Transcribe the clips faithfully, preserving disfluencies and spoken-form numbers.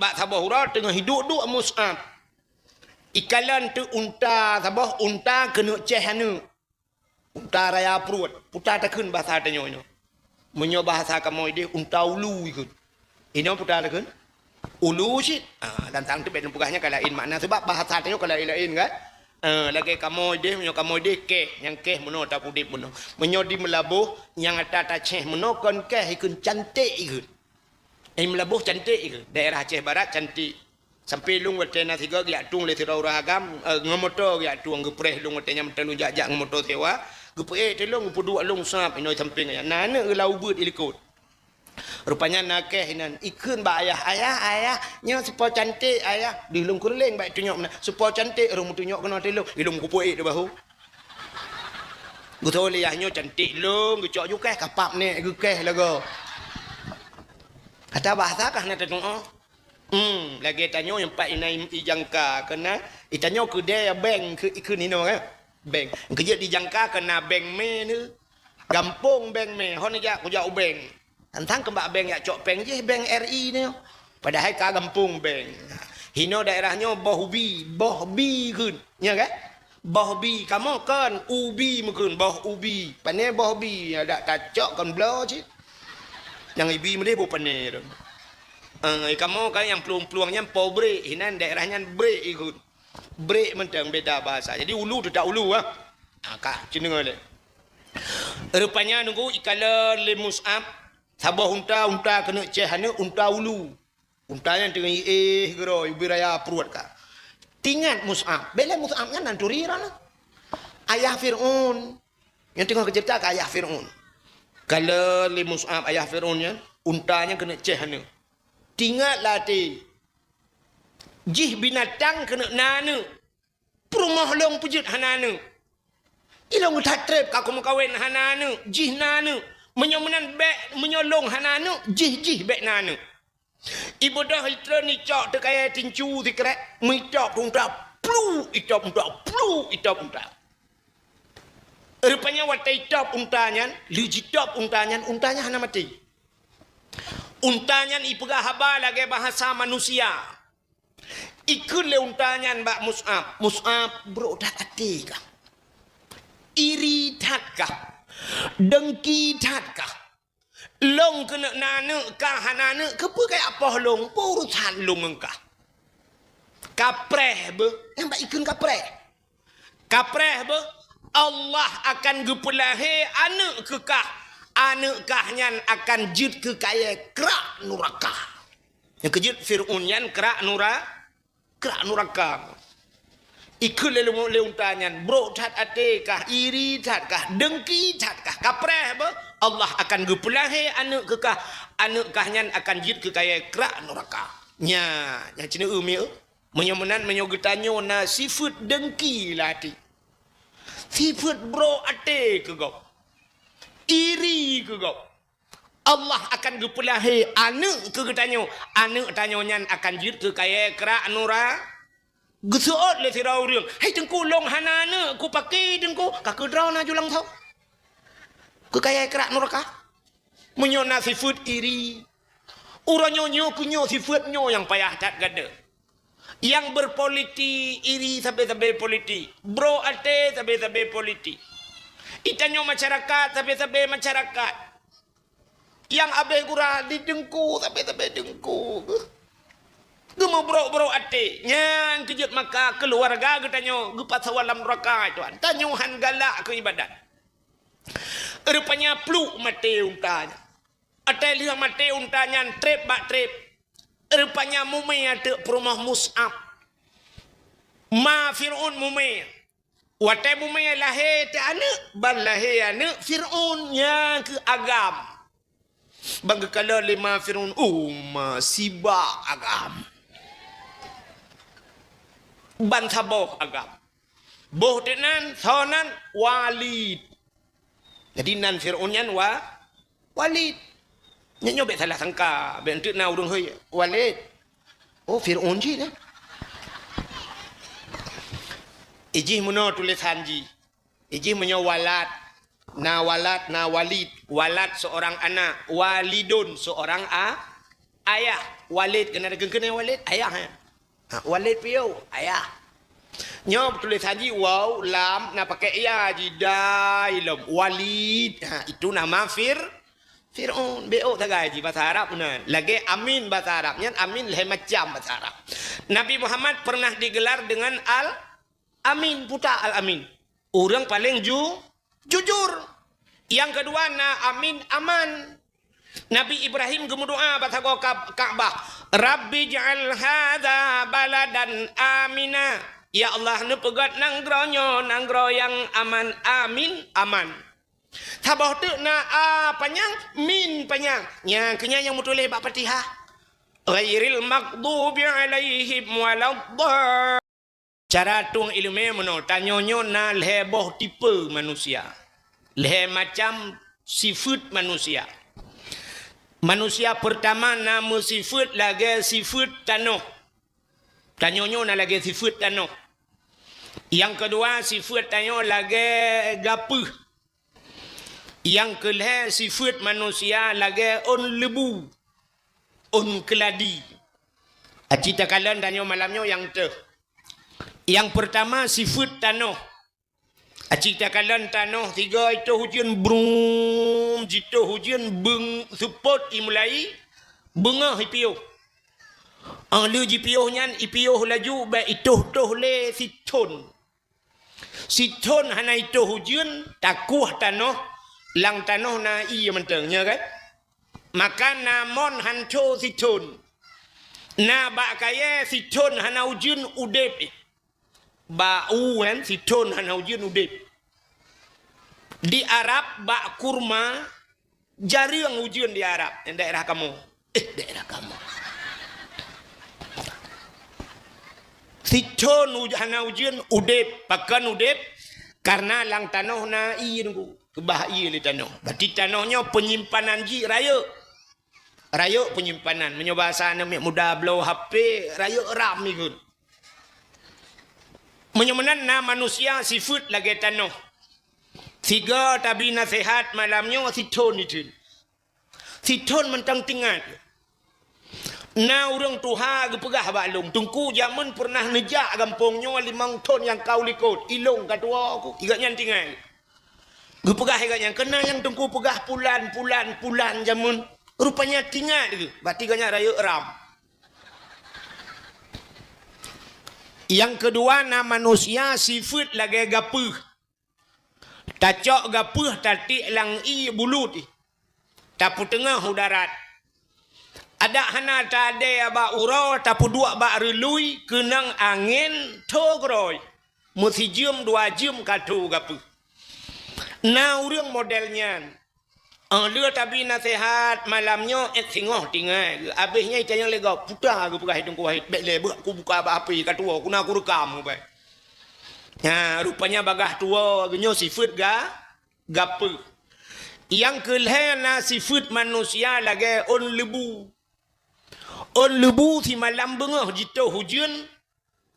Bak saboh uroe teungoh hidup-duek Mus'ab. Ikalon teuk unta saboh, unta keuneuk céh aneuk. Unta raya pruet. Peue takheun bahasa tanyoe nyoe? Meunyoe bahasa kamoe deh, unta ulu ikheun. Inoe peue takheun? Ulu cit. Ah, dan tang teubet peugah nyan ka laén makna, sebab bahasa tanyoe ka laén-laén kan? Eh, lagèe kamoe deh, meunyoe kamoe deh kéh, nyang kéh meunoe, tapeuudép meunoe. Meunyoe di Meulaboh, nyang ata tacéh meunoe kon kéh ikheun, cantik ikheun. Di Meulaboh cantik ikheun. Daerah Aceh Barat cantik. Sampai lôn watèe na sigoe geujak tueng lé sidroe ureueng agam, eh, ngon moto geujak tueng, geupreh lôn watèe nyan, meuteulôn jak-jak ngon moto sewa, geupeuék teuh lôn, geupeuduek lôn sab inoe sampéng ayah. Na aneuk geulau beuet ilikot. Rupanya na kéh inan, ikheun bak ayah, "Ayah, ayah, nyoe si Po Cantik, ayah." Di lôn keureuleng bak tunyok meunan. "Si Po Cantik," ureueng meutunyok keunoe teuh lôn. Di lôn geupeuék di bahu. Geutho lé ayah nyoe cantik lôn, geucok ju kéh, kapap nèk geukéh lagoe. Ata bahasa kah na tatu'oh? Hmm, lagèe tanyoe nyang pat inan ijangka keunan, itanyoe keudè bank keu, ikheun inoe kan? Bank. Keujeuet dijangka keunan bank mé nyoe. Gampông bank mé, hon jak kujak u bank. Tantang keu bak bank jak cok péng jih, bank R I nyoe. Padahai ka gampông bank. Hinoe daerah nyoe boh ubi, boh bi kheun. Nya kan? Boh bi, kamoe kon ubi meukeun, boh ubi. Pané boh bi, adak tacok kon bloe cit. Nyang ibi meudeh boh pané tu. Eh, kamoe kan nyang plueng-plueng nyan po brek, hinan daerah nyan brek ikheun. Brek mantong beda bahasa. Jadi ulu teutap ulu ah. Ha, ka, ci deungoe lé. Rupanya nunggu ikalon lé Mus'ab, saboh unta, unta keuneuk céh aneuk, unta ulu. Unta nyan teungoh iéh geuroe, ubé raya pruet ka. Tingat Mus'ab, bèk lé Mus'ab nyan nan turi droeneuh. Ayah Fir'aun. Nyan teungoh geuceurita keu ayah Fir'aun. Kalon lé Mus'ab ayah Fir'aun nyan, unta nyan keuneuk céh aneuk. Tingat lam até, jih binatang keuneuk na aneuk. Peurumoh lôn peujeuet hana aneuk. Ilôn that treb ka kumeukawen hana aneuk, jih na aneuk. Meunyoe meunan bèk, meunyoe lôn hana aneuk, jih, jih bèk na aneuk. Ibeudôh itreun icok teuk kayèe tincu sikrek, meuitop unta, plu, itop unta, plu, itop unta. Rupanya watèe itop unta nyan, lheuh jitop unta nyan, unta nyan hana maté. Unta nyan ipeugah haba lagèe bahasa manusia. Ikheun lé unta nyan bak Mus'ab, "Mus'ab, brok that até kah? Iri that kah? Dengki that kah? Lôn keuneuk na aneuk, kah hana aneuk, keupeue kajak poh lôn? Peue urusan lôn ngon kah?" Kapreh beuh, nyang bak ikheun kapreh. Kapreh beuh, Allah akan geupeulahé aneuk keu kah. Aneuk kah nyan akan jeuet keu kayèe krak nuraka. Nyang keujeuet Fir'aun nyan krak nura-, krak nuraka. Ikheun lé, lé unta nyan, "Brok that até kah, iri that kah, dengki that kah, kapreh beuh, Allah akan geupeulahé aneuk keu kah, aneuk kah nyan akan jeuet keu kayèe krak nuraka." Nya, nyang ci neueu mieu. Meunyoe meunan, meunyoe geutanyoe na sifeuet dengki lam até, sifeuet brok até keu gob, iri keu gob, Allah akan geupeulahé aneuk keu geutanyoe. Aneuk tanyoe nyan akan jeuet keu kayèe krak nura-, geuseuôt lé sidroe ureueng, "Hai Teungku, lôn hana aneuk, kupaké Teungku?" Ka keu droe na ju langsông keu kayèe krak nuraka. Meunyoe na sifeuet iri, uroe nyoe, nyoe keuh nyoe sifeuet nyoe nyang payah that gata. Nyang berpolitik, iri sabe-sabe politik, brok até sabe-sabe politik. Itanyoe masyarakat, sabe-sabe masyarakat. Nyang abéh gura di teungku, sabe-sabe teungku. Geumeubrok-brok até. Nyan keujeuet maka keuluwarga geutanyoe geupasoe lam nuraka, tuan. Tanyoe han galak keu ibadat. Rupanya pluek maté unta nyan. Watèe lheueh maté unta nyan treb bak treb. Rupanya mumè ateueh peurumoh Mus'ab. Ma Fir'aun mumè. Watèe mumè lahé teuh aneuk, ban lahé aneuk Fir'aun nyang keu agam. Ban geukalon lé ma Fir'aun, oh ma sibak agam. Ban saboh agam. Boh teuh nan, soe nan, Walid. Jadi nan Fir'aun nyan Wa-, Walid. Nyan nyoe bèk salah sangka, bèk enteuk na ureueng hôi Walid. Oh, Fir'aun cit, eh. Ijih meunoe tulésan jih. Ijih meunyoe walad, na walad, na walid. Walad seorang anak, walidun seorang a-, Ayah, Walid, keuneuk keuneuk Walid, ayah, eh. Ha, Walid piôh, ayah. Nyoe tulésan jih waw, lam, na pakai ya jih, dai lom. Walid, ha, itu nama Fir-, Fir'aun. Bék sagai jih basa Arab meunan. Lagée amin basa Arab, nyan amin lhée macam basa Arab. Nabi Muhammad pernah digelar dengan Al-Amin, puta Al-Amin. Ureuëng paleng ju-, jujur. Nyang keudua na amin, aman. Nabi Ibrahim geumeudoá bak sagoe Ka-, Ka'bah, "Rabbi ij'al hadza baladan amina." Ya Allah, neupeugét nanggroe nyoe nanggroe nyang aman. Amin, aman. Saboh teuk na a panyang, min panyang. Nyang keunyan nyang meutuléh bak Fatihah. Ghairil maghdubi alaihim waladdallin. Cara tueng iéleumé meunoe, tanyoe nyoe na lhée boh tipe manusia. Lhée macam sifeuet manusia. Manusia peurtama na meusifeuet lagée sifeuet tanoh. Tanyoe nyoe na lagée sifeuet tanoh. Nyang keudua, sifeuet tanyoe lagée gapeuh. Nyang keulhée, sifeuet manusia lagée ôn leubu, ôn keuladi. Aci takalon tanyoe malam nyoe nyang teuh. Nyang peurtama, sifeuet tanoh. Aci takalon tanoh, sigoe jitoh ujeuen, brum, jitoh ujeuen, beung-, seupôt imulai, beungoh ipiôh. Óh lheueh jipiôh nyan, ipiôh laju bék itoh-toh lé sithon. Sithon hana itoh ujeuen, takueh tanoh, lam tanoh na ié mantong, nyo kan? Maka na mon hanco sithon. Na bak kayée sithon hana ujeuen udeb. Bak u kan sithon hana ujeuen udeb. Di Arab bak kurma, jareueng ujeuen di Arab, daerah kamoe. Eh, daerah kamoe. Sithon uj-, hana ujeuen udeb, pakon udeb? Karena lam tanoh na ié, keubah ié lé tanoh. Berarti tanoh nyoe penyimpanan jih rayeuk. Rayeuk penyimpanan. Meunyoe bahasa aneuk miet muda bloe H P, rayeuk RAM ikot. Meunyoe meunan na manusia sifeuet lagée tanoh. Sigoe tabi naseuhat malam nyoe sithon iteun. Sithon mantong tingat. Na ureuëng tuha geupeugah bak lôn, "Teungku, jameun peureunah neujak gampông nyoe limong thon nyang ka u likot, ilôn ka tuwoe ku." Igak nyan tingat. Geupeugah igak nyan, "Keunan nyang Teungku peugah pulan, pulan, pulan jameun." Rupanya tingat geuh, berarti gobnyan rayeuk RAM. Nyang keudua na manusia sifeuet lagée gapeuh. Tacok gapeuh tatiek lam ié bulut, tapeuteungoh u darat. Adak hana taadée bak uroe, tapeuduek bak reului, keunong angén tho keudroe. Meusijeuem dua jeuem ka tho gapeuh. Na ureuëng model nyan. Óh lheueh tabi naseuhat malam nyoe, ék singoh tinggai geuh. Abéh nyan itanyong lé gob, "Puta," geupeugah Teungku Wahid, "bék lé beuh, kubuka bak H P ka tuwoe, kuna kureukam ubé." Nyan, rupanya bagaih tuwoe geuh nyoe sifeuet ga-, gapeuh. Nyang keulhée na sifeuet manusia lagée ôn leubu. Ôn leubu simalam beungoh jitoh ujeuen,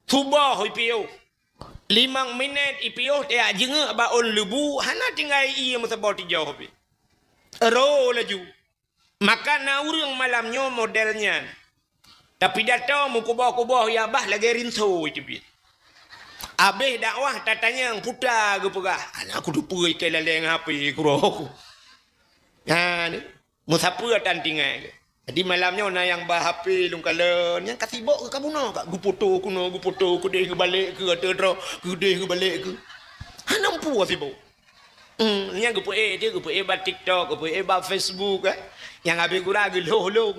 suboh ipiôh. Limong minét ipiôh tajak jeungeuk bak ôn leubu, hana tinggai ié meusaboh tijoh pih. Ro laju. Maka na ureuëng malam nyoe model nyan. Tapi dato meukuboh-kuboh ya bah lagée rinso iteubiet. Abéh dakwah tatanyong, "Puta," geupeugah, "Aneuk ku teupeue ikei laleng H P kuroh." Nyan, meusapeue tan tinggai. Jadi malam nyoe na nyang ba H P lôn kalon, nyang ka sibok ka bunoe ka geufoto kunoe, geufoto keudeh geubalek keu ateueh droe, keudeh geubalek keu. Hana meupuas sibok. Hmm, nyang geupeuék dia, geupeuék bak TikTok, geupeuék bak Facebook, eh. Nyang habéh gura geulhoh lom.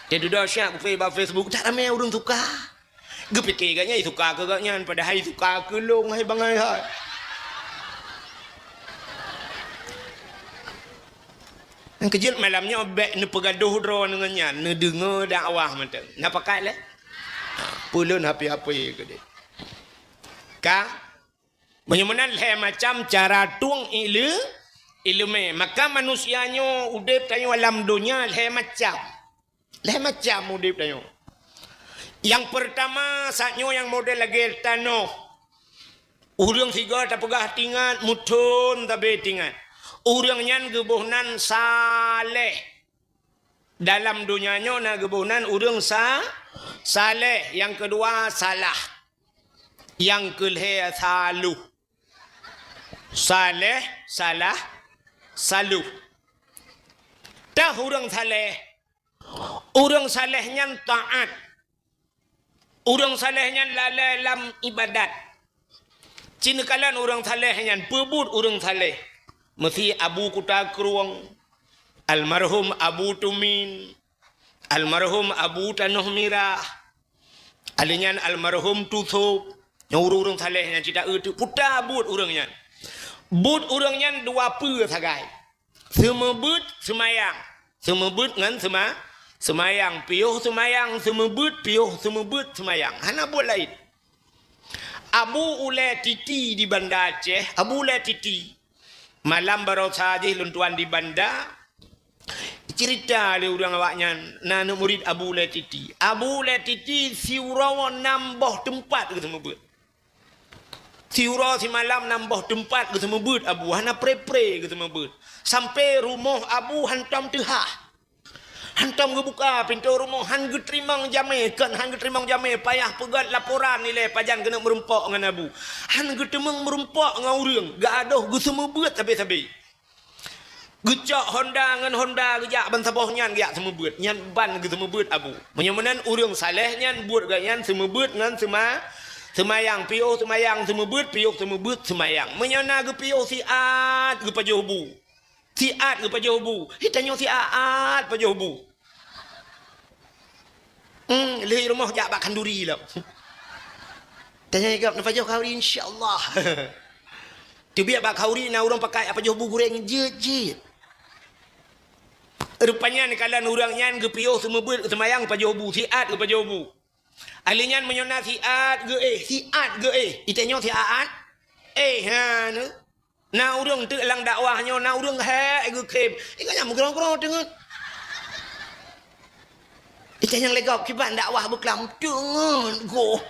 Dia dudoe syak geupeuék bak Facebook, tak ramé ureuëng suka. Geupike gobnyan suka keu gobnyan, padahai suka keu lôn hai bangai hai. Nyang keujeuet malam nyoe bék neupeugadoh droe ngon nyan, neudeungoe dakwah mantong. Na pakat lé? Peulon H P-H P keudeh. Ka? Meunyoe meunan lhée macam cara tueng iéle-, iéleumé. Maka manusia nyoe udeb tanyoe lam donya lhée macam. Lhée macam udeb tanyoe. Nyang peurtama, saat nyoe nyang model lagée tanoh. Ureuëng sigoe tapeugah tingat, meuthon tabe tingat. Ureuëng nyan geuboh nan saleh. Dalam donya nyoe na geuboh nan ureuëng sa-, saleh, nyang keudua salah, nyang keulhée saluh. Saleh, salah, saluh. Tah ureuëng saleh, ureuëng saleh nyan taát. Ureuëng saleh nyan lalée lam iébadat. Ci neukalon ureuëng saleh nyan, peubuet ureuëng saleh. Meusi Abu Kuta Krueng, almarhum Abu Tumin, almarhum Abu Tanoh Mirah, alheuh nyan almarhum Tusop. Nyoe ureuëng-ureuëng saleh nyan cit taeu teuk puta buet ureuëng nyan. Buet ureuëng nyan dua peue sagai. Seumeubeuet seumayang. Seumeubeuet ngon seuma-, seumayang. Piôh seumayang, seumeubeuet, piôh seumeubeuet seumayang. Hana buet laén. Abu Ulée Titi di Banda Aceh, Abu Ulée Titi. Malam baroesa jih lôn tuan di Banda, cerita lé ureuëng awaknyan, na aneuk murit Abu Ulée Titi. Abu Ulée Titi siuroe nam boh teumpat geuseumeubeuet. Siuroe simalam nam boh teumpat geuseumeubeuet Abu, hana pre-pre geuseumeubeuet. Sampoe rumoh Abu hantom teuhah. Hantom geubuka pintoe rumoh, han geuteurimong jamé, kon han geuteurimong jamé, payah peugét laporan ilée pajan keuneuk meurumpok ngon Abu. Han geuteumeung meurumpok ngon ureuëng, geuadoh geuseumeubeuet sabe-sabe. Geucok honda ngon honda geujak ban saboh nyan geujak seumeubeuet. Nyan ban geuseumeubeuet Abu. Meunyoe meunan ureuëng saleh nyan buet geuh nyan seumeubeuet ngon seuma-, seumayang, piôh seumayang seumeubeuet, piôh seumeubeuet seumayang. Meunyoe na geupiôh siat geupajoh bu. Siat geupajoh bu. Hi tanyoe siat pajoh bu. Hmm, lheueh rumoh jak bak khanduri lom. Tanya gop, "Na pajoh khanduri, insya Allah." Teubiet bak khanduri na ureuëng pakai pajoh bu gureng jeuet-jeuet. Rupanya neukalon ureuëng nyan geupiôh seumeubeuet seumayang pajoh bu, siat geupajoh bu. Alheuh nyan meunyoe na siat geuéh, siat geuéh. Itanyoe siat? Eh, ha, ne. Na ureuëng teuk lam dakwah nyoe, na ureuëng hék geukhém. Ingat nyang meugroe-groe teungeut. Ita nyang lé gob kiban dakwah beuklam teungeut goh.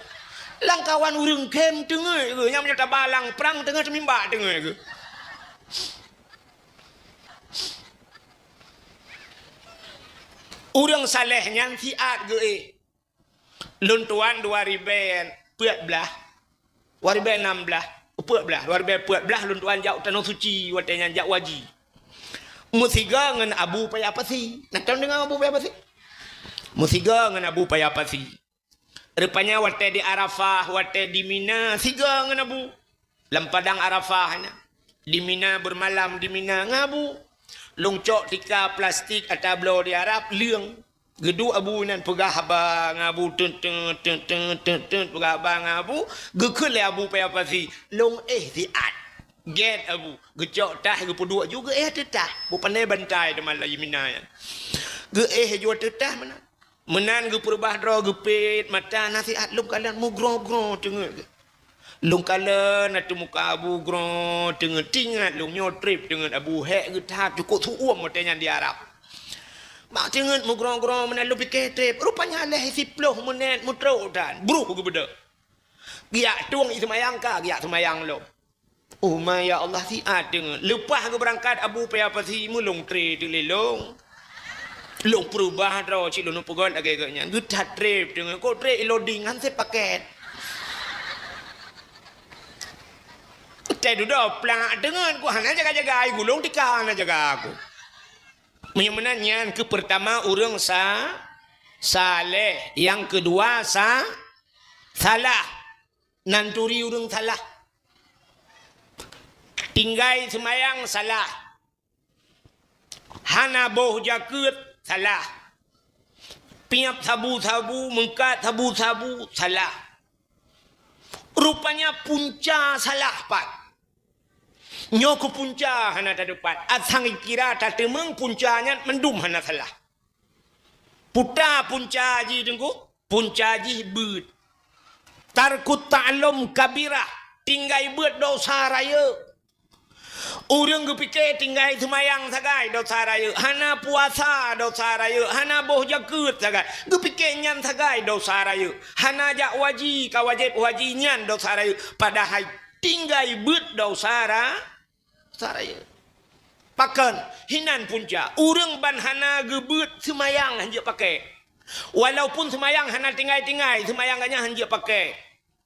Lam kawan ureuëng khém teungeut geuh. Nyang meunyoe taba lam prang teungeut, mimba teungeut geuh. Ureuëng saleh nyan siat geuéh. Lôn tuan dua ribée peuet blaih, dua ribée nam blaih, peuet blaih, dua ribée peuet blaih lôn tuan jak u Tanoh Suci, watée nyan jak haji. Meusigoe ngon Abu Paya Pasi. Na tom deungoe Abu Paya Pasi? Meusigoe ngon Abu Paya Pasi. Rupanya watée di Arafah, watée di Mina, sigoe ngon Abu. Lam padang Arafah nyan. Di Mina, beureumalam di Mina ngon Abu. Lôn cok tika plastik ata bloe di Arab, leueng. Geuduek Abu nyan peugah haba ngon Abu, teut, teut, peugah haba ngon Abu. Geukheun lé Abu Paya Pasi, lôn éh siat. Gét Abu. Geucok tah geupeuduek ju geuéh ateueh tah. Beu pandai bantai teuma laju Mina nyan. Geuéh ju ateueh tah meunan. Meunan geupeurubah droe geupét mata, na siat lôn kalon meugroe-groe teungeut. Lôn kalon ateueh muka Abu groe teungeut, teuingat lôn nyoe treb teungeut Abu hék geuh that cukôp su'uem watée nyan di Arab. Bak teungeut meugroe-groe meunan lôn pike treb, rupanya lheueh siploh meunét meutrok tan, bruh geubeudôh. Geujak tueng i seumayang ka, geujak seumayang lom. Oh ma ya Allah, siat teungeut. Leupah geubeurangkat Abu Paya Pasi meulông tré teuk lé lôn. Lôn peurubah droe cit lôn peugét lagée geuh nyan. Geuthat treb teungeut. Kok treb iloding han sép pakét. Teuh dudoe plak teungeut, ku hana jaga-jaga ai gulong tika hana jaga aku. Meunyoe meunan nyan keuh peurtama ureuëng sa-, saleh, nyang keudua sa-, salah. Nan turi ureuëng salah. Tinggai seumayang salah. Hana boh jakeuet salah. Piep sabu-sabu, meukat sabu-sabu salah. Rupanya punca salah pat. Nyoe keuh punca hana tateupat. Asai kira tateumeung punca nyan mandum hana salah. Puta punca jih teungku. Punca jih beuet. Tarkut ta'allum kabirah, tinggai beuet dosa rayeuk. Ureuëng geupike tinggai seumayang sagai dosa rayeuk, hana puasa dosa rayeuk, hana boh jakeuet sagai. Geupike nyan sagai dosa rayeuk. Hana jak haji ka wajéb haji nyan dosa rayeuk. Padahai tinggai beuet dosa ra-, dosa rayeuk. Pakon? Hinan punca. Ureuëng ban hana geubeuet seumayang hanjeuet pakai. Walaupun seumayang hana tinggai-tinggai, seumayang gobnyan hanjeuet pakai.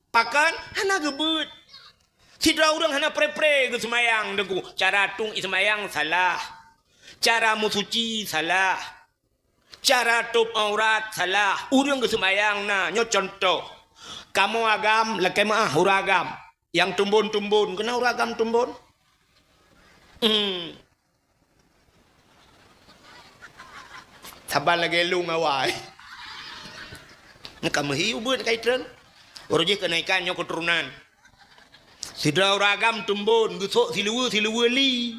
Pakon? Hana geubeuet. Sidroe ureuëng hana pre-pre geuseumayang, Teungku. Cara tueng seumayang salah. Cara meusuci salah. Cara tôb aurat salah. Ureuëng geuseumayang na. Nyoe cuntoh. Kamoe agam, lakée meuáh ureuëng agam. Nyang tumbon-tumbon. Keunan ureuëng agam tumbon? Hmm. Saban lagée lueng awai. Nyoe ka meuhi ubeut ka itreun. Uroe jih keunaikan nyoe keuturonan. Sidroe ureuëng agam tumbon, geusok siluweue-siluweue li.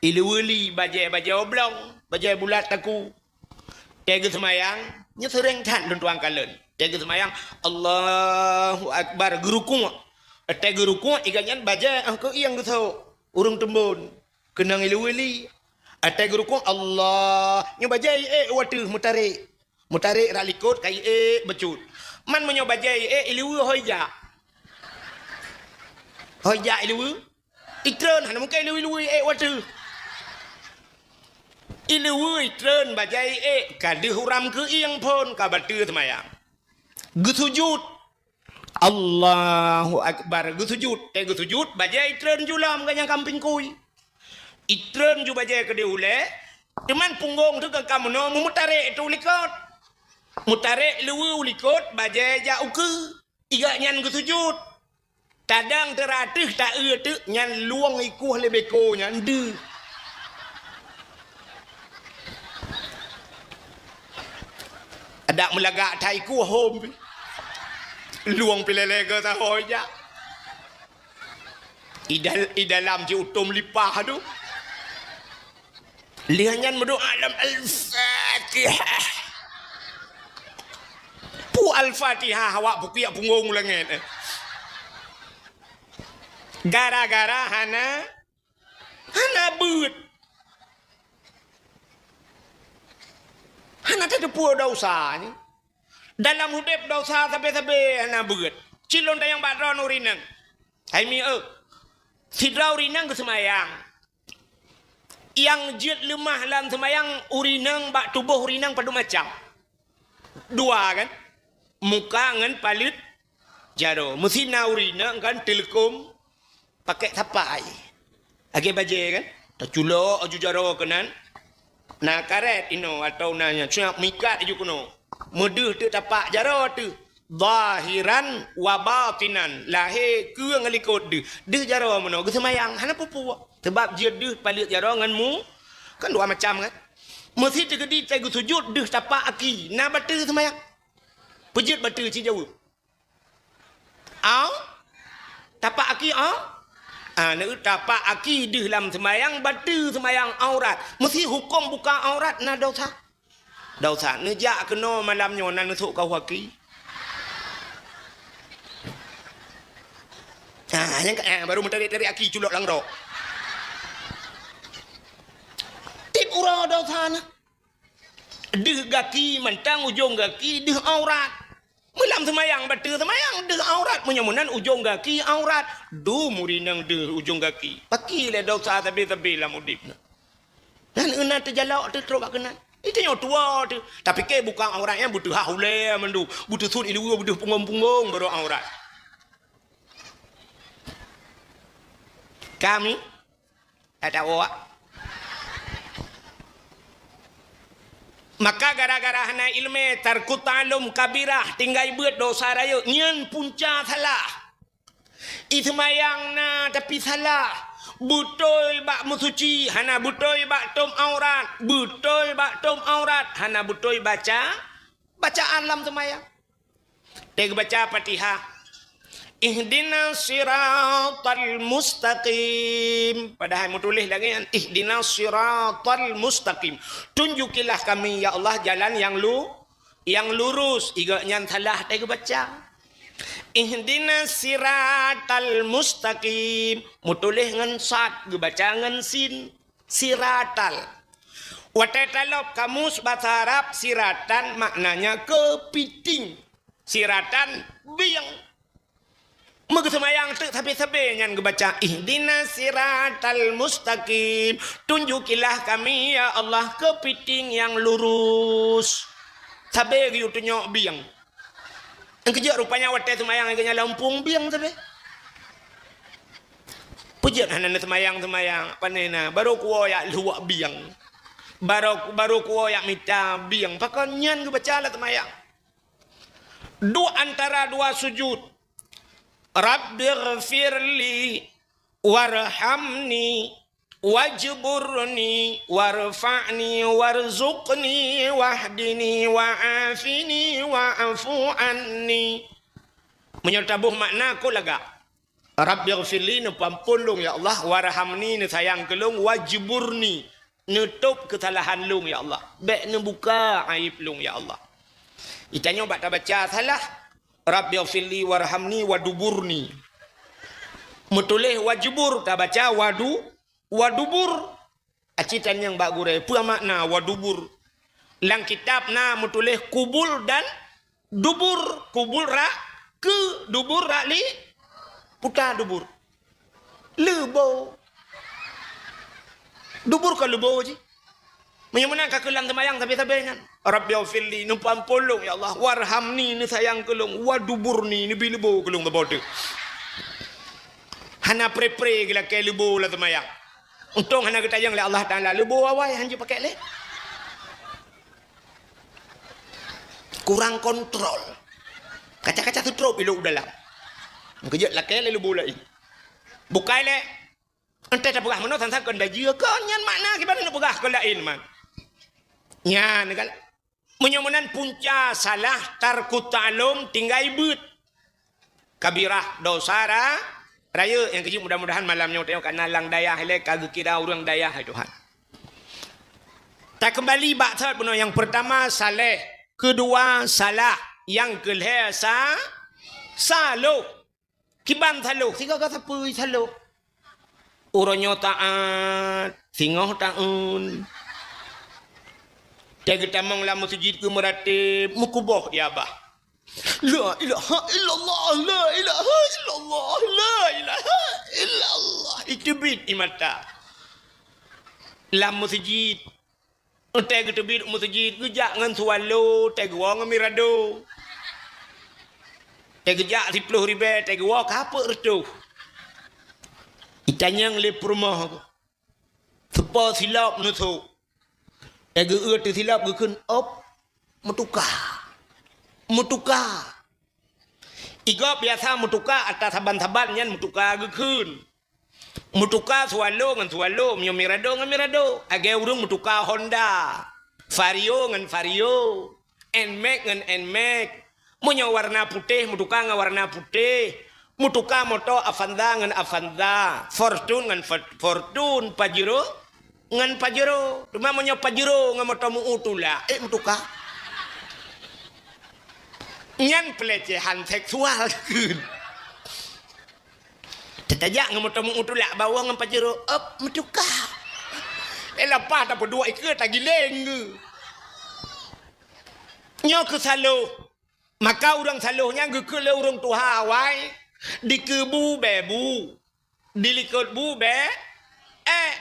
Iluweue li, bajée-bajée oblong, bajée bulat taku. Tée geuseumayang, nyoe seuréng that lôn tuan kalon. Tée geuseumayang, Allahu Akbar, geurukuk. Tée geurukuk, i gobnyan bajée, ah, keu ieng geusok. Ureuëng tumbon. Keunong iluweue li. Tée geurukuk, Allah. Nyoe bajée iék u ateueh meutarek. Meutarek rot likot ka iék bacut. Man meunyoe bajée iék iluweue ho ijak. Ho ijak iluweue. Itreun, hana mungken iluweue-luweue iék u ateueh. Iluweue itreun bajée iék, ka deuh uram keu ieng phon, ka bateue seumayang. Geusujut. Allahu Akbar. Geusujut. Tée geusujut, bajée itreun ju lom gobnyan kampéng kui. Itreun ju bajée keudeh ulée, teuma punggong teuh ka meunoe meumeutarek teuh u likot. Meutarek luweue u likot, bajée jak ukeue. I gobnyan geusujut. Tadang teura ateueh taeu teuk nyan lueng ikueh lé beko nyan deuh. Adak meulagak that ikueh hom pih. Lueng pih lé-lé geuh saho ijak. I dal-, i dalam cit utom lipah tu. Lheueh nyan meudoa lam Al-Fatihah. Pu Al-Fatihah awak pukiak punggong u langét, eh. Gara-gara hana, hana beuet. Hana tateupeue desya nyoe. Dalam udeb desya sabe-sabe hana beuet. Cilon tanyong bak droeneuh ureueng inong. Hai mi, eh. Sidroe ureueng inong geuseumayang. Nyang jeuet leumah lam seumayang ureueng inong bak tuboh ureueng inong padub macam. Dua kan? Muka ngon paleuet jaroe. Meusi na ureueng inong kan teuleukom pakai sapai. Lagée bajée kan? Taculok aju jaroe keunan. Na karet inoe atau na nyan, siap meuikat aju keunoe. Meudeuh teuk tapak jaroe teuh. Zahiran wa batinan, lahé keue ngon likot deuh. Deuh jaroe meunoe geuseumayang hana peue-peue. Sabab jeuet deuh paleuet jaroe ngon mu, kan dua macam kan? Meusi teukeudi teuh geusujut deuh tapak aki, na bateue seumayang. Peujeuet bateue ci jaweueb. Au? Tapak aki au? Ah, na tapak aki deuh lam seumayang, bateue seumayang aurat. Meusi huköm buka aurat na desya. Desya neujak keunoe malam nyoe na neusok kawaki. Ha, nyang ka, eh, baru meutarek-tarek aki culok lam rok. Tiep uroe desya na. Deuh gaki mantong ujong gaki deuh aurat. Meulam seumayang bateue seumayang deuh aurat, meunyoe meunan ujong gaki aurat. Dum ureueng inong deuh ujong gaki. Paki lé desya sabe-sabe lam udeb na. Nan euna teujalok teuh trok bak keunan. Itu nyoe tuwoe teuh. Tapike buka aurat nyan beuteuhah ulée mandum, beuteusuet iluweue, beudeuh punggong-punggong baru aurat. Kami tak tahu awak. Maka gara-gara hana iéleumé, tarkut ta'allum kabirah, tinggai beuet desya rayeuk, nyan punca salah. Iseumayang na tapi salah. Beutôi bak meusuci, hana beutôi bak tôb aurat. Beutôi bak tôb aurat, hana beutôi baca, bacaan lam seumayang. Teubaca Fatihah. Ihdinas siratal mustaqim. Padahai meutuléh lagée nyan, ihdinas siratal mustaqim. Tunjukilah kami, ya Allah, jalan yang lu-, yang lurus. Iga nyan salah teubaca. Ihdinas siratal mustaqim. Meutuléh ngon sad, geubaca ngon sin. Siratal. Watée talop kamus basa Arab, siratan maknanya keupiting. Siratan bieng. Meugeuseumayang teuk sabe-sabe nyan geubaca, "Ihdinas siratal mustaqim." Tunjukilah kami, ya Allah, keupiting nyang lurus. Sabe geuyue tunyok bieng. Nyang keujeuet rupanya watée seumayang geuhnyan lam umpung bieng sabe. Peue jeuet hana neuseumayang-seumayang, pane na, barô kuwoe jak luwak bieng. Barô, barô kuwoe jak mita bieng. Pakon nyan geubaca lam seumayang. Duek antara dua sujud. Rabbighfirli warhamni wajburni warfa'ni warzuqni wahdini wa'afini wa'fu anni. Meunyoe taboh makna, kon lagak. Rabbighfirli, neupeuampôn lôn, ya Allah, warhamni, neusayang keu lôn, wajburni, neutôb keusalahan lôn, ya Allah. Bék neubuka aéb lôn, ya Allah. Geutanyoe bak tabaca salah, Rabbighfirli warhamni waduburni. Meutuléh wajbur, tabaca wadu, wadubur. Aci tanyong bak gurée, peue makna wadubur? Lam kitab na meutuléh kubul dan dubur. Kubul rak keu, dubur rak li, puta dubur. Leubo. Dubur ka leubo jih. Meunyoe meunan ka keu lam seumayang sabe-sabe nyan. Rabbighfirli, neupeuampôn lôn, ya Allah. Warhamni, neusayang keu lôn. Waduburni, neubi leubo keu lôn saboh teuk. Hana pre-pre geulakée leubo lam seumayang. Untông hana geutanyong lé Allah Taala, leubo awai han jipakék lé. Kurang kontrol. Kaca-kaca seutrop ilok u dalam. Meukeujeuet lakée lé leubo laén. Bukai lé. Entah tapeugah meunoe sang-sang keu dajie, kon nyan makna kiban neupeugah keu laén man. Nyan kan. Meunyoe meunan punca salah tarku ta'allum tinggai beuet. Kabirah, dosa ra-, rayeuk. Nyang keujeuet mudah-mudahan malam nyoe tanyoe ka na lam dayah ilée ka geukira ureuëng dayah, hai Tuhan. Takeumbali bak that bunoe, nyang peurtama saleh, keudua salah, nyang keulhée sa-, saloh. Kiban saloh, sigoe ka sapeue saloh. Uroe nyoe taát, singoh taeun. Tée geutamong lam meuseujid geumeuratéb, meukuboh di babah. La ilaha illallah, la ilaha illallah, la ilaha illallah. Iteubiet ie mata. Lam meuseujid. Tée geuteubiet u meuseujid, geujak ngon swallow, tée geuwoe ngon mirado. Tée geujak siploh ribée, tée geuwoe ka peuet reutôh. Itanyong lé peurumoh, seupo silop neusok. Tée geueu teusilop geukheun, "Op, meutuka. Meutuka." Igob biasa meutuka atra saban-saban, nyan meutuka geukheun. Meutuka swallow ngon swallow, meunyoe mirado ngon mirado. Lagée ureuëng meutuka Honda, Vario ngon Vario, Nmax ngon Nmax. Meunyoe warna putéh, meutuka ngon warna putéh. Meutuka moto Avanza ngon Avanza, Fortuner ngon For-, Fortuner, Pajero ngon Pajero. Teuma meunyoe Pajero ngon moto meu-u tulak, ék meutuka. Nyan pelecehan seksual kheun. Teutajak ngon moto meu-u tulak bawah ngon Pajero, op, meutuka. Eh, lapah tapeuduek ikeue tagiléng geuh. Nyoe keu saloh. Maka ureuëng saloh nyan geukheun lé ureuëng tuha awai, dikeue bu bée bu, dilikot bu bée ék,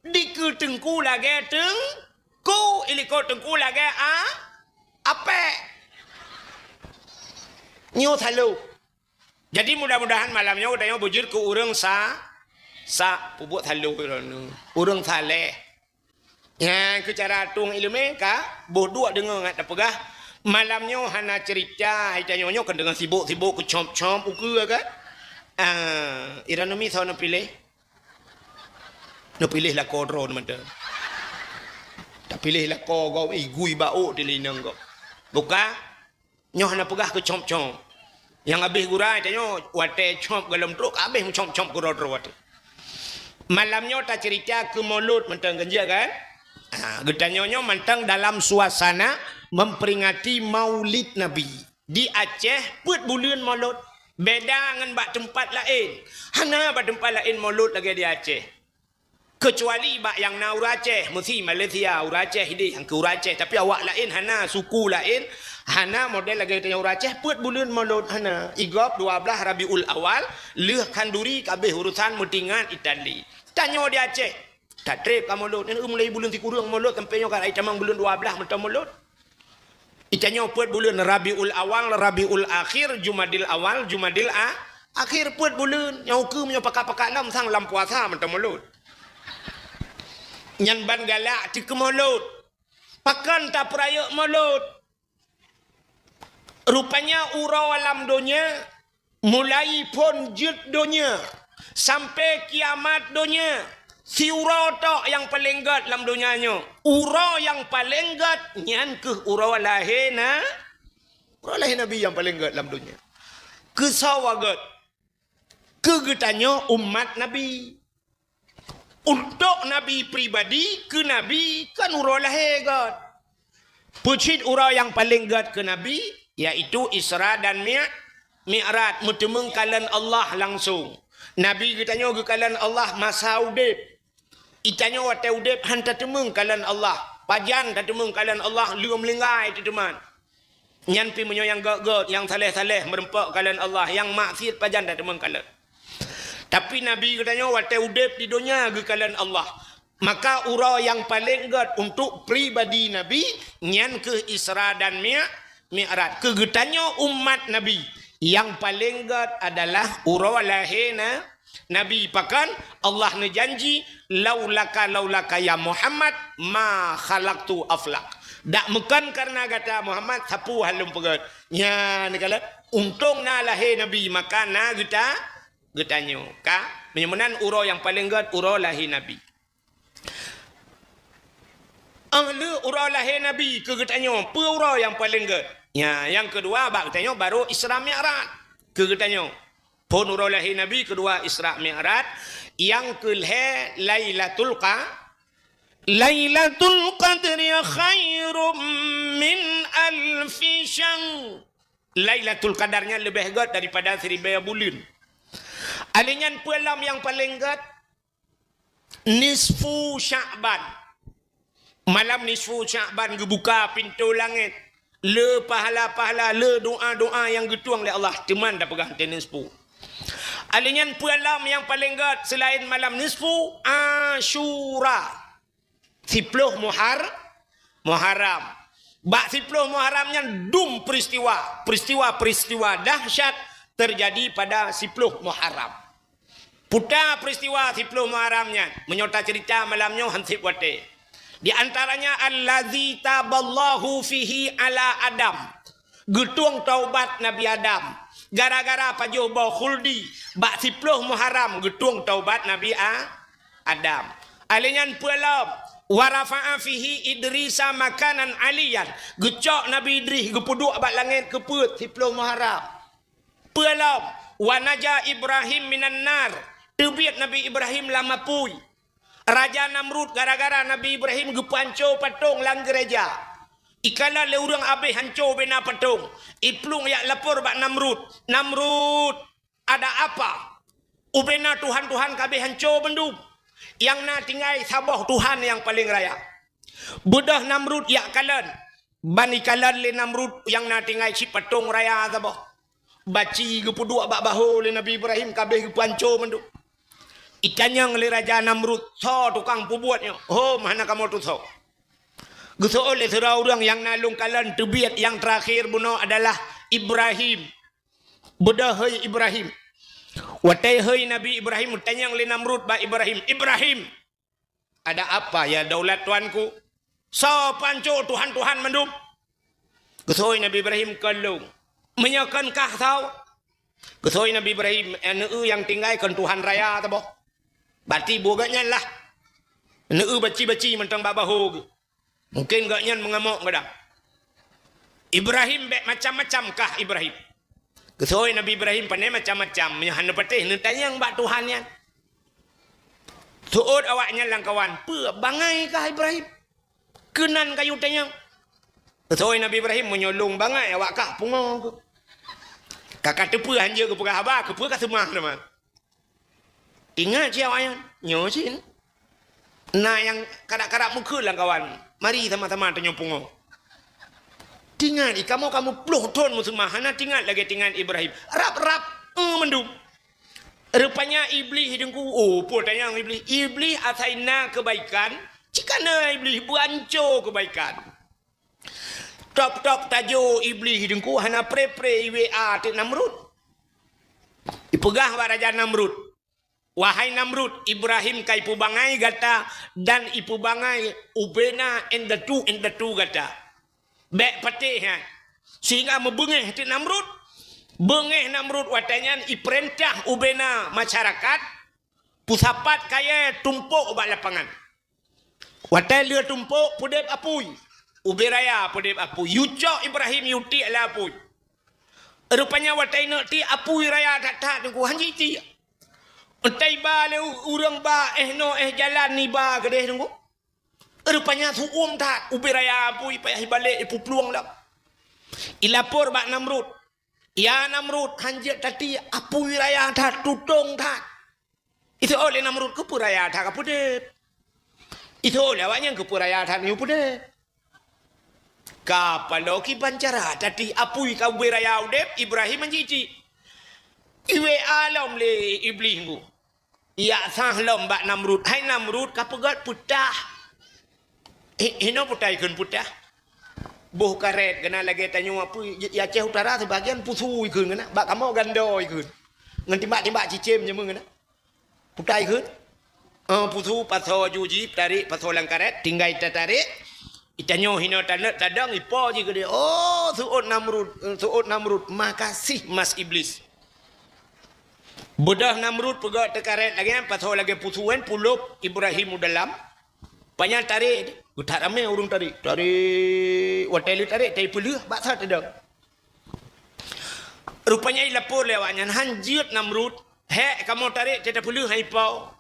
dikeue teungku lagée teungku, ilikot teungku lagée a-, apék. Nyoe saloh. Jadi mudah-mudahan malam nyoe geutanyoe beujeuet keu ureuëng sa-, sa-, peubuet saloh droeneuh. Ureuëng saleh. Nyan keu cara tueng iéleumé ka boh duek deungoe ngat tapeugah. Malam nyoe hana ceurita, hai tanyoe nyoe kan deungon sibok-sibok keucom-com ukeue kan. Ah, iran umi soe neupiléh? Neupiléh lakoe droe mantong. Tapiléh lakoe gob, igui baok di linong gob. Buka? Nyoe hana peugah keu com-com. Nyang habéh gura tanyoe, watée com golom trok, ka habéh meucom-com keudroe-droe watée. Malam nyoe taceurita keu Maulud mantong ganjeuet kan? Ha, geutanyoe nyoe mantong dalam suasana memperingati Maulid Nabi. Di Aceh peuet buleuen Maulud. Beda ngon bak teumpat laén. Hana bak teumpat laén Maulud lagée di Aceh. Keucuali bak nyang na ureuëng Aceh, meusi Malaysia, ureuëng Aceh ideh nyang keu ureuëng Aceh, tapi awak laén hana, suku laén, Hana model lagée tanyoe ureuëng Aceh, peuet buleuen Molot hana. Igob dua blaih Rabiul Awal, lheueh khanduri ka abéh urosan meutingan Itali. Tanyoe di Aceh, tatreb ka Molot. Nyan mulai buleuen sikureueng Molot sampai nyoe ka raya tamong buleuen dua blaih mantong Molot. Itanyoe peuet buleuen Rabiul Awal, Rabiul Akhir, Jumadil Awal, Jumadil A-, Akhir peuet buleuen. Nyang ukeue meunyoe pakat-pakat lom sang lam puasa mantong Molot. Nyan ban galak teuh keu Molot. Pakon tapeurayeuk Molot? Rupanya uroe lam donya, mulai phon jeuet donya sampai kiamat donya, siuroe tok nyang paleng gét lam donya nyoe. Uroe nyang paleng gét nyan keuh uroe lahé na-, uroe lahé Nabi nyang paleng gét lam donya. Keusoe gét? Keu geutanyoe umat Nabi. Untuk Nabi pribadi, keu Nabi kan uroe lahé gét. Peucit uroe nyang paleng gét keu Nabi, yaitu Isra dan Mi-, Mi'raj, meuteumeung kalon Allah langsong. Nabi geutanyoe geukalon Allah masa udeb. Itanyoe watée udeb han tateumeung kalon Allah. Pajan tateumeung kalon Allah, lheueh meuninggai teuteuman. Nyan pih meunyoe nyang gét-gét, nyang saleh-saleh meureumpok kalon Allah, nyang maksiet pajan tateumeung kalon. Tapi Nabi geutanyoe watée udeb di donya geukalon Allah. Maka uroe nyang paleng gét untuk pribadi Nabi, nyan keuh Isra dan Mi-, Mi'raj. Keu geutanyoe umat Nabi, nyang paleng gét adalah uroe lahé na-, Nabi. Pakon? Allah neujanji, "Laulaka, laulaka ya Muhammad, ma khalaqtu aflak." Dak meukon kareuna gata Muhammad, sapeue han lôn peugét. Nyan kalon, untông na lahé Nabi, maka na geuta-, geutanyoe. Ka? Meunyoe meunan uroe nyang paleng gét, uroe lahé Nabi. Ah, lheueh uroe lahé Nabi keu geutanyoe, peue uroe nyang paleng gét? Nya, nyang keudua bak geutanyoe baru Isra Mi'raj keu geutanyoe. Phon uroe lahé Nabi, keudua Isra Mi'raj, nyang keulhée Lailatul Qa-, Lailatul Qadri khairum min alfi syahr. Lailatul Qadar nyan leubeh gét daripada siribée buleuen. Alheuh nyan peue lom nyang paleng gét? Nisfu Sya'ban. Malam nisfu Sya'ban geubuka pintoe langét. Le pahala-pahala, le doa-doa nyang geutueng lé Allah, teuma tapeugah teuh nisfu. Alheuh nyan peue lom nyang paleng gét seulaén malam nisfu? Asyura. Siploh Muhar-, Muharram. Bak siploh Muharram nyan dum peristiwa, peristiwa-peristiwa dahsyat terjadi pada siploh Muharram. Peue ta peristiwa siploh Muharram nyan, meunyoe taceurita malam nyoe han seb watée. Di antaranya, allazi taballahu fihi ala Adam. Geutueng taubat Nabi Adam. Gara-gara pajoh boh khuldi, bak siploh Muharram geutueng taubat Nabi A-, Adam. Alheuh nyan peue lom? Wa rafa'a fihi Idrisa makanan aliyan. Geucok Nabi Idris geupeuduek bak langét keu peuet siploh Muharram. Peue lom? Wa naja Ibrahim minan nar. Teubiet Nabi Ibrahim lam apui. Raja Namrud gara-gara Nabi Ibrahim geupeuhanco patong lam geureja. Ikalon lé ureuëng abéh hanco bina patong. Iplueng jak lapor bak Namrud. Namrud, ada apa? Ubena tuhan-tuhan ka abéh hanco bandum. Nyang na tinggai saboh Tuhan nyang paleng raya. Beudôh Namrud jak kalon. Ban ikalon lé Namrud nyang na tinggai cit patong raya saboh. Baci geupeuduek bak bahô lé Nabi Ibrahim ka abéh geupeuhanco mandum. Itanyong lé Raja Namrud, "Soe tukang peubuet nyoe? Hom hana kamoe tusoe?" Geuseuôt lé sidroe ureuëng nyang na lôn kalon teubiet nyang teurakhir bunoe adalah Ibrahim. Beudôh hôi Ibrahim. Watée hôi Nabi Ibrahim, tanyong lé Namrud bak Ibrahim, "Ibrahim, ada apa ya daulat tuanku? Soe peuhanco tuhan-tuhan mandum?" Geuseuôt Nabi Ibrahim, "Kon lôn." "Meunyoe kon kah soe?" Geuseuôt Nabi Ibrahim, "Aneuëk nyang tinggai kon tuhan raya saboh." Berarti buet gobnyan lah. Aneuëk baci-baci mantong bak bahô geuh. Mungken gobnyan meungamok gadang. "Ibrahim, bék macam-macam kah Ibrahim." Geuseuôt Nabi Ibrahim, "Pane macam-macam, meunyoe hana patéh neutanyong bak Tuhan nyan." Seuôt awaknyan lam kawan, "Peue bangai kah Ibrahim? Keunan kayue tanyong." Geuseuôt Nabi Ibrahim, "Meunyoe lôn bangai awak kah pungo." Ka ka teupeue hanjeuet geupeugah haba, keupeue ka seumah teuma. Ingat cit awaknyan, nyoe cit. Na nyang karab-karab meukeue lam kawan, mari sama-sama tanyoe pungo. Tingat, i kamoe ka meuploh thon meuseumah, hana tingat lagée tingat Ibrahim. Rab-rab, eh, mandum. Rupanya Iblih deungku, oh, peue tanyong Iblih. Iblih asai na keubaikan, cit ka na Iblih beuanco keubaikan. Top-top tajo Iblih deungku hana pre-pre i W A teuk Namrud. Ipeugah bak Raja Namrud, "Wahai Namrud, Ibrahim ka ipeubangai gata dan ipeubangai ubena indatu-indatu gata. Bék patéh nyan." Sehingga meubeungéh teuk Namrud. Beungéh Namrud watée nyan ipeurintah ubena masyarakat, peusapat kayée tumpok bak lapangan. Watée lheueh tumpok, peudeb apui. Ubé raya peudeb apui. Yucok Ibrahim yutiek lé apui. Rupanya watée ineuk tiek apui raya that-that teungku, han jitiek. Entah iba lé u-, ureuëng ba éh noe éh jalan iba keudeh teungku. Rupanya su'uem that, ubé raya apui payah ibalek ipeuplueng lam. Ilapor bak Namrud. "Ya Namrud, han jeuet tatiek, apui raya that, tutong that." Iseuôt lé Namrud, "Keupeue raya that ka peudeb?" Iseuôt lé awaknyan, "Keupeue raya that nyoe peudeb?" Ka paloe kiban cara tatiek apui ka ubé raya udeb, Ibrahim han jitiek. I W A lom lé Iblih ngu. Yak sah lom bak Namrud. "Hai Namrud, ka peugét peutah." Hi-, hinoe peutah ikheun peutah. Boh karet keunan lagée tanyoe apui, di Aceh Utara sibagian pusu ikheun keunan. Bak kamoe gando ikheun. Ngon timbak-timbak cicém nyoe meunan. Peutah ikheun. Oh, pusu pasoe ju jih, tarék pasoe lam karet, tinggai tatarék. Itanyoe hinoe taneuk tadong, ipo jih keudeh. Oh, seuôt Namrud, seuôt Namrud. Makasih mas Iblis. Beudôh Namrud peugét teukaret lagée nyan, pasoe lagée pusu nyan, pulop Ibrahim u dalam. Panyang tarék, geutak ramé ureuëng tarék. Tarék, watée lheueh tarék, tai peuleueh, bak saát teudoe. Rupanya ilapor lé awaknyan, "Han jeuet Namrud, hék kamoe tarék, tai tapeuleueh han ipo."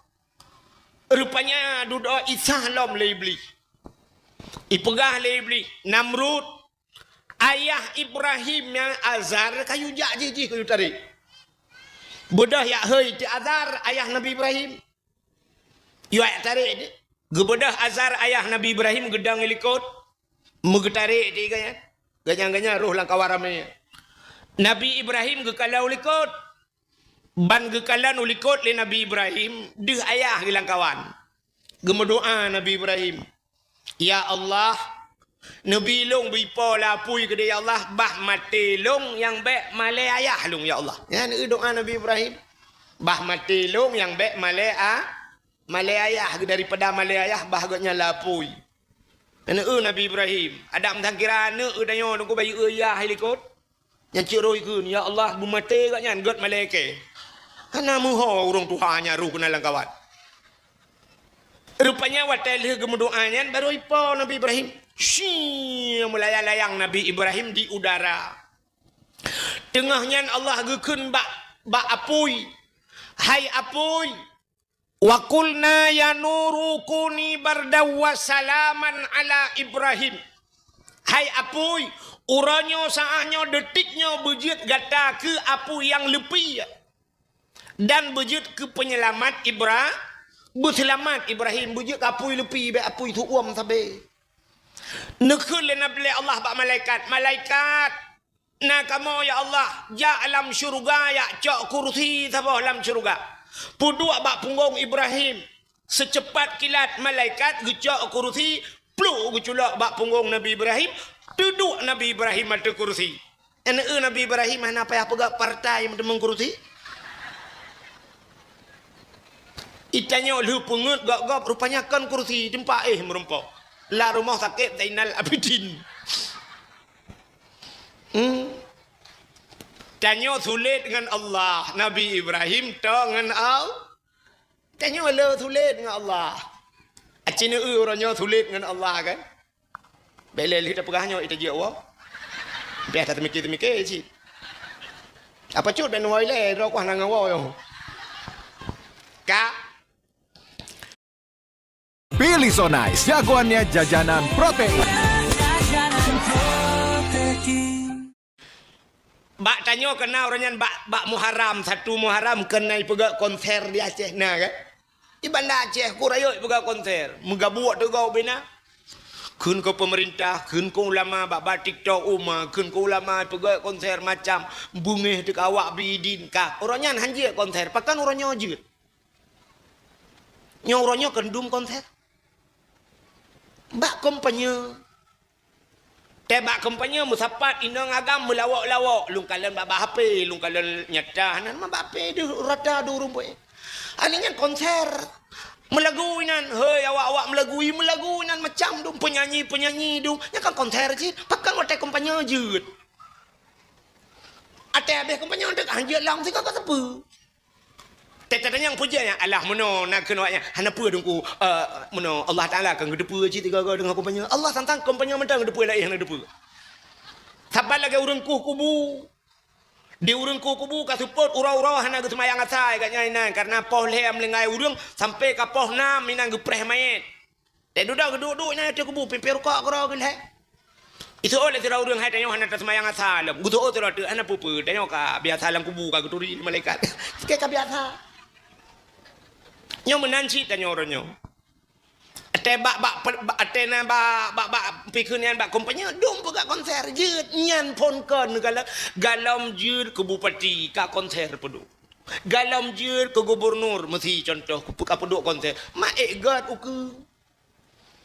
Rupanya dudoe isah lom lé Iblih. Ipeugah lé Iblih, "Namrud, ayah Ibrahim nyang Azar ka yue jak jih-jih ka yue tarék." Beudôh yak hôi teuk Azar, ayah Nabi Ibrahim. Yue jak tarék teuk. Geubeudôh Azar, ayah Nabi Ibrahim, geudong i likot. Meugeutarék teuk gobnyan. Gobnyan-gobnyan roh lam kawan ramé. Nabi Ibrahim geukalon u likot. Ban geukalon u likot lé Nabi Ibrahim, deuh ayah geuh lam kawan. Geumeudoá Nabi Ibrahim, "Ya Allah, neubi lôn beuipo lé apui keudeh, ya Allah, bah maté lôn nyang bék malée ayah lôn, ya Allah." Nyan doá Nabi Ibrahim. "Bah maté lôn nyang bék malée a-, malée ayah, daripada malée ayah bah gobnyan lé apui." Nyan Nabi Ibrahim. Adak meusangkira aneuëk geutanyoe nunggu bayeue ayah i likot. Nyan cit roh ikheun, "Ya Allah, beumaté gobnyan gét malée kée." Hana meuho ureuëng tuha nyan roh keunan lam kawan. Rupanya watée lheueh geumeudoá nyan, barô ipo Nabi Ibrahim. Syii, meulayang-layang Nabi Ibrahim di udara. Teungoh nyan Allah geukheun bak, bak apui, "Hai apui, wa qulna ya nuru kuni bardaw wa salaman ala Ibrahim." "Hai apui, uroe nyoe, saát nyoe, deutik nyoe beujeuet gata keu apui nyang leupie dan beujeuet keu peunyelamat Ibra-, beuseulamat Ibrahim, beujeuet keu apui leupie, bék apui seuuem sabe." Neukheun lé Nabi, lé Allah bak malaikat, "Malaikat, na kamoe, ya Allah, jak lam syeuruga, jak cok kurusi saboh lam syeuruga. Peuduek bak punggong Ibrahim." Seuceupat kilat malaikat geucok kurusi, pluk geuculok bak punggong Nabi Ibrahim, teuduek Nabi Ibrahim ateueh kurusi. Nyan Nabi Ibrahim hana payah peugah partai meuteumong kurusi. Itanyoe lheueh peungeuet gob-gob, rupanya kon kurusi, teumpat éh meurumpok. Lam rumoh sakét Zainal Abidin. Hmm. Tanyoe sulet ngon Allah, Nabi Ibrahim toe ngon Allah. Tanyoe le sulet ngon Allah. Aci neu uroe nyoe sulet ngon Allah kan? Bék lé lheueh tapeugah nyoe ita jeuet woe. Biasa teumike-teumike cit. Apa cut bék nuwoe lé, droe kuah na ngon woe. Ka. Pilisonaise, jagoannya jajanan protein. Bak tanyoe keunan uroe nyan bak, bak Muharram, satu Muharram keunan ipeugah konser di Aceh na kan? Di Banda Aceh, ku rayeuk ipeugah konser. Meugabuk teugau bina. Kheun keu peumeurintah, kheun keu ulama, bak-bak TikTok uma, kheun keu ulama, peugöt konser macam, beungéh teuka awak bri idin ka. Uroe nyan han jeuet konser, pakon uroe nyoe jeuet? Nyoe uroe nyoe kheun dum konser. Bak kampanye. Teuh bak kampanye meusapat inong agam meulawok-lawok, lôn kalon bak-bak H P, lôn kalon nyata, hana mah bak H P deuh rata dua rumpok. Ani nyan konser. Meulagu inan, hei awak-awak meulagu, i meulagu inan macam dum penyanyi-penyanyi dum. Nyan kan konser cit, pakon watèe kampanye jeuet. Watèe habéh kampanye deuh han jeuet lom sigoe ka sapeue. Teutatanyong peue jeuet nyan, alah meunoe na keunoe nyan, hana peue Teungku, eh, meunoe Allah Taala akan geuteupeue cit sigoe-goe deungon kampanye. Allah sang-sang kampanye mantong geuteupeue laén hana geuteupeue. Saban lagèe ureueng kueh kubu. Di ureueng kueh kubu ka seupôt uroe-uroe hana geuseumayang asai gobnyan inan, kareuna poh lhèe meuninggai ureueng sampai ka poh nam inan geupreh manyét. Teuh dudoe geuduek-duek inan ateueh kubu, pimpéh rukok keudroe geuh lhèe. Iseuôt lé sidroe ureueng hai tanyoe hana taseumayang asai lom. Geuseuôt sidroe teuk hana peue-peue, tanyoe ka biasa lam kubu ka geuturi lé malaikat. Sikét ka biasa. Nyoe meunan cit tanyoe uroe nyoe. Watèe bak, bak, bak, watèe na bak, bak, bak, pikeu nyan bak kampanye, dum peugah konser jeuet nyan phon kon galom, galom jeuet keu bupati ka konser peuduek. Galom jeuet keu gubernur meusi contoh keu ka peuduek konser. Ma ék gèt ukeue.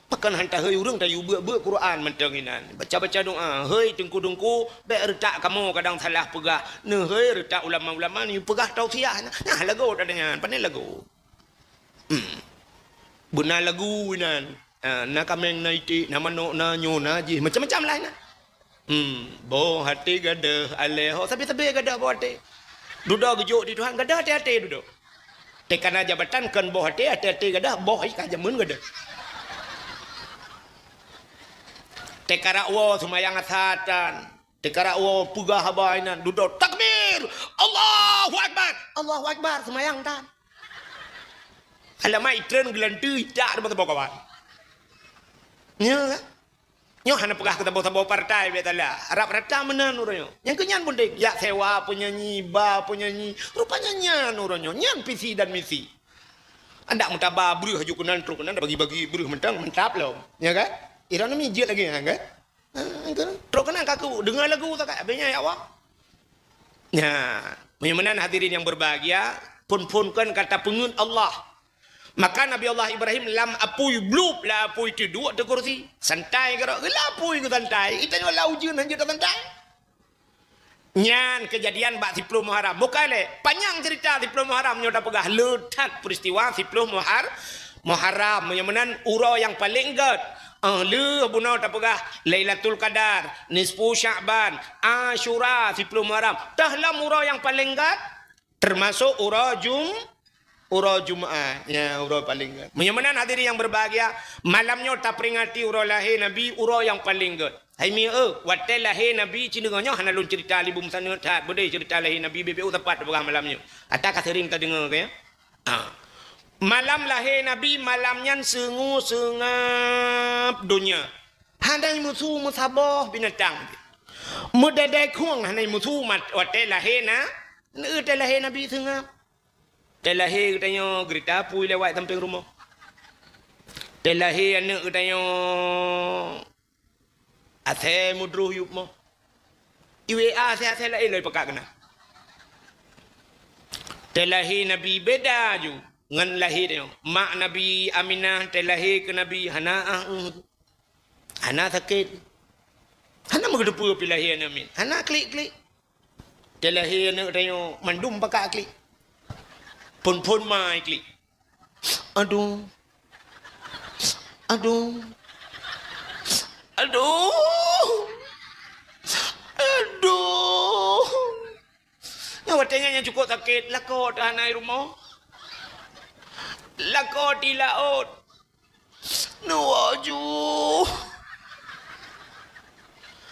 Pakon han tahei ureueng tayue beuet-beuet Quran mantong inan. Baca-baca doa, hei teungku-teungku, bèk reutak kamoe kadang salah peugah. Neuhei reutak ulama-ulama neuyue peugah tausiah. Nah, lagot ada nyan, pandai lagot. Hmm. Beuna lagu inan. Ah, na kaméng, na iték, na manok, na nyoe, na jih, macam-macam lah inan. Hmm, boh até gadôh, aléh ho sabe-sabe gadôh boh até. Dudoe geujok di Tuhan, gadôh até-até dudoe. Teuka na jabatan kon boh até, até-até gadôh, boh ai ka jameun gadôh. Teuka rakwoe seumayang asar tan. Teuka rakwoe peugah haba inan, dudoe takbir, Allahu Akbar, Allahu Akbar, seumayang tan. Alamat itreun geulanteue itak teuma saboh kawan. Nyoe kan? Nyoe hana peugah keu saboh-saboh partai biasalah. Rab rata meunan uroe nyoe. Nyang keu nyan peunteng. Jak sewa penyanyi, ba penyanyi. Rupanya nyan uroe nyoe. Nyan visi dan misi. Adak meutaba breuh aju keunan trok keunan bagi-bagi breuh mantong mantap lom. Ya kan? Iran ni mijit lagi ya kan? Ha, itu. Trok keunan kaku deungoe lagu sakai. Habis nyan ya Allah. Nah, meunyoe meunan hadirin yang berbahagia, phon-phon kon kata peungeut Allah. Maka Nabi Allah Ibrahim lam apui blub, lam apui teuh duek ateueh kursi. Santai keudroe, lam apui geusantai. Itanyoe lam ujeuen hanjeuet santai. Nyan keujadian bak siploh Muharram. Bukai lé, panyang ceurita siploh Muharram nyoe tapeugah le that peristiwa siploh Muhar-, Muharram. Meunyoe meunan uroe nyang paleng gèt. Eh, lheueh bunoe tapeugah Lailatul Qadar, Nisfu Sya'ban, Asyura, siploh Muharram. Teuh lom uroe nyang paleng gèt. Teumasok uroe Jum-, uroe Jumat. Ya, uroe paleng gèt. Meunyoe meunan hadirin yang berbahagia, malam nyoe taperingati uroe lahé Nabi, uroe nyang paleng gèt. Hai mi eu, watèe lahé Nabi, ci deungoe nyoe hana lôn ceurita lé bum saneut that, beudôh ceurita lahé Nabi, beu-beu sapat peugah malam nyoe. Ata ka seuring tadeungoe ka ya. Ha. Malam lahé Nabi, malam nyan seungue seungab donya. Hana meusu meusaboh binatang. Meudadai khueng hana meusu mat-, watèe lahé na, watèe lahé Nabi seungab. Teuh lahé geutanyoe geurita apui lewat sampéng rumoh. Teuh lahé aneuk geutanyoe asèe meudroh yup moh. I W A asèe-asèe laén lom ipakat keunan. Teuh lahé Nabi beda ju ngon lahé tanyoe. Mak Nabi Aminah teuh lahé keu Nabi hana ah, eh, hana sakét. Hana meugeuteupeue pih lahé aneuk miet. Hana klik-klik. Teuh lahé aneuk tanyoe mandum pakat klik. Phon-phon mai klik. Aduh. Aduh. Aduh. Aduh. Nyan watèe nyan nyang cukôp sakét, lakoe teuh hana i rumoh. Lakoe teuh i laôt. Neuwoe ju.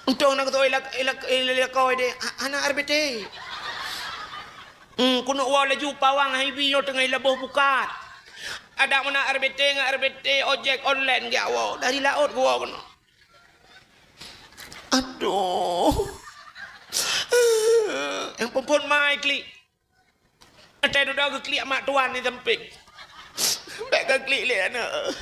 Untông na geutôi lak-, lak-, lakoe deh, ha-, hana R B T. Hmm, keuneuk woe laju pawang hai bi nyoe teungoh laboh pukat. Adak meunan R B T ngon R B T ojek online geujak woe, dari laôt geuwoe keunoe. Aduh. Nyang phon-phon mai klik. Watèe dudoe geuklik mak tuan di sampéng. Bèk ka klik lé aneuk.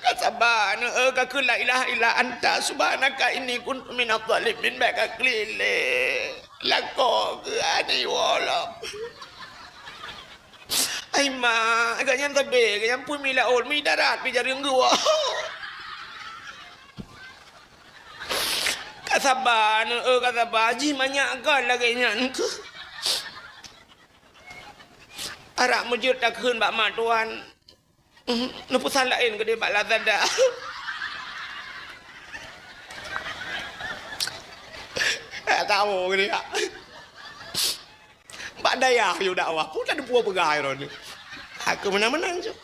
Ka saba, aneuk, eh, ka kheun la ilaha illa anta subhanaka inni kuntu minadh dhalimin, bèk ka klik lé. Lakoe keu aneuk, ya Allah. Ai ma, gobnyan sabé, gobnyan pun mi laôt, mi darat, pi jareueng geuwoe. Ka saba, aneuk, eh, ka saba, jih manyak kon lagèe nyan keuh. Arak meujeuet takheun bak mak tuan. Neupeusan laén keudéh bak Lazada. Tahu keudéh. Bak dayah yue dakwah, peue tadeupue peugah droeneuh. Aku meunan-meunan cok.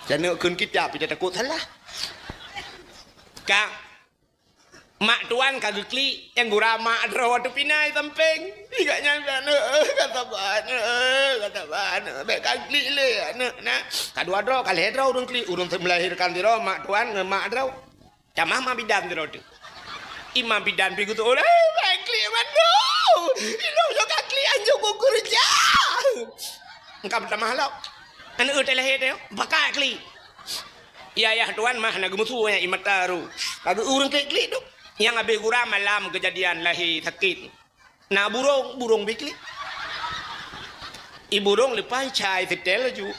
Jangan kheun kitab, kita takut salah. Ka, mak tuan ka geuklik, nyang gura mak droe ateueh pinai sampéng. Ingat nyan, aneuk, eh, ka saba, aneuk, eh, ka saba, aneuk. Bèk ka klik lé, aneuk, nah. Ka dua droe, ka lhèe droe ureueng klik, ureueng melahirkan sidroe, mak tuan ngon mak droe. Tamah ma bidan sidroe teuh. Imam bidan pi geutôh, "Eh, bèk klik mandum. Ilôn nyoe ka klik anjong kuku rujak." Engka meutamah lom. Aneuk teuh lahé teuh, pakat klik. Yah, yah, tuan mah na geumeusu nyan i mata ru. Ka geu ureueng klik-klik tu. Nyang habéh gura malam keujadian lahé sakét. Na burông, burông biklik. I burông leupah cai seutèl laju.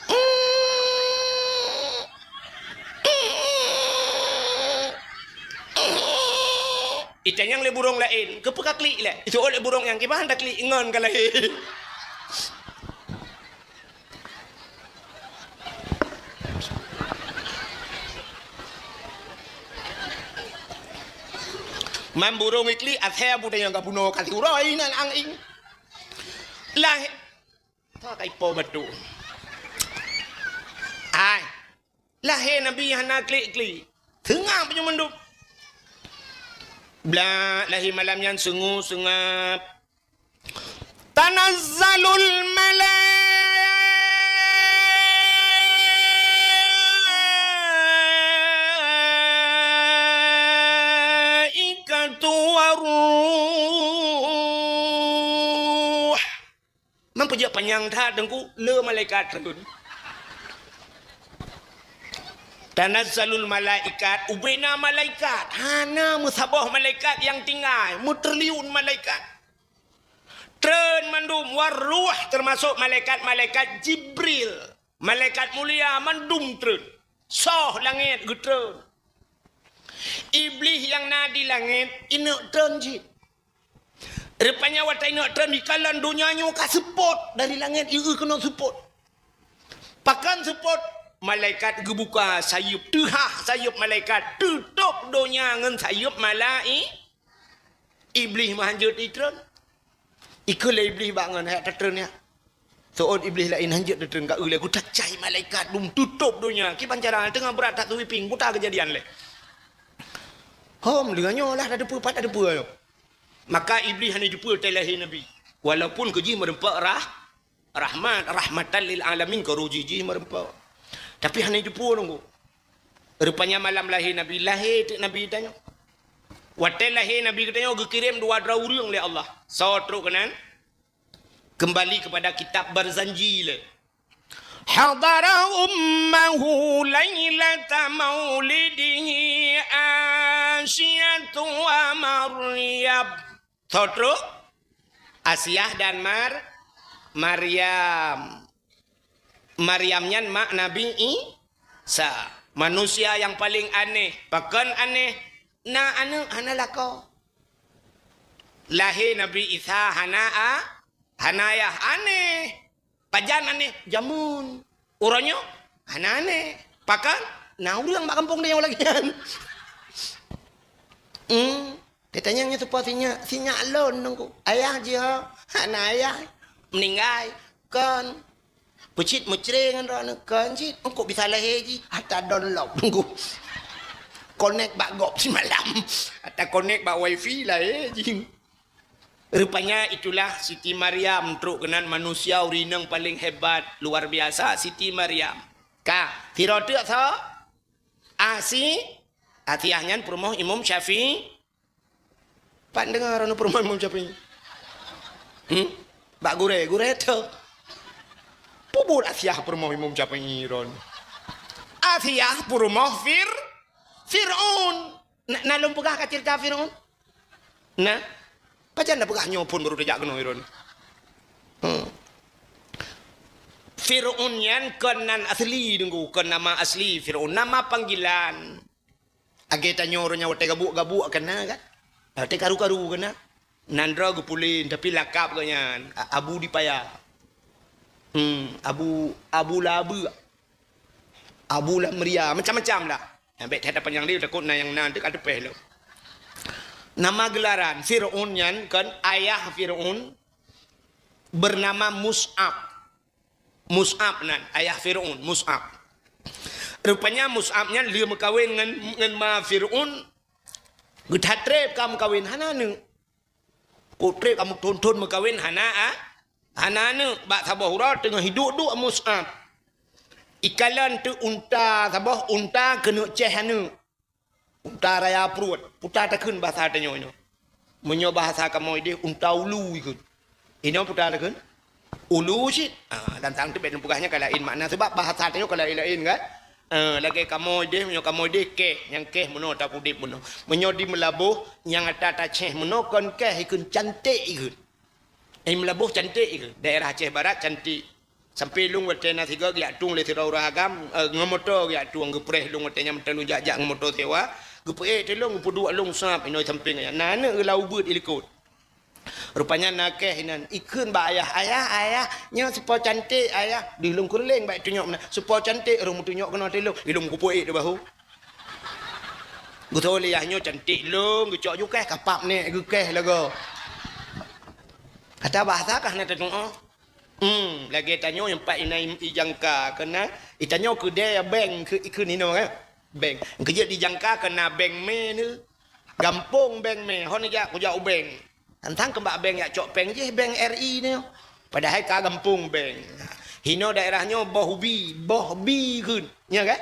Itanyong lé burông laén, "Keupeue ka klik lé?" Iseuôt lé burông nyang kiban taklik ngon ka lahé. Man burông iklik, asèe buta nyang ka bunoe ka siuroe inan ang ing. Lah, ta kai po batu. Ai. Lahé Nabi hana klik-klik. Seungab nyoe mandum. Blah, lahé malam nyan seungab-seungab. Tanazzalul malaikatu warruh. Mempeujeuet panyang that, Teungku, le malaikat treun. Tanazzalul malaikat, ubena malaikat, hana meusaboh malaikat nyang tinggai, meutriliun malaikat. Treun mandum, warruh, teumasok malaikat-malaikat Jibril, malaikat mulia mandum treun. Soh langét geutreun. Iblih nyang na di langét, ineuk treun cit. Rupanya watèe ineuk treun dikalon donya nyoe ka seupôt dari langét, ieu keunoe seupôt. Pakon seupôt? Malaikat geubuka sayeuep, teuhah sayeuep malaikat, teutôp donya ngon sayeuep malai-, Iblih meuhan jeuet itreun. Ikheun lé Iblih bak ngon, "Hai tatreun nyak." Seuôt Iblih laén, "Han jeuet tatreun, ka eu lé, ku tacai malaikat dum tutôp donya." Kiban cara, teungoh brat that sweeping, buta keujadian lé. Hom, deungon nyoe lah tateupeue, pat tateupeue nyoe. Maka Iblih hana jiteupeue watèe lahé Nabi. Walaupun keu jih meureumpok rah-, rahmat, rahmatan lil alamin, keu roh jih, jih meureumpok. Tapi hana jiteupeue nunggu. Rupanya malam lahé Nabi, lahé teuk Nabi tanyoe. Watèe lahé Nabi geutanyoe geukirém dua droe ureueng lé Allah. Soe trok keunan? Kembali kepada kitab Barzanji lé. Hadara ummahu lailata maulidihi Asiyatu wa Maryam. Soe trok? Asiah dan Mar-, Maryam. Maryam nyan mak Nabi Isa. Manusia nyang paleng aneh. Pakon aneh? Na aneuk hana lakoe. Lahé Nabi Isa hana a-, hana ayah. Aneh. Pajan aneh? Jameun. Uroe nyoe hana aneh. Pakon? Na ureueng bak gampông tanyoe lagèe nyan. Hmm. Tatanyong nyoe soe po si nyak? Si nyak lôn, Teungku. Ayah jih ho? Hana ayah. Meuninggai. Kon. Peucit meucre ngon droeneuh? Kon cit. Engkok bisa lahé jih? Ata download, Teungku. Connect bak gob simalam. Ata connect bak wifi lahé jih. Rupanya itulah Siti Maryam trok keunan, manusia ureueng inong paleng hebat, luar biasa Siti Maryam. Ka, sidroe teuk soe? Asi-, Asiah nyan peurumoh Imam Syafi'i. Pat deungoe droeneuh peurumoh Imam Syafi'i? Hmm? Bak gurèe, gurèe tho. Peue buet Asiah peurumoh Imam Syafi'i droeneuh? Asiah peurumoh Fir-, Fir'aun. Na, na lôn peugah ka cerita Fir'aun? Nah, pajan na peugah nyoe phon baru tajak keunoe Fir'aun. Hmm. Fir'aun nyan kon nan asli, Teungku, kon nama asli Fir'aun, nama panggilan. Lagèe tanyoe ureueng nyang watèe gabuk-gabuk ka na kan? Watèe karu-karu ka na. Nan droe geupulen, tapi lakab geuh nyan A-, Abu Dipaya. Hmm, Abu, Abu Labeuk. Abu Lamria, macam-macam lah. Nyang bèk that panyang lé, takot na nyang na teuka teupeh lom. Nama gelaran Fir'aun nyan kan, ayah Fir'aun bernama Mus'ab. Mus'ab nan, ayah Fir'aun, Mus'ab. Rupanya Mus'ab nyan lheueh meukawen ngon, ngon ma Fir'aun, geuthat treb ka meukawen, hana aneuk. Kok treb ka meuthon-thon meukawen hana a-, hana aneuk, bak saboh uroe teungoh hidup duek Mus'ab. Ikalon teuk unta saboh, unta keuneuk céh aneuk. Unta raya pruet, peue takheun bahasa tanyoe nyoe. Meunyoe bahasa kamoe deh, unta ulu ikheun. Inoe peue takheun? Ulu cit. Ah, dan tang teubit peugah nyan ka laén makna, sebab bahasa tanyoe ka laén-laén kan. Eh, lagèe kamoe deh, meunyoe kamoe deh keh, nyang keh meunoe, ata pudeb meunoe. Meunyoe di Meulaboh, nyang ata tacéh meunoe kon keh, ikheun cantik ikheun. Eh, Meulaboh cantik ikheun. Daerah Aceh Barat cantik. Sampai lôn watèe na sigoe geujak tueng lé sidroe ureueng agam, eh, ngon moto geujak tueng, geupreh lôn watèe nyan, meuteulôn jak-jak ngon moto sewa, geupeuék teulông, geupeuduek lôn sab inoe sampéng ayah. Na aneuk geulau beuet ilikot. Rupanya na keh inan, ikheun bak ayah, "Ayah, ayah, nyoe si Po Cantik, ayah." Di lôn keureuléng bak tunyok meunan, "Si Po Cantik," ureueng meutunyok keunoe teulông, ilông geupeuék di bahu. Geutho lé ayah nyoe cantik lôn, geucok ju keh, kapap nèk geukeh lagoe. Ata bahasa kah na tatuoh? Hmm, lagèe tanyoe nyang pat inan ijangka keunan, itanyoe keudè bank keu, keu ninoe kan? Bank. Keujeuet dijangka keunan bank mé ni. Gampông bank mé, hon jak kujak u bank. Tantang keu bak bank jak cok péng jih, bank R I nyoe. Padahai ka gampông bank. Hinoe daerah nyoe boh ubi, boh bi kheun. Nya kan?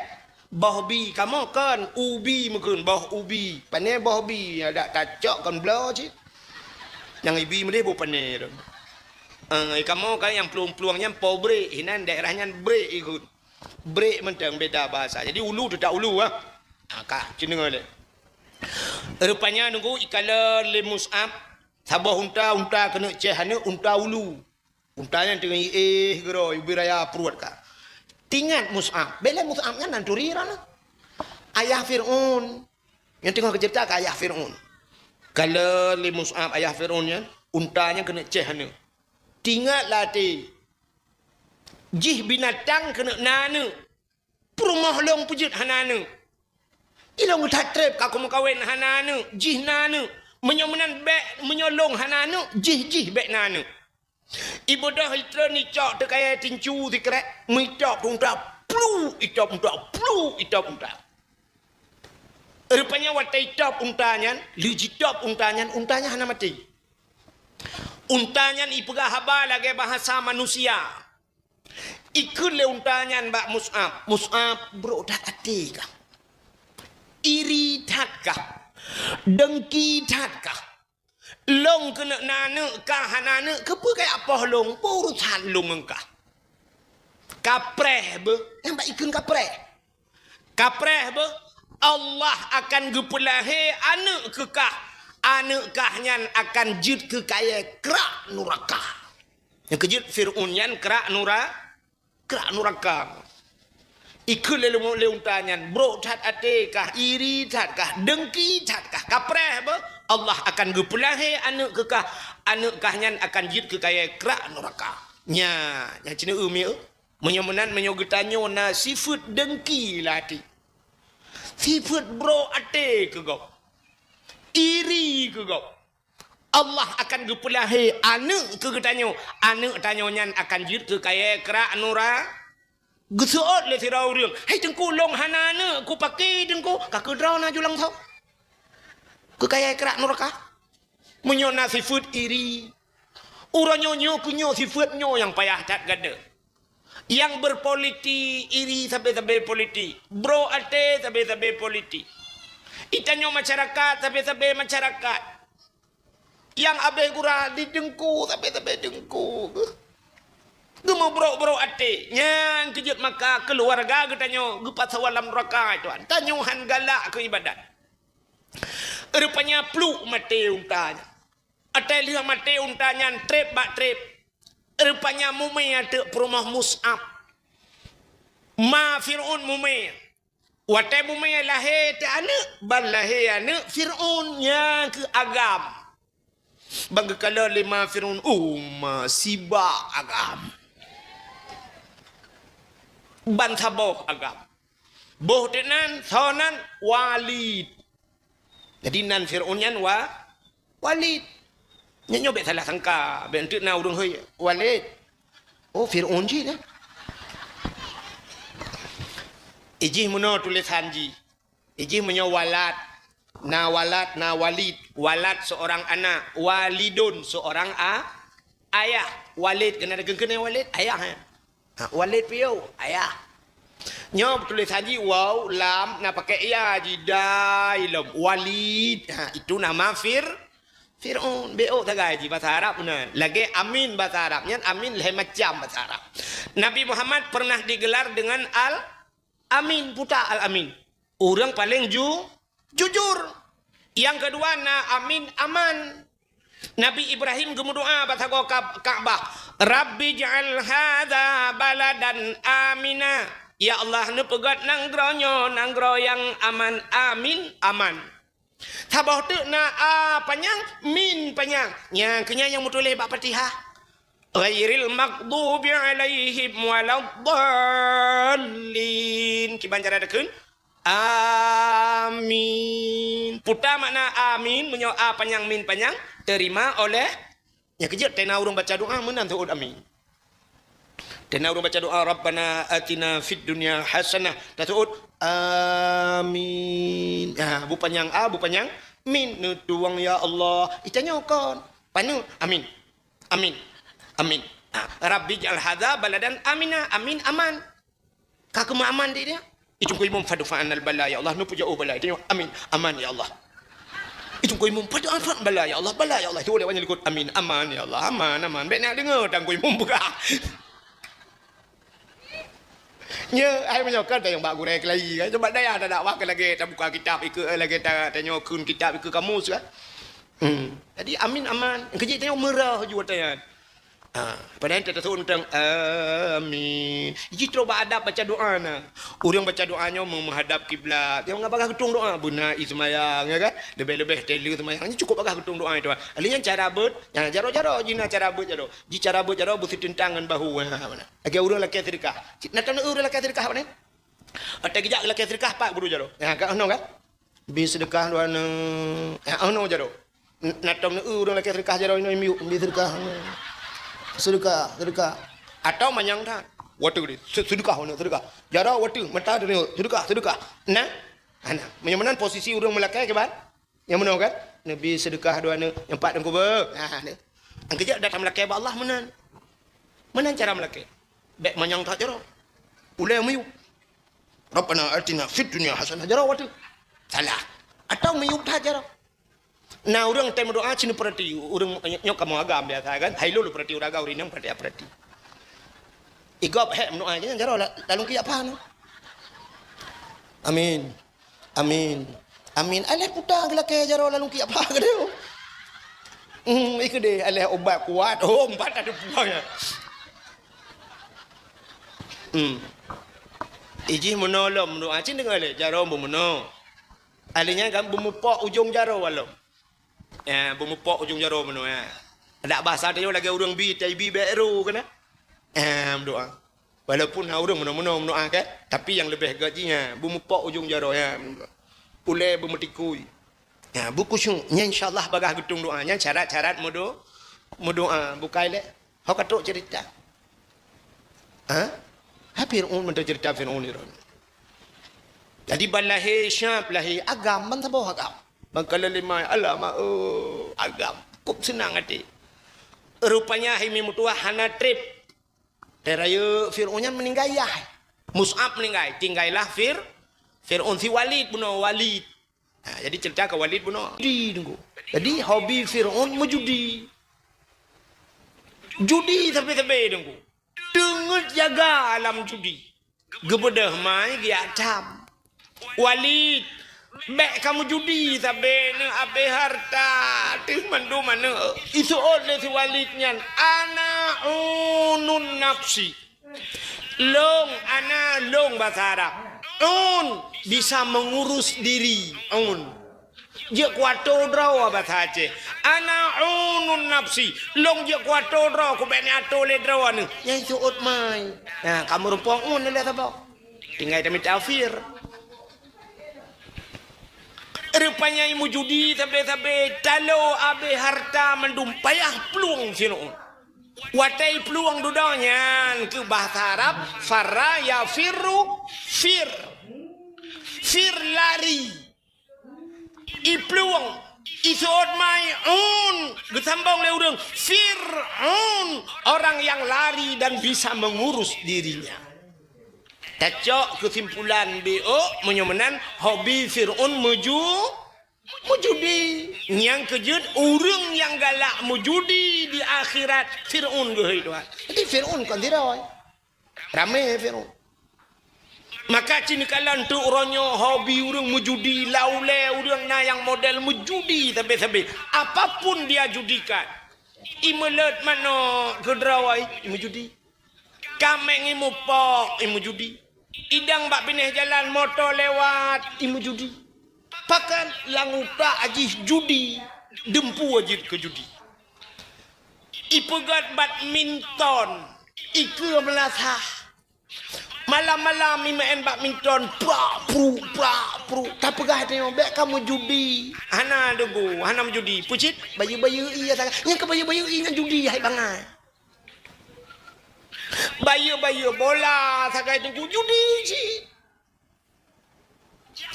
Boh bi, kamoe kon ubi meukheun, boh ubi. Pané boh bi, adak tacok kon bloe cit. Nyang ibi meudeh boh pané tu. Eh, kamoe kan nyang plueng-plueng nyan po brek, hinan daerah nyan brek ikheun. Brek mantong beda bahasa. Jadi ulu teutap ulu ah. Ha, ka, ci deungoe lé. Rupanya nunggu ikalon lé Mus'ab, saboh unta, unta keuneuk céh aneuk, unta ulu. Unta nyan teungoh iéh geuroe, ubé raya pruet ka. Tingat Mus'ab, bèk lé Mus'ab nyan nan turi droeneuh. Ayah Fir'aun. Nyang teungoh geuceurita keu ayah Fir'aun. Kalon lé Mus'ab ayah Fir'aun nyan, unta nyan keuneuk céh aneuk. Tingat lam até, jih binatang keuneuk na aneuk. Peurumoh lôn peujeuet hana aneuk. Ilôn geuthat treb ka kumeukawen hana aneuk, jih na aneuk. Meunyoe meunan bèk, meunyoe lôn hana aneuk, jih, jih bèk na aneuk. Ibeudôh itreun icok teuk kayèe tincu sikrek, meuitôb unta, plu, itôb unta, plu, itôb unta. Rupanya watèe itôb unta nyan, lheueh jitôb unta nyan, unta nyan hana maté. Unta nyan ipeugah haba lagèe bahasa manusia. Ikheun lé unta nyan bak Mus'ab, "Mus'ab, brok that até kah? Iri that kah? Dengki that kah? Lôn keuneuk na aneuk kah hana aneuk, keupeue kajak poh lôn? Peue urusan lôn ngon kah?" Kapreh beuh, nyang bak ikheun kapreh. Kapreh beuh, Allah akan geupeulahé aneuk keu kah. Aneuk kah nyan akan jeuet keu kayèe krak nuraka. Nyang keujeuet Fir'aun nyan krak nura-, krak nuraka. Ikheun lé, lé unta nyan, "Brok that até kah, iri that kah, dengki that kah, kapreh beuh, Allah akan geupeulahé aneuk keu kah, aneuk kah nyan akan jeuet keu kayèe krak nuraka." Nya, nyang ci neueu mieu. Meunyoe meunan, meunyoe geutanyoe na sifeuet dengki lam até, sifeuet brok até keu gob, iri keu gob, Allah akan geupeulahé aneuk keu geutanyoe. Aneuk tanyoe nyan akan jeuet keu kayèe krak nura-, geuseuôt lé sidroe ureueng, "Hai Teungku, lôn hana aneuk, kupaké Teungku?" Ka keudroe na ju langsông keu kayèe krak nuraka. Meunyoe na sifeuet iri, uroe nyoe, nyoe keuh nyoe sifeuet nyoe nyang payah that gata. Nyang berpolitik, iri sabe-sabe politik. Brok até sabe-sabe politik. Itanyoe masyarakat, sabe-sabe masyarakat. Nyang abéh gura di teungku, sabe-sabe teungku. Geumeubrok-brok Nyan keu jeuet maka keuluwarga geutanyoe geupasoe lam nuraka, tuan. Tanyoe han galak keu ibadat. Rupanya pluek maté unta nyan. Watèe lheueh maté unta nyan trép bak trép. Rupanya mumè ateueh peurumoh Mus'ab. Ma Fir'aun mumè. Watèe mumè lahé teuh aneuk, ban lahé aneuk Fir'aun nyang keu agam. Ban geukalon lé ma Fir'aun, oh, ma sibak agam. Ban saboh agam. Boh teuk nan, soe nan, Walid. Jadi nan Fir'aun nyan Wa-, Walid. Nyan nyoe bèk salah sangka, bèk enteuk na ureueng hôi, Walid. Oh, Fir'aun jih nyan. Ijih meunoe tulésan jih. Ijih meunyoe Walad. Na Walad, na Walid. Walad seorang anak. Walidun seorang a-, ayah. Walid, keuneuk geukheun Walid, ayah, eh. Ha, Walid piôh, ayah. Nyoe tulésan jih waw, lam, na pakai ya, jidai lom. Walid. Ha, itu nama Fir-, Fir'aun. Bèk ôk sagai jih basa Arab meunan. Lagèe amin basa Arab. Nyan amin lhèe macam basa Arab. Nabi Muhammad pernah digelar dengan Al-Amin. Peue ta Al-Amin? Ureueng paleng ju-, jujur. Nyang keudua na amin aman. Nabi Ibrahim geumeudoa bak sagoe Ka-, Ka'bah, "Rabbi ij'al hadza baladan amina." Ya Allah, neupeugöt nanggroe nyoe nanggroe nyang aman, amin, aman. Saboh teuk na a panyang, min panyang. Nyang keu nyan nyang meutuléh bak Fatihah. Ghairil maghdubi 'alaihim waladdallin. Kiban cara takheun? Amin. Peue ta makna amin, meunyoe a panyang, min panyang, terima oleh. Nyang keujeuet, teuh na ureueng baca doa meunan taseuôt amin. Teuh na ureueng baca doa, "Rabbana atina fid dunya hasanah." Taseuôt, "Amin." Ha, bu panyang a, bu panyang min. Neutuwang, "Ya Allah." Ita nyoe kon. Paneuk, "Amin. Amin. Amin." Ha, "Rabbi ij'al hadza baladan amina." Amin, aman. Ka keumeuaman di dia. Itungkui mum fadfa anal bala, ya Allah, neupeujeuet bala. Itu, amin, aman, ya Allah. Itungkui mum fadfa anal bala, ya Allah, bala, ya Allah. Itu uleh awaknyan likot, amin, aman, ya Allah, aman, aman. Bèk na deungö tangkui mum peugah. Nya, ai meunyoe kan tayong bak gurèe keulayi kan. Sebab daya ta dakwah kan lagèe tabuka kitab ikeue, lagèe ta, tanyoe kheun kitab ikeue kamus kan. Hmm. Jadi amin aman. Keujeuet tanyoe meurah ju watèe nyan. Ha, padahai teuteun tang amin. Jih trok bak adab baca doa na. Ureueng baca doa nyoe meuhadap kiblat. Nyang bagah geutong doa beuna i seumayang, ya kan? Leubeh-leubeh telu seumayang. Nyoe cukup bagah geutong doa itu. Alèh nyan cara beuet, ya, jaroe-jaroe jih na cara beuet jaroe. Jih cara beuet jaroe beusiteuntrang ngon bahu. Ha, mana? Lagèe ureueng lakèe seudeukah. Cit na taneuk ureueng lakèe seudeukah apa ni? Ata geujak lakèe seudeukah pat guru jaroe. Ya, ka ono kan? Bi seudeukah dua neuk. Ya, ono jaroe. N-, na tom neu ureueng lakèe seudeukah jaroe inoe miyueb, bi seudeukah. Seudeukah, seudeukah. Atau manyang that. Watèe geude, se-, seudeukah, seudeukah. Jaroe watèe, mata teuneuk, seudeukah, seudeukah. Nah, hana. Meunyoe meunan posisi ureueng meulakèe kiban? Nyang meunoe kan? Neubi seudeukah dua neuk, nyang pat teungku beuh. Nah, ni. Nyang keujeuet datang meulakèe bak Allah meunan. Meunan cara meulakèe. Bèk manyang that jaroe. Ulèe miyueb. Rabbana atina fid dunya hasanah jaroe watèe. Salah. Atau miyueb that jaroe. Na ureueng teuh meudoa cit neupeurati, ureueng nyoe kamoe agam biasa kan. Hai lôn peurati ureueng agam, ureueng inong peurati, peurati. Igob hék meudoa jih jaroe la-, lalong kiyak pha nyoe. Amin. Amin. Amin. Alah puta geulakèe jaroe lalong kiyak pha keudéh. Hmm, ikeudéh alah ubat kuat. Oh, empat ada puang ya. Hmm. Ijih meunoe lom meudoa cit deungon lé jaroe beumeunoe. Alèh nyan kan beumupok ujong jaroe walom. Ya, beumupok ujong jaroe meunoe, ya. Adak basa tanyoe lagèe ureueng bi, tai bi bèk ro keunan. Ya, meudoa. Walaupun na ureueng meunoe-meunoe meudoa kan, tapi nyang leubeh gèt jih, ya, beumupok ujong jaroe, ya. Ulèe beumeutikui. Ya, beukhusyuk. Nyan insya Allah bagah geutong doa. Nyan syarat-syarat meudo-, meudoa. Bukai lé. Ho ka trok cerita. Ha? Ha Fir'aun mantong cerita Fir'aun ni. Jadi ban lahé syab, lahé agam, ban saboh agam. Ban ka lheuh lima, alamak, oh, agam. Kok seunang até. Rupanya hai mi meutuah hana trép. Teuh rayeuk Fir'aun nyan meuninggai yah. Mus'ab meuninggai, tinggailah Fir-, Fir'aun si Walid bunoe Walid. Ha, jadi cerita ka Walid bunoe. Judi, Teungku. Jadi hobi Fir'aun meujudi. Judi sabe-sabe, Teungku. Deungon jaga lam judi. Geubeudôh mai geujak tham. Walid, bèk kamoe judi sabe, neuabéh hareuta, teuh mandum aneuk. Iseuôt lé si Walid nyan, "Ana unun nafsi." Lôn, ana lôn basa Arab. Un, bisa mengurus diri. Un. Jeuet kuatô droe basa Aceh. "Ana unun nafsi." Lôn jeuet kuatô droe, kubèk neuatô lé droe neuh. Nyan seuôt mai. Nah, kamoe rumpok un lé saboh. Tinggai tamita fir. Rupanya i meujudi sabe-sabe, talo abéh hareuta mandum, payah plueng Fir'aun. Watèe plueng dudoe nyan keu bahasa Arab, farra yafirru fir. Fir lari. Iplueng, iseuôt mai un, geusambong lé ureueng, Fir'aun, orang yang lari dan bisa mengurus dirinya. Tacok keusimpulan B O, meunyoe meunan, hobi Fir'aun meuju-, meujudi. Nyang keujeuet, ureueng nyang galak meujudi di akhirat, Fir'aun geuhôi Tuhan. Jadi Fir'aun kon sidroe. Ramé Fir'aun. Maka cit neukalon teuk uroe nyoe hobi ureueng meujudi, lam ulèe ureueng na nyang model meujudi sabe-sabe. Apapun dia judikan. Imeuleuet manok keudroe, imeujudi. Kaméng imupok, imeujudi. Idong bak binéh jalan moto lewat, imeujudi. Pakon lam utak jih judi, dumpeue jeuet keu judi. Ipeugèt badminton, ikeue meulasah. Malam-malam imeu'en badminton, prak, pruk, prak, pruk. Tapeugah tanyoe, bèk kamoe judi. Hana deungo, hana meujudi. Peue cit, bayeue-bayeue ie sagai. Nyang keu bayeue-bayeue ie nyan judi hai bangai. Bayeue-bayeue bola sagai teungku judi cit.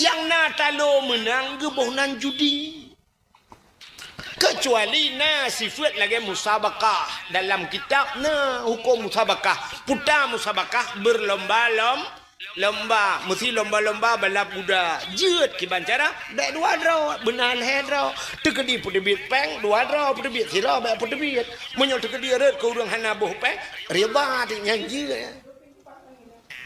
Nyang na talo meunang geuboh nan judi. Keucuali na sifeuet lagèe musabakah. Dalam kitab na hukôm musabakah. Puta musabakah beurlomba-lom-, lomba. Meusi lomba-lomba balap kuda. Jeuet kiban cara, bèk dua droe, beuna lhèe droe. Teukeudi peuteubiet pèng, dua droe peuteubiet, sidroe bèk peuteubiet. Meunyoe teukeudi rhot keu ureueng hana boh pèng, riba teuk nyan jeuet.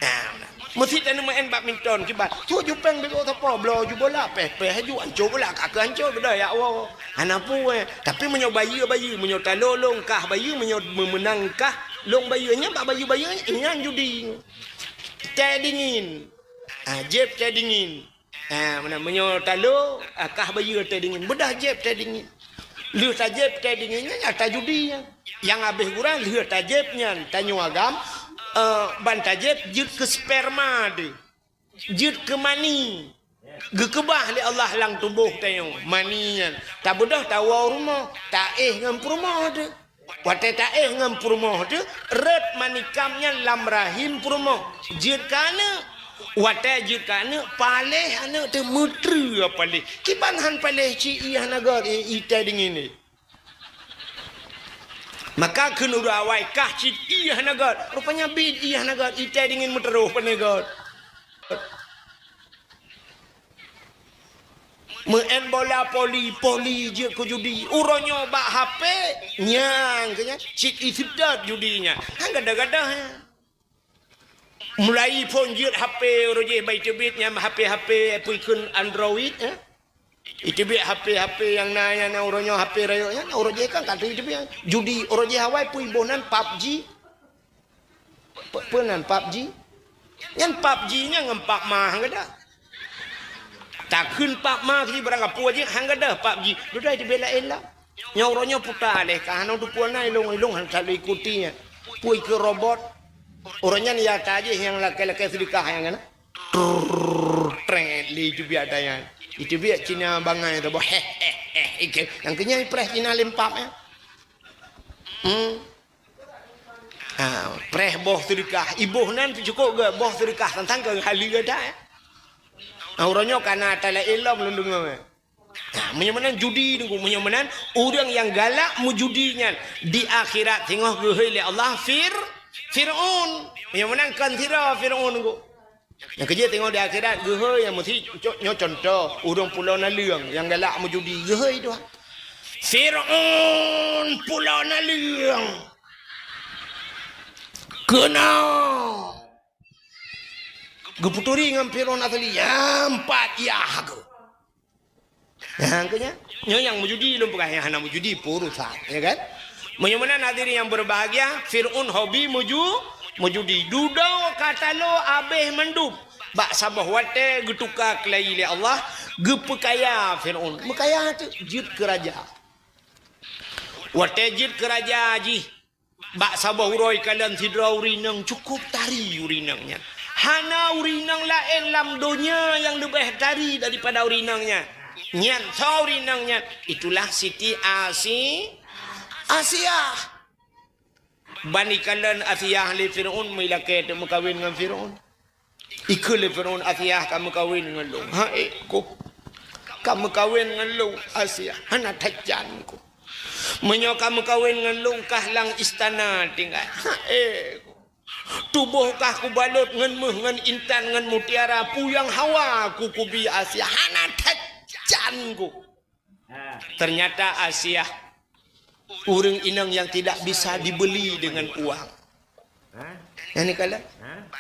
Nah, meusi taneuk meu'en badminton kiban. Su ju pèng beugot sapo, bloe ju bola, pèh-pèh ju, ancô bola, ka keuh ancô, beudôh ya Allah. Hana peue. Tapi meunyoe bayeue-bayeue, meunyoe talo lôn kah bayeue, meunyoe meumeunang kah lôn bayeue, nyan bak bayeue-bayeue, nyan judi. Teh dingin. Ah, jieb teh dingin. Ah, meunan, meunyoe talo, ah, kah bayeue teh dingin. Beudôh jieb teh dingin. Lheueh tajieb teh dingin nyan, nyang tajudi nyan. Nyang habéh gura lheueh tajieb nyan, tanyoe agam, eh, ban tajieb jeuet keu sperma teuh. Jeuet keu mani. Geukeubah lé Allah lam tuboh tanyoe. Mani nyan. Tabeudôh tawoe u rumoh. Taéh ngon peurumoh teuh. Watèe taéh ngon peurumoh teuh, rhot manikam nyan lam rahim peurumoh. Jeuet keu aneuk. Watèe jeuet keu aneuk, paléh aneuk teuh, meutreue paléh. Kiban han paléh cit ie hana göt, ie, ie teh dingin nyan. Maka kheun ureueng awai kah cit ie hana göt. Rupanya biet ie hana göt, ie teh dingin meuteurôh pane göt. Meu'en bola voli, voli jeuet keu judi. Uroe nyoe bak H P, nyang keu nyan, cit iseudot judi nyan. Han gadôh-gadôh nyan. Mulai phôn jeuet H P, uroe jéh bak iteubiet nyan H P, H P, peue kheun Android, eh? Iteubiet H P, H P nyang na, nyang na uroe nyoe H P rayeuk nyan, uroe jéh kan ka iteubiet. Judi, uroe jéh awai peue iboh nan PUBG. Pe-, peue nan PUBG? Nyan PUBG nyan ngon Pap Ma han gadôh. Takheun Pap Ma keu barang kapeue jih han gadôh PUBG. Dudoe di bela ela. Nyang uroe nyoe puta lé ka hana teupeue na ilong-ilong han selalu ikuti nyan. Peue keu robot. Uroe nyan ya tajih nyang lakèe-lakèe seudeukah nyang kana. Trrrr, trét lé iteubiet ata nyan. Iteubiet Cina bangai tu boh. Heh, heh, heh. Ike. Nyang keu nyan ipreh Cina lé Pap nyan. Hmm. Ha, preh boh seudeukah. Iboh nan teucukôp geuh boh seudeukah tantang keu haleue that, eh. Ha, uroe nyoe kana ata laén lom lôn deungoe, eh. Ha, meunyoe meunan judi deungoe, meunyoe meunan ureueng nyang galak meujudi nyan di akhirat singoh geuhôi lé Allah Fir-, Fir'aun. Meunyoe meunan kon sidroe Fir'aun deungoe. Nyang keujeuet teungoh di akhirat geuhôi nyang meusi co-, nyoe contoh, ureueng pulo naleueng nyang galak meujudi geuhôi tuha. Fir'aun pulo naleueng. Keunoe. Geuputuri ngon Firaun asli, ya, empat yah keuh. Nyang keuh nyan, nyoe nyang meujudi lôn peugah, nyang hana meujudi peurusan, ya kan? Meunyoe meunan hadirin yang berbahagia, Firaun hobi meuju-, meujudi. Dudoe ka talo abéh mandum. Bak saboh watée geutuka keulayi lé Allah, geupeukaya Firaun. Meukaya teuk jeuet keu raja. Watée jeuet keu raja jih, bak saboh uroe kalon sidroe ureueng inong, cukup tari ureueng inong nyan. Hana ureueng inong laén lam donya nyang leubeh tari daripada ureueng inong nyan. Nyan soe ureueng inong nyan? Itulah Siti Asi-, Asiah. Ban ikalon Asiah lé Firaun, meulakée teuk meukawen ngon Firaun. Ikheun lé Firaun, "Asiah ka meukawen ngon lôn." "Ha éh, Teungku. Ka meukawen ngon lôn, Asiah. Hana that jan, Teungku. Meunyoe ka meukawen ngon lôn, kah lam istana tinggai. Ha éh, Teungku. Tuboh kah kubalot ngon méuh, ngon intan, ngon mutiara, peue nyang hawa ku kubi Asiah. Hana that jan, Teungku." Ternyata Asiah ureueng inong yang tidak bisa dibeli dengan uang. Nyan ikalon.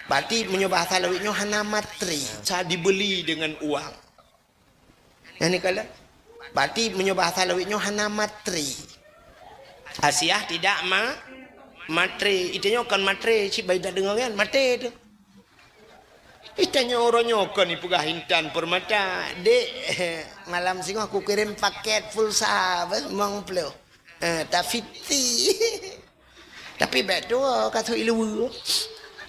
Berarti meunyoe bahasa lawét nyoe hana matre, bisa dibeli dengan uang. Nyan ikalon. Berarti meunyoe bahasa lawét nyoe hana matre. Asiah tidak ma-, matre. Itanyoe kon matre, cit bayi tadeungoe nyan, matre teuh. Itanyoe uroe nyoe kon ipeugah intan peurmata, "Dek, malam singoh kukirém paket pulsa, beh, limong ploh. Eh, tafiti." Tapi bék tuwoe ka sut iluweue.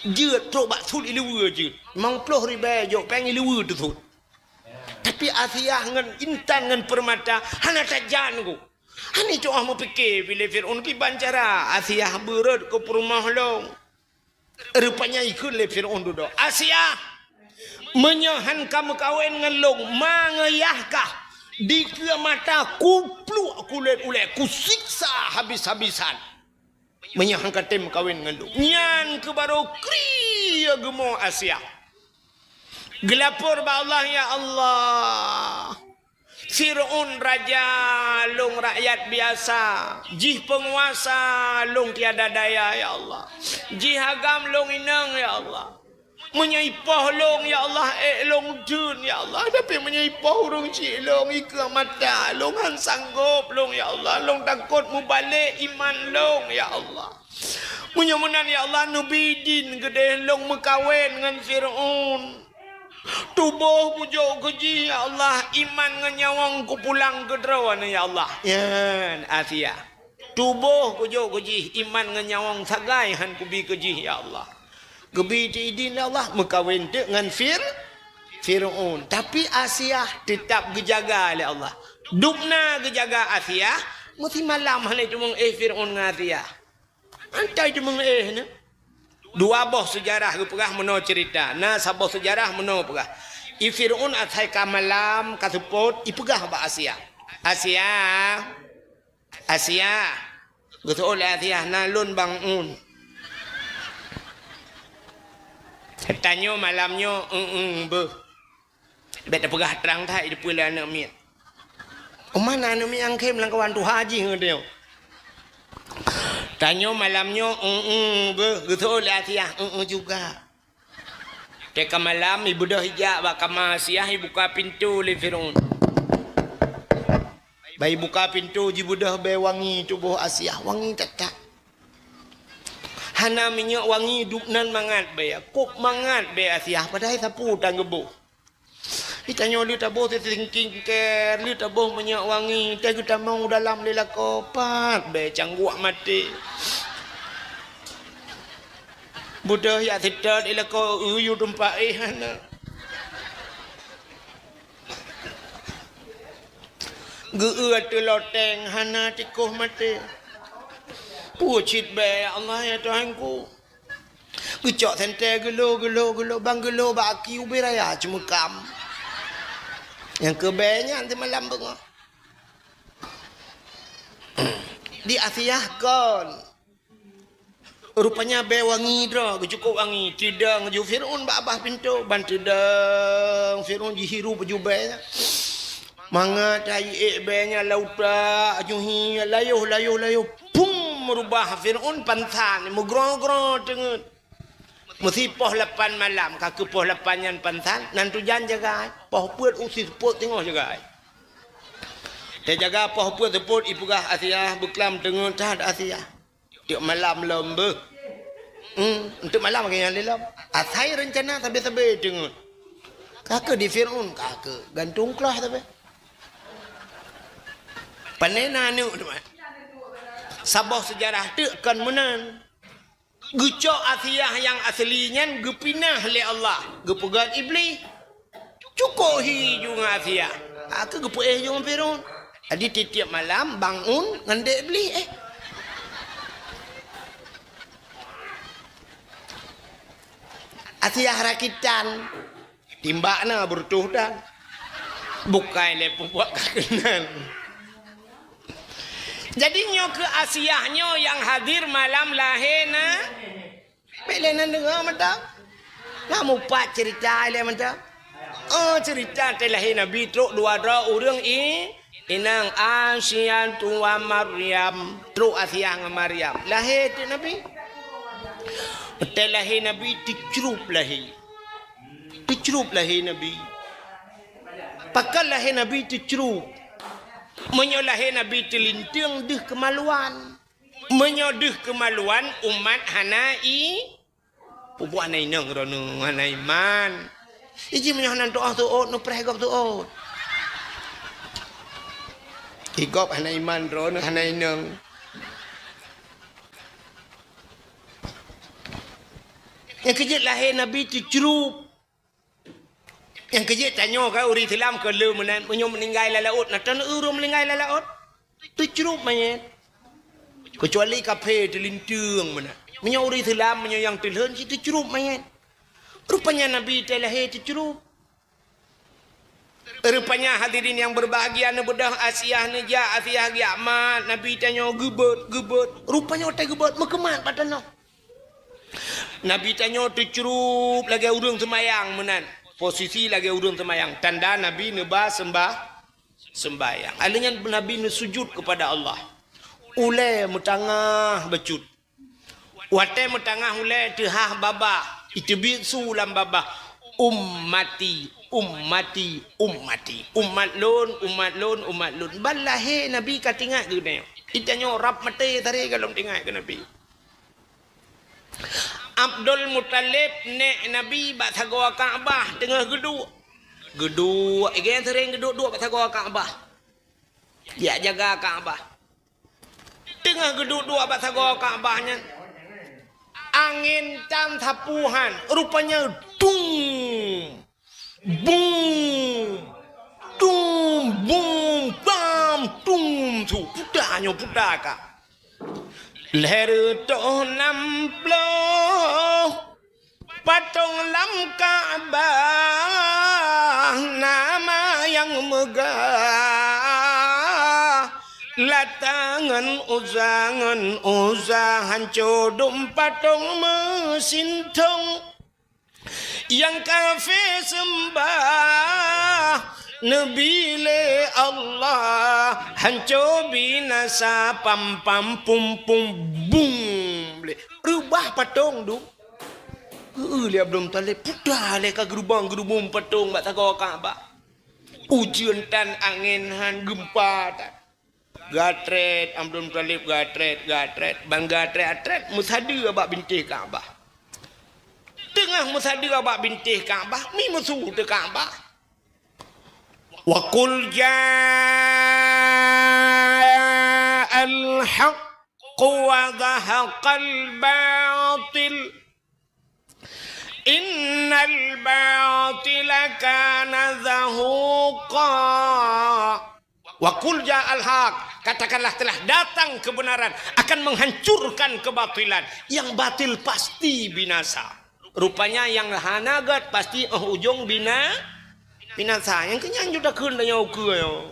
Jeuet trok bak sut iluweue jeuet. Limong ploh ribée jok péng iluweue teusut. Tapi Asiah ngon intan ngon peurmata hana that jan, Teungku. Hana cok meupike bilé Firaun kiban cara Asiah beurot keu peurumoh lôn. Rupanya ikheun lé Firaun dudoe, "Asiah, meunyoe han ka meukawen ngon lôn, ma ngon yah kah, dikeue mata kupluek kulét ulée, kusiksa habis-habisan. Meunyoe han ka tem meukawen ngon lôn." Nyan keuh barô krie geumo Asiah. Geulapor bak Allah, "Ya Allah, Firaun raja, lôn rakyat biasa. Jih peunguasa, lôn tiada daya, ya Allah. Jih agam, lôn inong, ya Allah. Meunyoe ipoh lôn, ya Allah, ék lôn theun, ya Allah. Tapi meunyoe ipoh ureueng chik lôn, ikeue mata lôn, han sanggob lôn, ya Allah. Lôn takot mubalek iman lôn, ya Allah. Meunyoe meunan, ya Allah, neubi idin keudeh lôn meukawen ngon Firaun. Tuboh kujok keu jih, ya Allah, iman ngon nyawöng kupulang keu droeneuh, ya Allah." Nyan Asiah. "Tuboh kujok keu jih, iman ngon nyawöng sagai han kubi keu jih, ya Allah." Geubi teuk idin lé Allah, meukawen teuk ngon Fir-, Firaun. Tapi Asiah teutap geujaga lé Allah. Dubna geujaga Asiah, meusimalam hana teumeu'éh Firaun ngon Asiah. Antai teumeu'éh nyan. Dua boh seujarah geupeugah meunoe ceurita. Na saboh seujarah meunoe peugah, i Firaun asai ka malam ka seupôt, ipeugah bak Asiah, "Asiah, Asiah." Geuseuôt lé Asiah, "Na lôn, Bang Un." Tanyoe malam nyoe, eu-eu beuh. Bék tapeugah trang that, jiteupeue lé aneuk miet. Óh mana aneuk miet nyang khém lam kawan tuha jih ngon tanyoe. Tanyoe malam nyoe, eu-eu beuh, geuseuôt lé Asiah, eu-eu juga. Teuka malam, ibeudôh ijak bak kama Asiah, ibuka pintoe lé Firaun. Bah ibuka pintoe, jibeudôh bée wangi tuboh Asiah, wangi that-that. Hana minyeuk wangi, dubnan mangat bée, kôb mangat bée Asiah, padahai sapeue tan geuboh. Geutanyoe lheueh taboh sisingkingker, lheueh taboh minyeuk wangi, teuh geutamong u dalam lé lakoe, pat bée cangguek maté. Beudôh jak seutôt i lakoe, eu yue teumpat éh hana. Geu-eu ateueh loteng hana, tikoh maté. Peue cit bée, ya Allah, ya Tuhanku. Geucok sentée geulo, geulo, geulo, ban geulo bak aki ubé raya Ceumeukam. Nyang keu bée nyan teumalam beungoh. Di Asiah kon. Rupanya bée wangi droe, geucukôp wangi. Teudong ju Firaun bak babah pintoe, ban teudong Firaun jihirup ju bée nyan. Mangat taék bée nyan lam utak, ju hi, layoh, layoh, layoh. Pum, meurubah Firaun pansan, meugroe-groe teungeut. Meusi poh lapan malam, ka keu poh lapan nyan pansan, nan tujan jaga ai. Poh peuet usi seupôt teungoh jaga ai. Teujaga poh peuet seupôt, ipeugah Asiah, beuklam teungeut that Asiah. Tiep malam lom beuh. Hmm, tiep malam lagèe nyan lé lom. Asai reuncana sabe-sabe teungeut. Ka keu di Fir'aun, ka keu gantung klah sabe. Pane na aneuk teuma. Saboh seujarah teuk kon meunan. Geucok Asiah nyang asli nyan geupinah lé Allah, geupeugöt Iblih. Cukôp hi ju ngon Asiah. Ka keu geupeuéh ju ngon Fir'aun. Jadi tiep-tiep malam bangun ngon dek Iblih, eh. Asiah rakitan. Timbak na beureutoh dan. Bukai lé peubuet ka keunan. Jadi nyoe keu Asiah nyoe nyang hadir malam lahé na. Bèk lé nan deungö mantong. Na mupat ceurita lé mantong. Oh, ceurita teuh lahé Nabi trok dua droe ureueng i, inong Asiah tua Maryam. Trok Asiah ngon Maryam. Lahé teuk Nabi. Teuh lahé Nabi teucrup lahé. Teucrup lahé Nabi. Pakon lahé Nabi teucrup? Meunyoe lahé Nabi teulinteung deuh keumaluan. Meunyoe deuh keumaluan umat hana i, peubuet hana inong droeneuh hana iman. Iji meunyoe hana teuôt teuôt neupreh gob teuôt. I gob hana iman droeneuh hana inong. Nyang keujeuet lahé Nabi teucrup. Nyang keujeuet tanyoe ka ureueng Islam ka le meunan, meunyoe meuninggai lam laôt, na tan ureueng meuninggai lam laôt? Teucrup manyét. Keucuali kaphé teulinteung meunan. Meunyoe ureueng Islam, meunyoe nyang teulheueh cit teucrup manyét. Rupanya Nabi teuh lahé teucrup. Rupanya hadirin yang berbahagia, neubeudôh Asiah neujak, Asiah geujak mat, Nabi tanyoe geubeuet, geubeuet. Rupanya watèe geubeuet meukeumat bak tanoh. Nabi tanyoe teucrup lagèe ureueng seumayang meunan. Posisi lagèe ureueng seumayang. Tanda Nabi neuba seumbah, seumbahyang. Alheuh nyan Nabi neusujut keupada Allah. Ulèe meutangah bacut. Watèe meutangah ulèe teuhah babah, iteubiet su lam babah, "Ummati, ummati, ummati." Umat lôn, umat lôn, umat lôn. Ban lahé Nabi ka teuingat geutanyoe. Geutanyoe rab maté sabe gohlom teuingat keu Nabi. Abdul Muthalib, nèk Nabi, bak sagoe Ka'bah teungoh geuduek. Geuduek, gèt seuréng geuduek-duek bak sagoe Ka'bah. Jak jaga Ka'bah. Teungoh geuduek-duek bak sagoe Ka'bah nyan, angén tan sapeue han, rupanya dung, bung, dung, bung, bam, dung, su, puta nyoe puta ka. Lhèe reutôh nam ploh patong lam Ka'bah, nama nyang meugah Lata ngon Uzza, ngon Uzza, hanco dum patong meusintong. Nyang kafé seumbah neubi lé Allah, hanco binasa pam pam pum pum bum. Reubah patong dum. Geu lé Abdul Muthalib, puta lé ka geurubong-geurubong patong bak sagoe Ka'bah. Ujeuen tan, angén han, geumpa tan. Gatrét, Abdul Muthalib gatrét, gatrét. Ban gatrét-gatrét, meusadeue bak bintéh Ka'bah. Teungoh meusadeue bak bintéh Ka'bah, mi meusu teuh Ka'bah. Wa qul ja'al haqq wa zahaqal batil. Innal batila kana zahuqa. Wa qul ja'al haq, katakanlah telah datang kebenaran akan menghancurkan kebatilan. Yang batil pasti binasa. Rupanya nyang hana gèt pasti óh ujong bina-, binasa. Nyang keu nyan ju takheun tanyoe ukeue nyoe.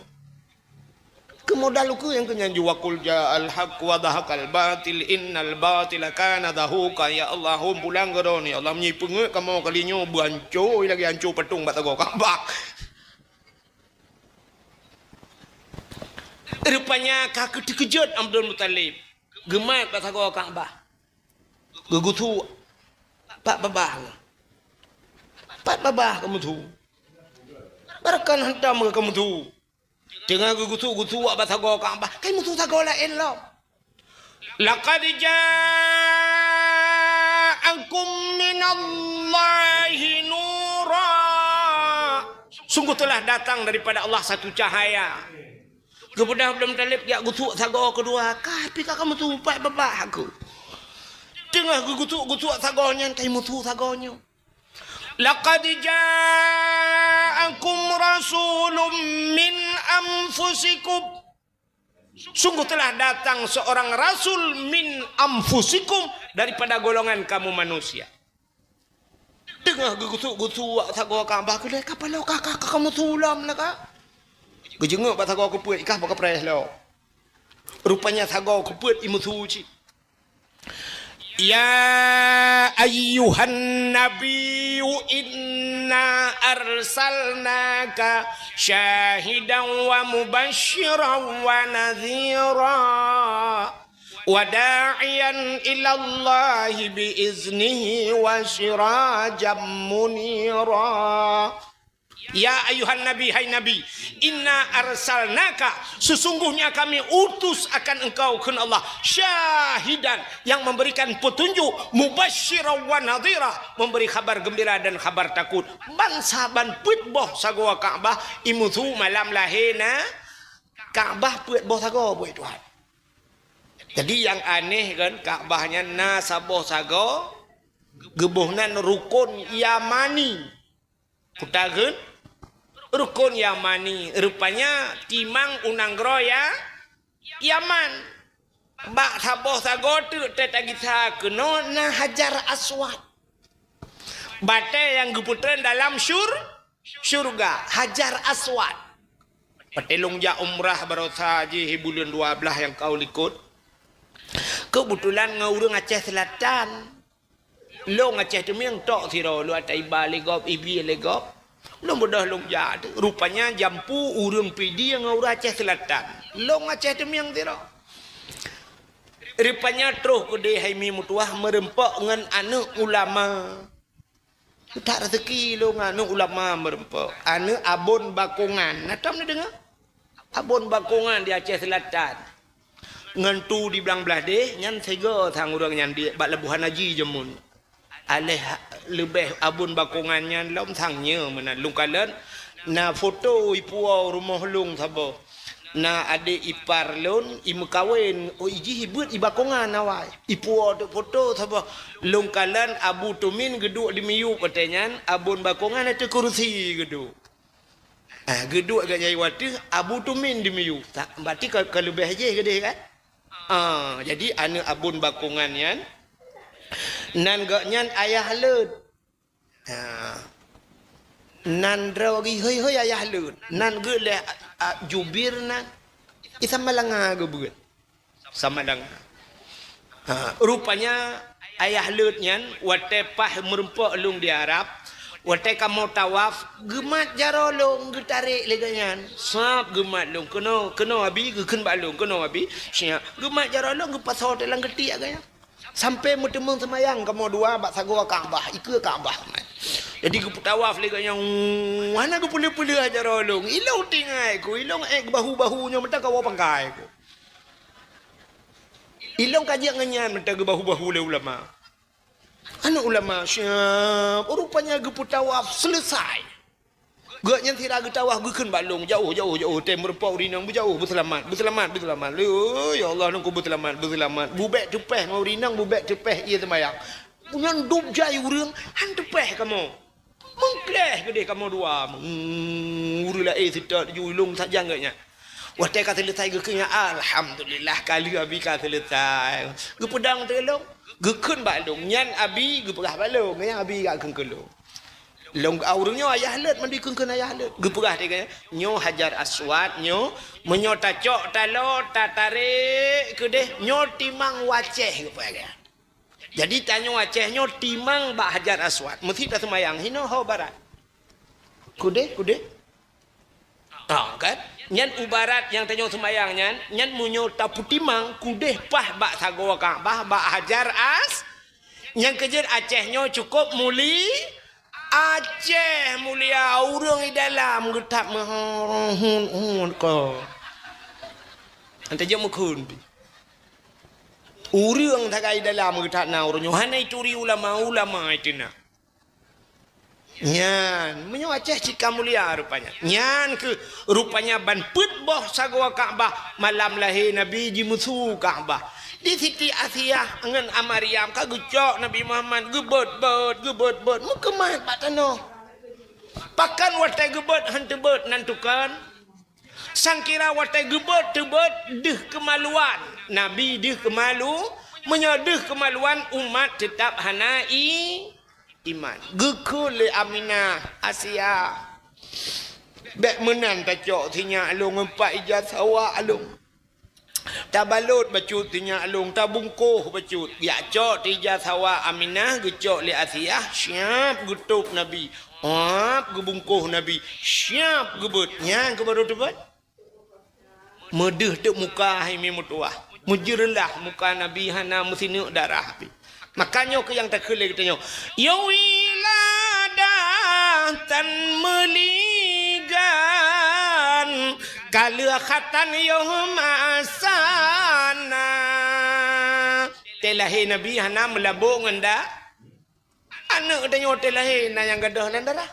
Keu modal ukeue nyang keu nyan ju wa qul ja'al haq wa zahaqal batil innal batila kana zahuqa. Ya Allah, hom pulang keu droeneuh. Ya Allah, meunyoe peungeuet kamoe kali nyoe beuhanco lagèe hanco patong bak sagoe Ka'bah. Rupanya ka geuteukeujot Abdul Muthalib. Geumat bak sagoe Ka'bah. Geugusue Pat babah kah? Pat babah kah meusu? Barokon hantom kah meusu? Teungoh geugusok-gusok bak sagoe Ka'bah, ka imeusu sagoe laén lom. Laqad ja'akum minallahi nura. Sungguh telah datang daripada Allah satu cahaya. Geubeudôh Abdul Muthalib jak gusok sagoe keudua, ka pih ka meusu pat babah kah. Teungoh geugusok-gusok sagoe nyan, ka imeusu sagoe nyoe. Laqad ja'akum rasulun min anfusikum. Sungguh telah datang seorang rasul min anfusikum, daripada golongan kamu manusia. Teungoh geugusok-gusok sagoe Ka'bah keudeh, ka paloe ka, ka, ka meusu lom lah kah. Geujeungok bak sagoe keupeuet, ikah bak kapreh lom. Rupanya sagoe keupeuet imeusu cit. Ya ayyuhan nabiyyu inna arsalnaka syahidan wa mubasysyiran wa nadhira wa da'iyan ilallahi bi iznihi wa sirajan munira. Ya ayuhan nabi, hai Nabi, inna arsalnaka, sesungguhnya kami utus akan engkau, kheun Allah, syahidan, yang memberikan petunjuk, mubasysyiran wa nadhira, memberi khabar gembira dan khabar takut. Ban saban peuet boh sagoe Ka'bah imeusu malam lahé na Ka'bah, peuet boh sagoe, buet Tuhan. Jadi nyang aneh kan, Ka'bah nyan na saboh sagoe, geuboh nan rukon Yamani. Kuta kheun rukon Yamani, rupanya timang u nanggroe ya, Yaman. Bak saboh sagoe teuk teuh tagisa keunoe na Hajar Aswad. Batée nyang geupeutren dalam syur-, syurga, Hajar Aswad. Watée lôn jak umrah barosa jih buleuen dua blaih nyang ka likot, keubeutulan ngon ureuëng Aceh Seulatan. Lôn Aceh Teumieng tok sidroe, lôn ata iba lé gob, ibi lé gob. Lôn beudôh lôn jak teuk. Rupanya jampu ureuëng Pidie ngon ureuëng Aceh Seulatan. Lôn Aceh Teumieng sidroe. Rupanya troh keudeh hai mi meutuwah meureumpok ngon aneuëk ulama. That raseuki lôn ngon aneuëk ulama meureumpok. Aneuëk Abon Bakongan. Na tom neudeungoe? Abon Bakongan di Aceh Seulatan. Ngon tu di Blang Blahdeh, nyan sigoe sang ureuëng nyan di bak Labuhan Haji jameun. Aléh leubeh Abon Bakongan nyan lom sang nyoe meunan. Lôn kalon na foto ipuwoe rumoh lôn saboh. Na adék ipar lôn imeukawen, oh, ijih ibeuet i Bakongan awai. Ipuwoe teuk foto saboh. Lôn kalon Abu Tumin geuduek di miyueb watée nyan, Abon Bakongan ateueh kurusi geuduek. Ah, geuduek geuh nyang watée Abu Tumin di miyueb. Berarti ka, ka leubeh jih keudeh kan? Ah, jadi aneuëk Abon Bakongan nyan, nan gobnyan ayah leuet. Ha. Nan droe geuh hôi-hôi ayah leuet. Nan geuh lé, a, a, Jubir nan. Isa malanga geubeuet. Samalanga. Ha, rupanya ayah leuet nyan watée paih meureumpok lôn di Arab, watée kamoe tawaf, geumat jaroe lôn geutarek lé gobnyan. Sab geumat lôn, keunoe, keunoe Abi, geukheun bak lôn, keunoe Abi. Siap. Geumat jaroe lôn geupasoe teuk lam keutiek gobnyan. Sampoe meuteumeung seumayang kamoe dua bak sagoe Ka'bah, ikeue Ka'bah. Jadi geupeutawaf lé gobnyan, hana geupeuleueh-peuleueh jaroe lôn. Ilôn tinggai ku, ilôn ék bahu-bahu nyoe meuta kawoe pangkai ku. Ilôn ka jeuet ngon nyan meuta geubahu-bahu lé ulama. Aneuëk ulama siap, rupanya geupeutawaf selesai. Gobnyan sira geutawaf geukheun bak lôn, jauh, jauh, jauh, tém meureumpok ureuëng inong, beujauh, beuseulamat, beuseulamat, beuseulamat. Lé, ya Allah, lôn ku beuseulamat, beuseulamat. Bubek teupeh ngon ureuëng inong, bubek teupeh ié seumayang. Nyan dub jai ureuëng, han teupeh kamoe. Meungkléh keudeh kamoe dua. Hmm, ureuëng laén seutôt ju lôn sajan gobnyan. Watée ka selesai geukheun nyan, alhamdulillah, ka lheueh Abi ka selesai. Geupeudong teuk lôn, geukheun bak lôn. Nyan Abi geupeugah bak lôn, nyan Abi geukheun keu lôn. Lôn, ah, ureuëng nyoe ayah leuet, mandum kheun-kheun ayah leuet. Geupeugah lé gobnyan, nyoe Hajar Aswad nyoe, meunyoe tacok taloe, tatarek keudeh, nyoe timang u Aceh, geupeugah lagée nyan. Jadi tanyoe Aceh nyoe timang bak Hajar Aswad, meusi taseumayang hinoe ho barat. Keudeh, keudeh. Ha, kan? Nyan u barat nyang tanyoe seumayang nyan, nyan meunyoe tapeutimang keudeh paih bak sagoe Ka'bah, bak Hajar As-, Nyang keujeuet Aceh nyoe cukup muli-, Aceh mulia, ureuëng di dalam geutat meuhon-hon ko. Anta jeuet meukhon pi. Ureuëng sagai dalam geutat na ureuëng nyoe hana ituri ulama-ulama itu na. Nyan, meunyoe Aceh cit ka mulia rupanya. Nyan keuh rupanya ban peuet boh sagoe Ka'bah malam lahé Nabi jimeusu Ka'bah. Di Siti Asiah ngon Maryam ka geucok Nabi Muhammad geubeuet-beuet, geubeuet-beuet, meukeumah bak tanoh. Pakon watée geubeuet han teubeuet nan tukon? Sangkira watée geubeuet teubeuet deuh keumaluan. Nabi deuh keumalu, meunyoe deuh keumaluan umat teutab hana i-, iman. Geukheun lé Aminah, Asia, bék meunan tacok sinyak lôn ngon pat ija sawa lôn. Tabalot bacut sinyak lôn, tabungkoh bacut. Jak cok tija sawa Aminah geucok lé Asiah, siap geutôb Nabi. Hap geubungkoh Nabi, siap geubeuet. Nyan keuh barô teubeuet. Meudeuh teuk muka hai mi meutuwah. Meujeureulah muka Nabi hana meusineuk darah pih. Maka nyoe keuh nyang takheun lé geutanyoe. Yôh wiladah tan meuligan, ka lheueh khatan yôh masana. Tée lahé Nabi hana meulabok ngon da-, aneuëk geutanyoe tée lahé na nyang gadôh lam darah.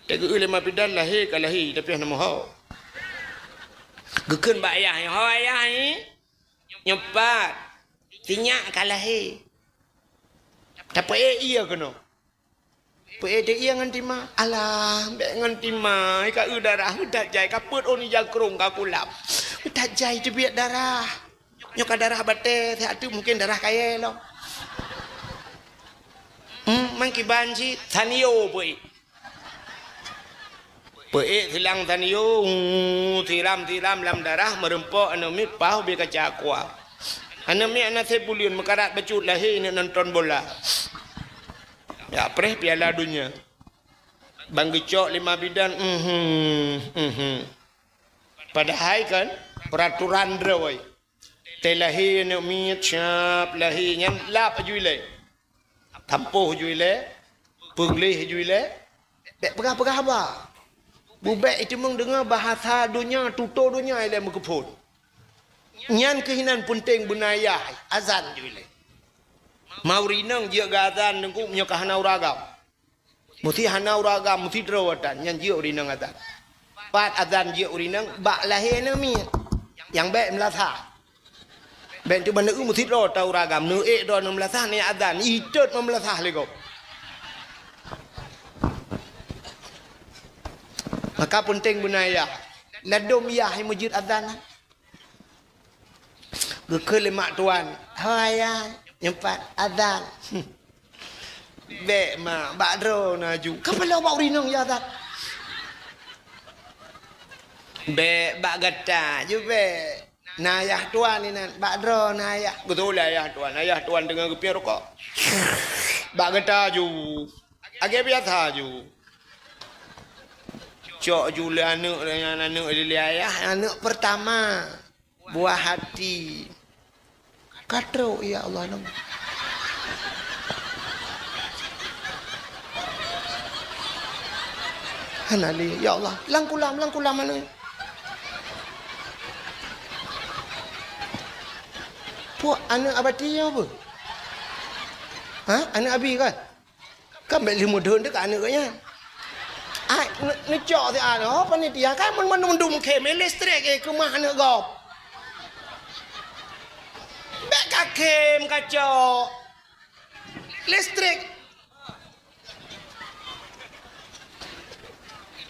Teugeue lé ma bidan lahé ka lahé, tapi hana meuho. Geukheun bak ayah, "Ho ayah, nyoe pat, sinyak ka lahé." Tapeuék ié keunoe. Peuék teuh ié ngon tima. Alah, bék ngon tima, ka eu darah, eu that jai, ka peuet ôn ija krông ka kulam. Eu that jai teubiet darah. Nyoe ka darah batée, siat teuk mungken darah kayée lom. Hmm, mangkiban cit, sanyo peuék. Peuék silang tanyoe, siram-siram lam darah, meureumpok aneuk miet paih ubé kaca aqua. Aneuk miet hana sép buleuen meukarat bacut lahé neuk nonton bola. Jak preh Piala Donya. Ban geucok lé ma bidan, mhm, mhm. Padahai kan, peuratoran droe. Tée lahé aneuk miet, siap lahé nyan lap aju ilée. Tampoh aju ilée, peugléh aju ilée, bék peugah-peugah haba. Bubék iteumeung deungoe bahasa donya, tutoe donya ilée meukeupon. Nyan keuh inan peunteng beuna yah, azan aju ilée. Ma ureuëng inong jeuet geu azan teungku meunyoe ka hana ureuëng agam. Meusi hana ureuëng agam, meusi droe atan, nyan jeuet ureuëng inong azan. Pat azan jeuet ureuëng inong, bak lahé aneuk miet. Nyang bék meulasah. Bék teuk ban neu-eu meusi droe ta ureuëng agam, neu-ék droe neu meulasah, neu azan, itot meumeulasah lé gob. Maka peunteng beuna yah. Ladom yah meujeuet azan. Geukheun lé mak tuan, "Hai ayah, nyoe pat azan." "Bék mak, bak droe na aju." "Ka paloe bak ureuëng inong ya azan?" "Bék, bak gata aju bék. Na ayah tuan inan, bak droe na ayah." Geutulak ayah tuan, ayah tuan teungoh geupiep rukok. "Bak gata aju. Lagée biasa aju." Cok aju lé aneuk, aneuk lé ayah, aneuk pertama. Buah hati. Ka trok, ya Allah, lom. Hana lé, ya Allah. Lam kulam, lam kulam mana? Puak aneuk abati ya apa? Ha? Aneuk abi kan? Kan bék lheueh mudhon teuka aneuk geuh nyan. Ai, ne-, neucok siat, oh, panitia, kan mandum-mandum khém, eh, listrik, eh, keumah aneuk gob. Bék ka khém, ka cok. Listrik.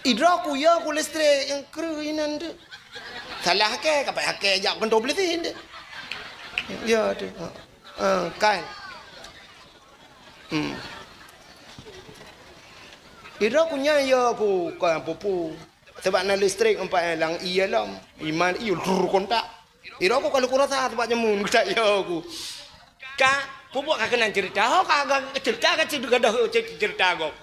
Idroe ku, ya ku listrik nyang kreueh inan tu. Salah hakée, ka payah hakée jak keuntô polisi tu. Ya tu. Ha. Ha, kan. Hmm. Idroe ku nyan ya ku, kon pupu. Sebab na listrik empat lam ié lom. Iman ié lur kontak. Idroe ku kalau kurasa sebab nyamun kita ya ku. Ka, pupu ka keunan cerita. Ho ka, ka cerita ka cerita dah cerita gob.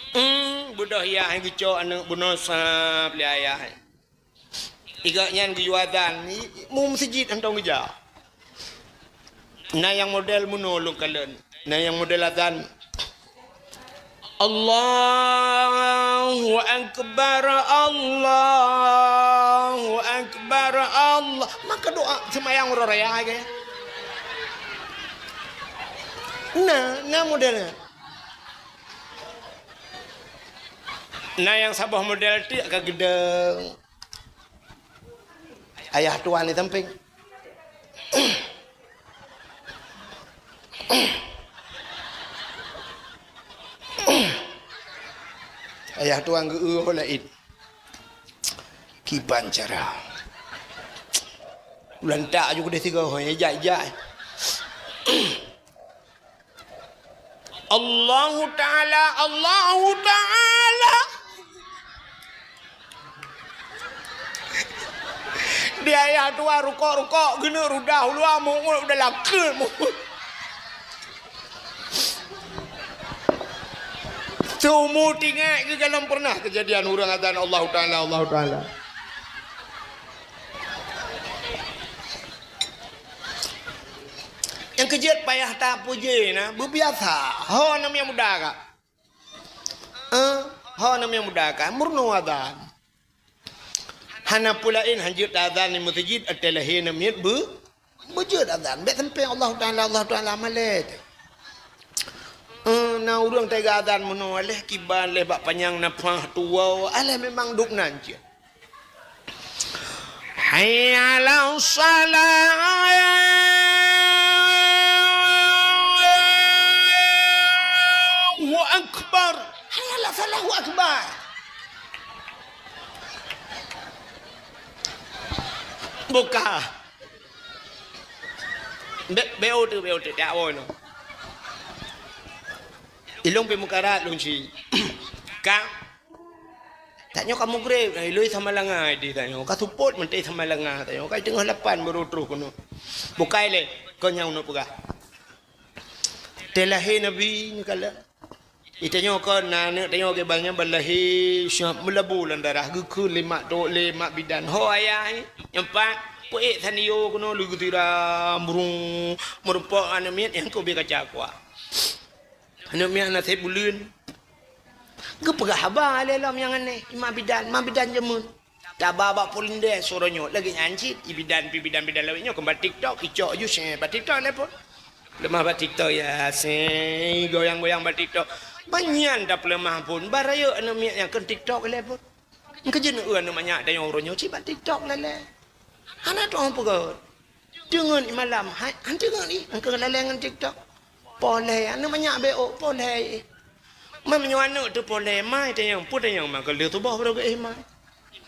Hmm, beudôh ya hai geucok aneuk bunoe sab lé ayah. Igak nyan geuyue azan, i-, i-, mu meuseujid hantong geujak. Na nyang model meunoe lôn kalon. Na nyang model azan. Allahu Akbar, Allahu Akbar, Allah. Maka doa seumayang uroe raya aja. Na, na model nyan. Na nyang saboh model tiek ka geudong. Ayah tuan di samping. Ayah tuan geu-eu laén. Kiban cara. Ulantak aju keudeh tiga, hoi, jai, jai. Allahu Ta'ala, Allahu Ta'ala. Di ayah tuan rukok-rukok, geuneuk rudah ulua, mu'ut udah lakeut, mu'ut. Seumu tinggai geugalom pernah kejadian ureuëng azan Allahu Ta'ala, Allahu Ta'ala. Nyang keujeuet payah tapuji na, beubiasa. Ho aneuk miet muda ka. Eh, ho aneuk miet muda ka, meurunoe azan. Hana peue laén, hanjeuet azan di meuseujid, até lahé aneuk miet beu-, beujeuet azan. Bék sampé Allahu Ta'ala, Allahu Ta'ala malée. Eh, na ureuëng teuga azan meunoe, aléh kiban, aléh bak panyang nafah tuwoe, aléh memang duek nan cit. Hayya 'alas shalah. Allahu Akbar. Hayya 'alas shalah, Allahu Akbar. Buka. Be-, beu tu, beu tu, tak boleh. Ilong pe mukarat lung ci. Ka Tanyoe ka mugreb, iloi sama langa di tanyoe. Ka seupôt mantong sama langa tanyoe. Ka teungoh lapan baru troh keunoe. Bukai lé, kon nyang uneuk peugah. Teuh lahé Nabi nyoe kala. Itanyoe kon na aneuk tanyoe ke bangai ban lahé siap meulabu lam darah geukheun lé mak tok lé mak bidan. Ho ayah nyoe, nyang pat, peuék sanio keunoe lé geutiram, brung, meurumpok aneuk miet nyang keu bie kaca kuah. Aneuk miet hana sép buleuen. Geupeugah haba lé lom nyang aneh, i mak bidan, mak bidan jameun. Taba bak polindeh suroe nyoe, lagèe nyan cit, i bidan, pi bidan-bidan lawét nyoe, keu bak TikTok, icok ju sè bak TikTok lé pon. Peuleumah bak TikTok, ya, sè, goyang-goyang bak TikTok. Banyan tapeuleumah pon, barayek aneuk miet nyang keu TikTok lé pon. Engkeu jeuet eu aneuk manyak dayong uroe nyoe cit bak TikTok lé lé. Hana tu'oh peugah. Deungon i malam, hai, han deungon i, engkeu lalé ngon TikTok. Polé, aneuk manyak beuh, polé. Meunyoe aneuk teuh polé, mai tanyong, peue tanyong ma keu lheueh tuboh baru geuéh mai.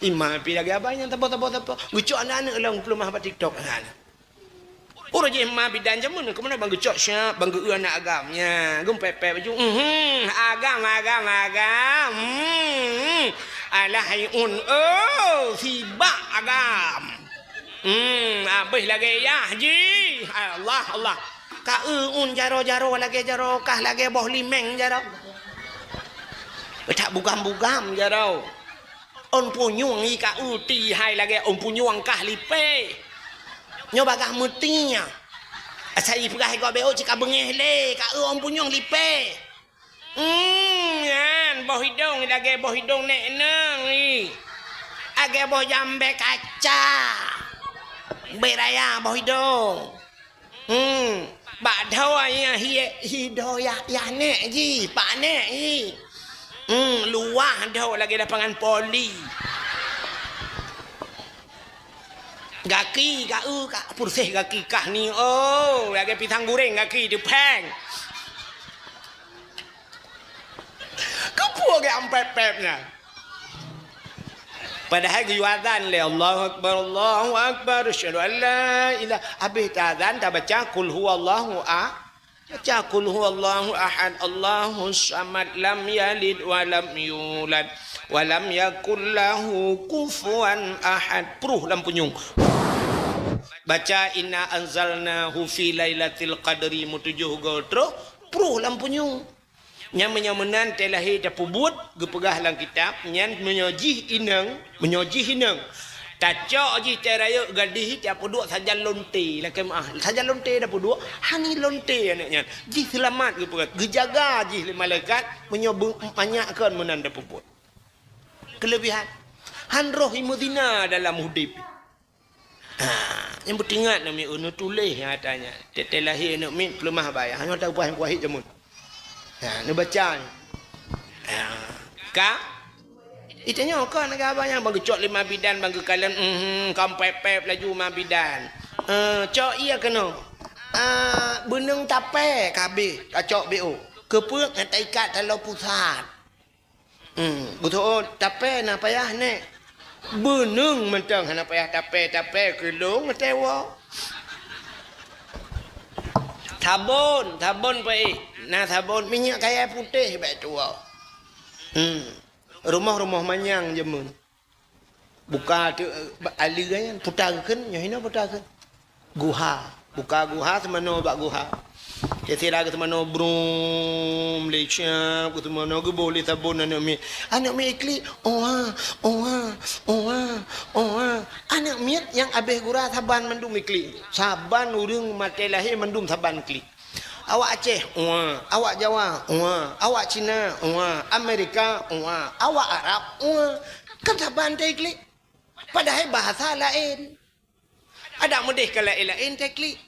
I ma pi lagèe abai nyang saboh-saboh sapoh. Geucok aneuk-aneuk lom peuleumah bak TikTok na. Uroe jih ma bidan jameun keumeunang ban geucok siap, ban geu-eu aneuk agam. Nya, geumpepet baju. Mhm, agam, agam, agam. Hmm. Alah hai un, oh, sibak agam. Hmm, habéh lagèe yah jih. Allah, Allah. Ka eu un jaroe-jaroe lagèe jaroe kah lagèe boh limeng jaroe. That bugam-bugam jaroe. Ôn punyueng i ka eu ti hai lagèe ôn punyueng kah lipée. Nyoe bagaih meuti nyan. Asai ipeugah i gob beuh cit ka beungéh lé, ka eu ôn punyueng lipée. Hmm, nyan, boh idong lagèe boh idong nék neung i. Lagèe boh jambé kaca. Beu raya boh idong. Hmm, bak dhoe nyan hi, hi dhoe yah, yah nék jih, pak nék jih. Hmm, luwah dhoe lagèe lapangan voli. Gaki, ka eu, ka purséh gaki kah ni, oh, lagèe pisang goreng gaki teupéng. Keupeue geuampép-pép nyan? Padahai geuyue azan lé, "Allahu Akbar, Allahu Akbar, asyhadu an la ilah." Habéh teuazan tabaca, "Qul huwallahu a-," baca, "Qul huwallahu ahad, Allahus samad, lam yalid wa lam yulad, wa lam yakul lahu kufuwan ahad." Pruh lam punyueng. Baca, "Inna anzalnahu fi lailatil qadri," meutujoh goe troh, pruh lam punyueng. Nyan meunyoe meunan teuh lahé tapeubuet geupeugah lam kitab, nyan meunyoe jih inong, meunyoe jih inong, Tacok jih tée rayeuk gadih, tapeuduek sajan lonte lakée meuáh. Sajan lonte tapeuduek, hani lonte aneuk nyan. Jih seulamat geupeugah, geujaga jih lé malaikat, meunyoe beu-, manyak kon meunan tapeubuet. Keulebihan, han roh imeuzina dalam udeb. Ha, nyang peuingat namiet, neutuléh nyang ata nyan. Tée-tée lahé aneuk miet peuleumah bak ayah. Nyoe tapeugah nyang kuwahét jameun. Ha, neubaca nyoe. Ha, ka? Itanyoe ka nangga abah nyan, ban geucok lé ma bidan, ban geukalon, mhm, ka pép-pép laju ma bidan. Eh, cok ie keunoe. Ah, beuneung tapée ka habéh, tacok B O. Keupeue ngon taikat taloe pusat. Hmm, beutôi, tapée na payah, Nék. Beuneung mantong hana payah tapée, tapée keulong teuwoe. Sabon, sabon peuék. Na sabon, minyeuk kayée putéh bék tuwoe. Hmm. Rumoh-rumoh manyang jameun. Buka teuk, eh, aleue nyan, puta geukheun, nyoe hinoe puta geukheun. Guha. Buka guha, seumanoe bak guha. Sira geuseumanoe brum, lé siab, geuseumanoe geuboh lé sabon aneuk miet. Aneuk miet iklik, oa, oa, oa, oa. Aneuk miet nyang abéh gura saban mandum iklik. Saban ureuëng maté lahé mandum saban iklik. Awak Aceh, oa. Awak Jawa, oa. Awak Cina, oa. Amerika, oa. Awak Arab, oa. Kan saban teuiklik. Padahai bahasa laén. Adak meudeh ka laén-laén teuiklik.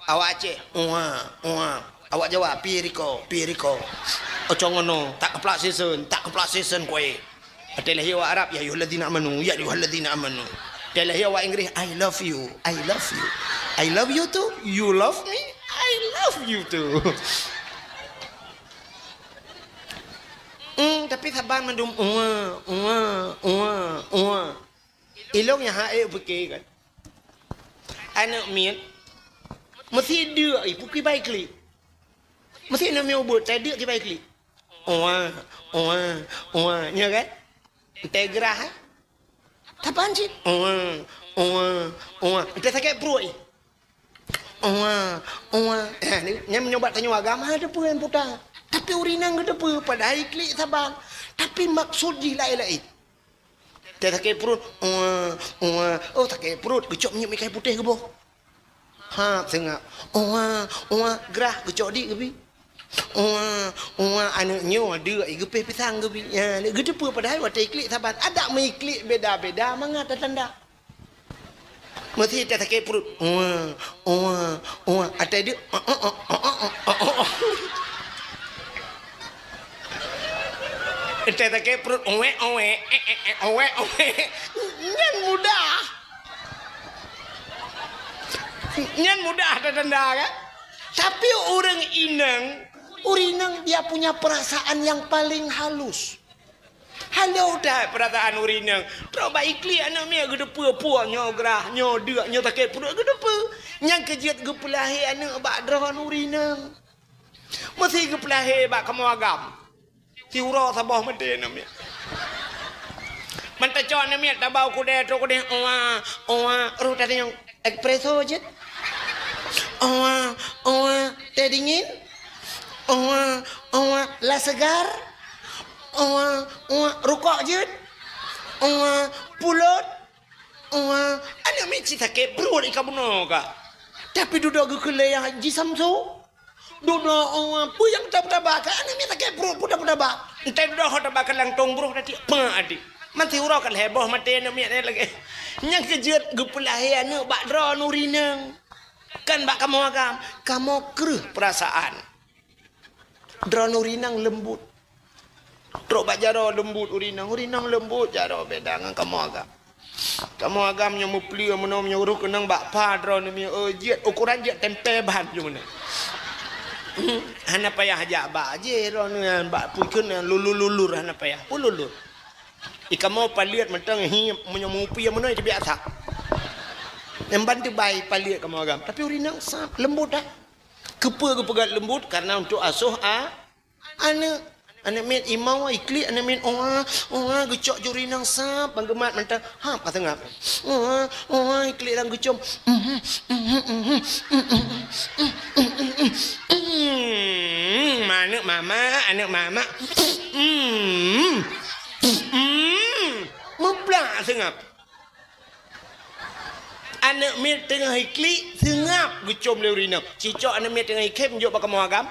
Awak Aceh, oa, oa. Awak Jawa, pie riko, pie riko. Ocong ngono, tak keuplak sisen, tak keuplak sisen kué. Watée lahé awak Arab, "Ya ayyuhalladzina amanu, ya ayyuhalladzina amanu." Watée lahé awak Inggréh, "I love you, I love you." "I love you too? You love me? I love you too." Hmm, tapi saban mandum, "Ua, ua, ua, ua." Ilong nyang hana ék pike kan. Aneuk miet, meusi deuk i, pue kibai klik. Meusi aneuk miet ubeut, tai deuk kibai klik. Oa, oa, oa. Nyoe kan? Entée geurah, eh? Tapan cit? Oa, oa, oa. Entée sakét pruet, eh? Oa, oa. Eh, ni, nyan meunyoe bak tanyoe agam, hana teupeue nyan puta. Tapi ureuëng inong geuteupeue, padahai klik saban. Tapi maksud jih laén-laén. Entée sakét pruet, oa, oa. Oh, sakét pruet, geucok minyeuk meuikai putéh geuboh. Hab seungab. Oa, oa, grah geucok di geubi. Oa, oa, aneuk nyoe deuk i geupéh pisang geubi. Ya, geuteupeue padahai watée iklik saban. Adak meuiklik beda-beda mangat tanda. Meusi tasakét pruet. Oa, oa, oa. Atai deuk. Entée sakét pruet, owek, owek, eh, eh, eh, owek, owek. Nyan mudah. Nyan mudah tatanda, kan? Tapi ureuëng inong, ureuëng inong dia punya perasaan yang paling halus. Halus that perasaan ureuëng inong. Trok bak iklik aneuk miet geuteupeue, pue nyoe grah, nyoe deuk, nyoe sakét pruet geuteupeue. Nyang keujeuet geupeulahé aneuk bak droe ureuëng inong. Meusi geupeulahé bak kamoe agam. Siuroe saboh maté aneuk miet. Ban tacok aneuk miet tabau kudée, trok kudée, oa, oa, roh tatanyong, espresso jeuet? Oa, oa, teh dingin? Oa, oa, la segar? Oa, oa, rukok jeuet? Oa, pulot? Oa, aneuk miet cit sakét pruet i ka bunoe ka. Tapi dudoe geukeulée nyang jisamso. Dudoe, oh, peue nyang taba-taba, ka aneuk miet sakét pruet, peue taba-taba. Entée dudoe ho taba ka lantong broh tadi, peue adik. Meusi uroe ka lhée boh maté aneuk miet nyan lagée. Nyang keujeuet geupeulahé aneuk bak droeneuh ureuëng inong. Kan bak kamoe agam, kamoe kreueh peurasaan. Droeneuh ureuëng inong leumbot. Trok bak jaroe leumbot ureuëng inong, ureuëng inong leumbot jaroe beda ngon kamoe agam. Kamoe agam nyoe meupleue meunoe meunyoe roh keunong bak pha droeneuh miet, oh, jeuet, ukuran jeuet tempe ban jeuet meunoe. Hmm, hana payah jak bak jih droeneuh nyan bak pui kheun nyan lulur-lulur hana payah. Pun lulur. I kamoe paleuet mantong hi meunyoe meupie meunoe teubiasa. Nyang ban teubai paleuet kamoe agam. Tapi ureuëng inong sab leumbot dah. Keupeue geupeugah leumbot? Karena untuk asoh a-, Aneuk, aneuk miet imau iklik aneuk miet, oa, oa, geucok juri nang sab, ban geumat mantong, hab ka seungab. Oa, oa, iklik lam geucom. Hmm, aneuk mamak, aneuk mamak. Hmm. Hmm. Muplak seungab. Aneuk miet teungoh iklik, seungab geucom lé ureueng inong. Cicok aneuk miet teungoh ikhém, jok bak kamoe agam.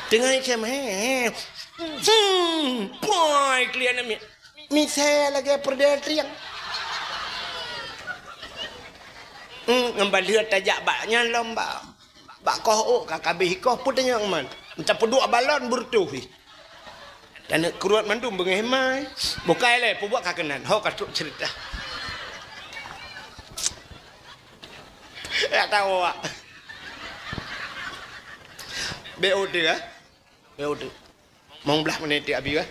Teungoh ikhém, he, he. Hmm, poi, iklik aneuk miet. Misai lagèe peureudèe triang. Hmm, ngon baleuet tajak bak nyan lom bak, bak koh ôk ka kabeh ikoh, peue tanyong man. Meuta peuduek balon beureutoh jih. Taneuk kruet mandum beungéh mai. Bukai lé, peubuet ka keunan. Ho ka trok ceurita. Ya tahu awak. Bèk ôk teuh, ah. Bèk ôk teuh. Mong blah menit teuh abi, ah.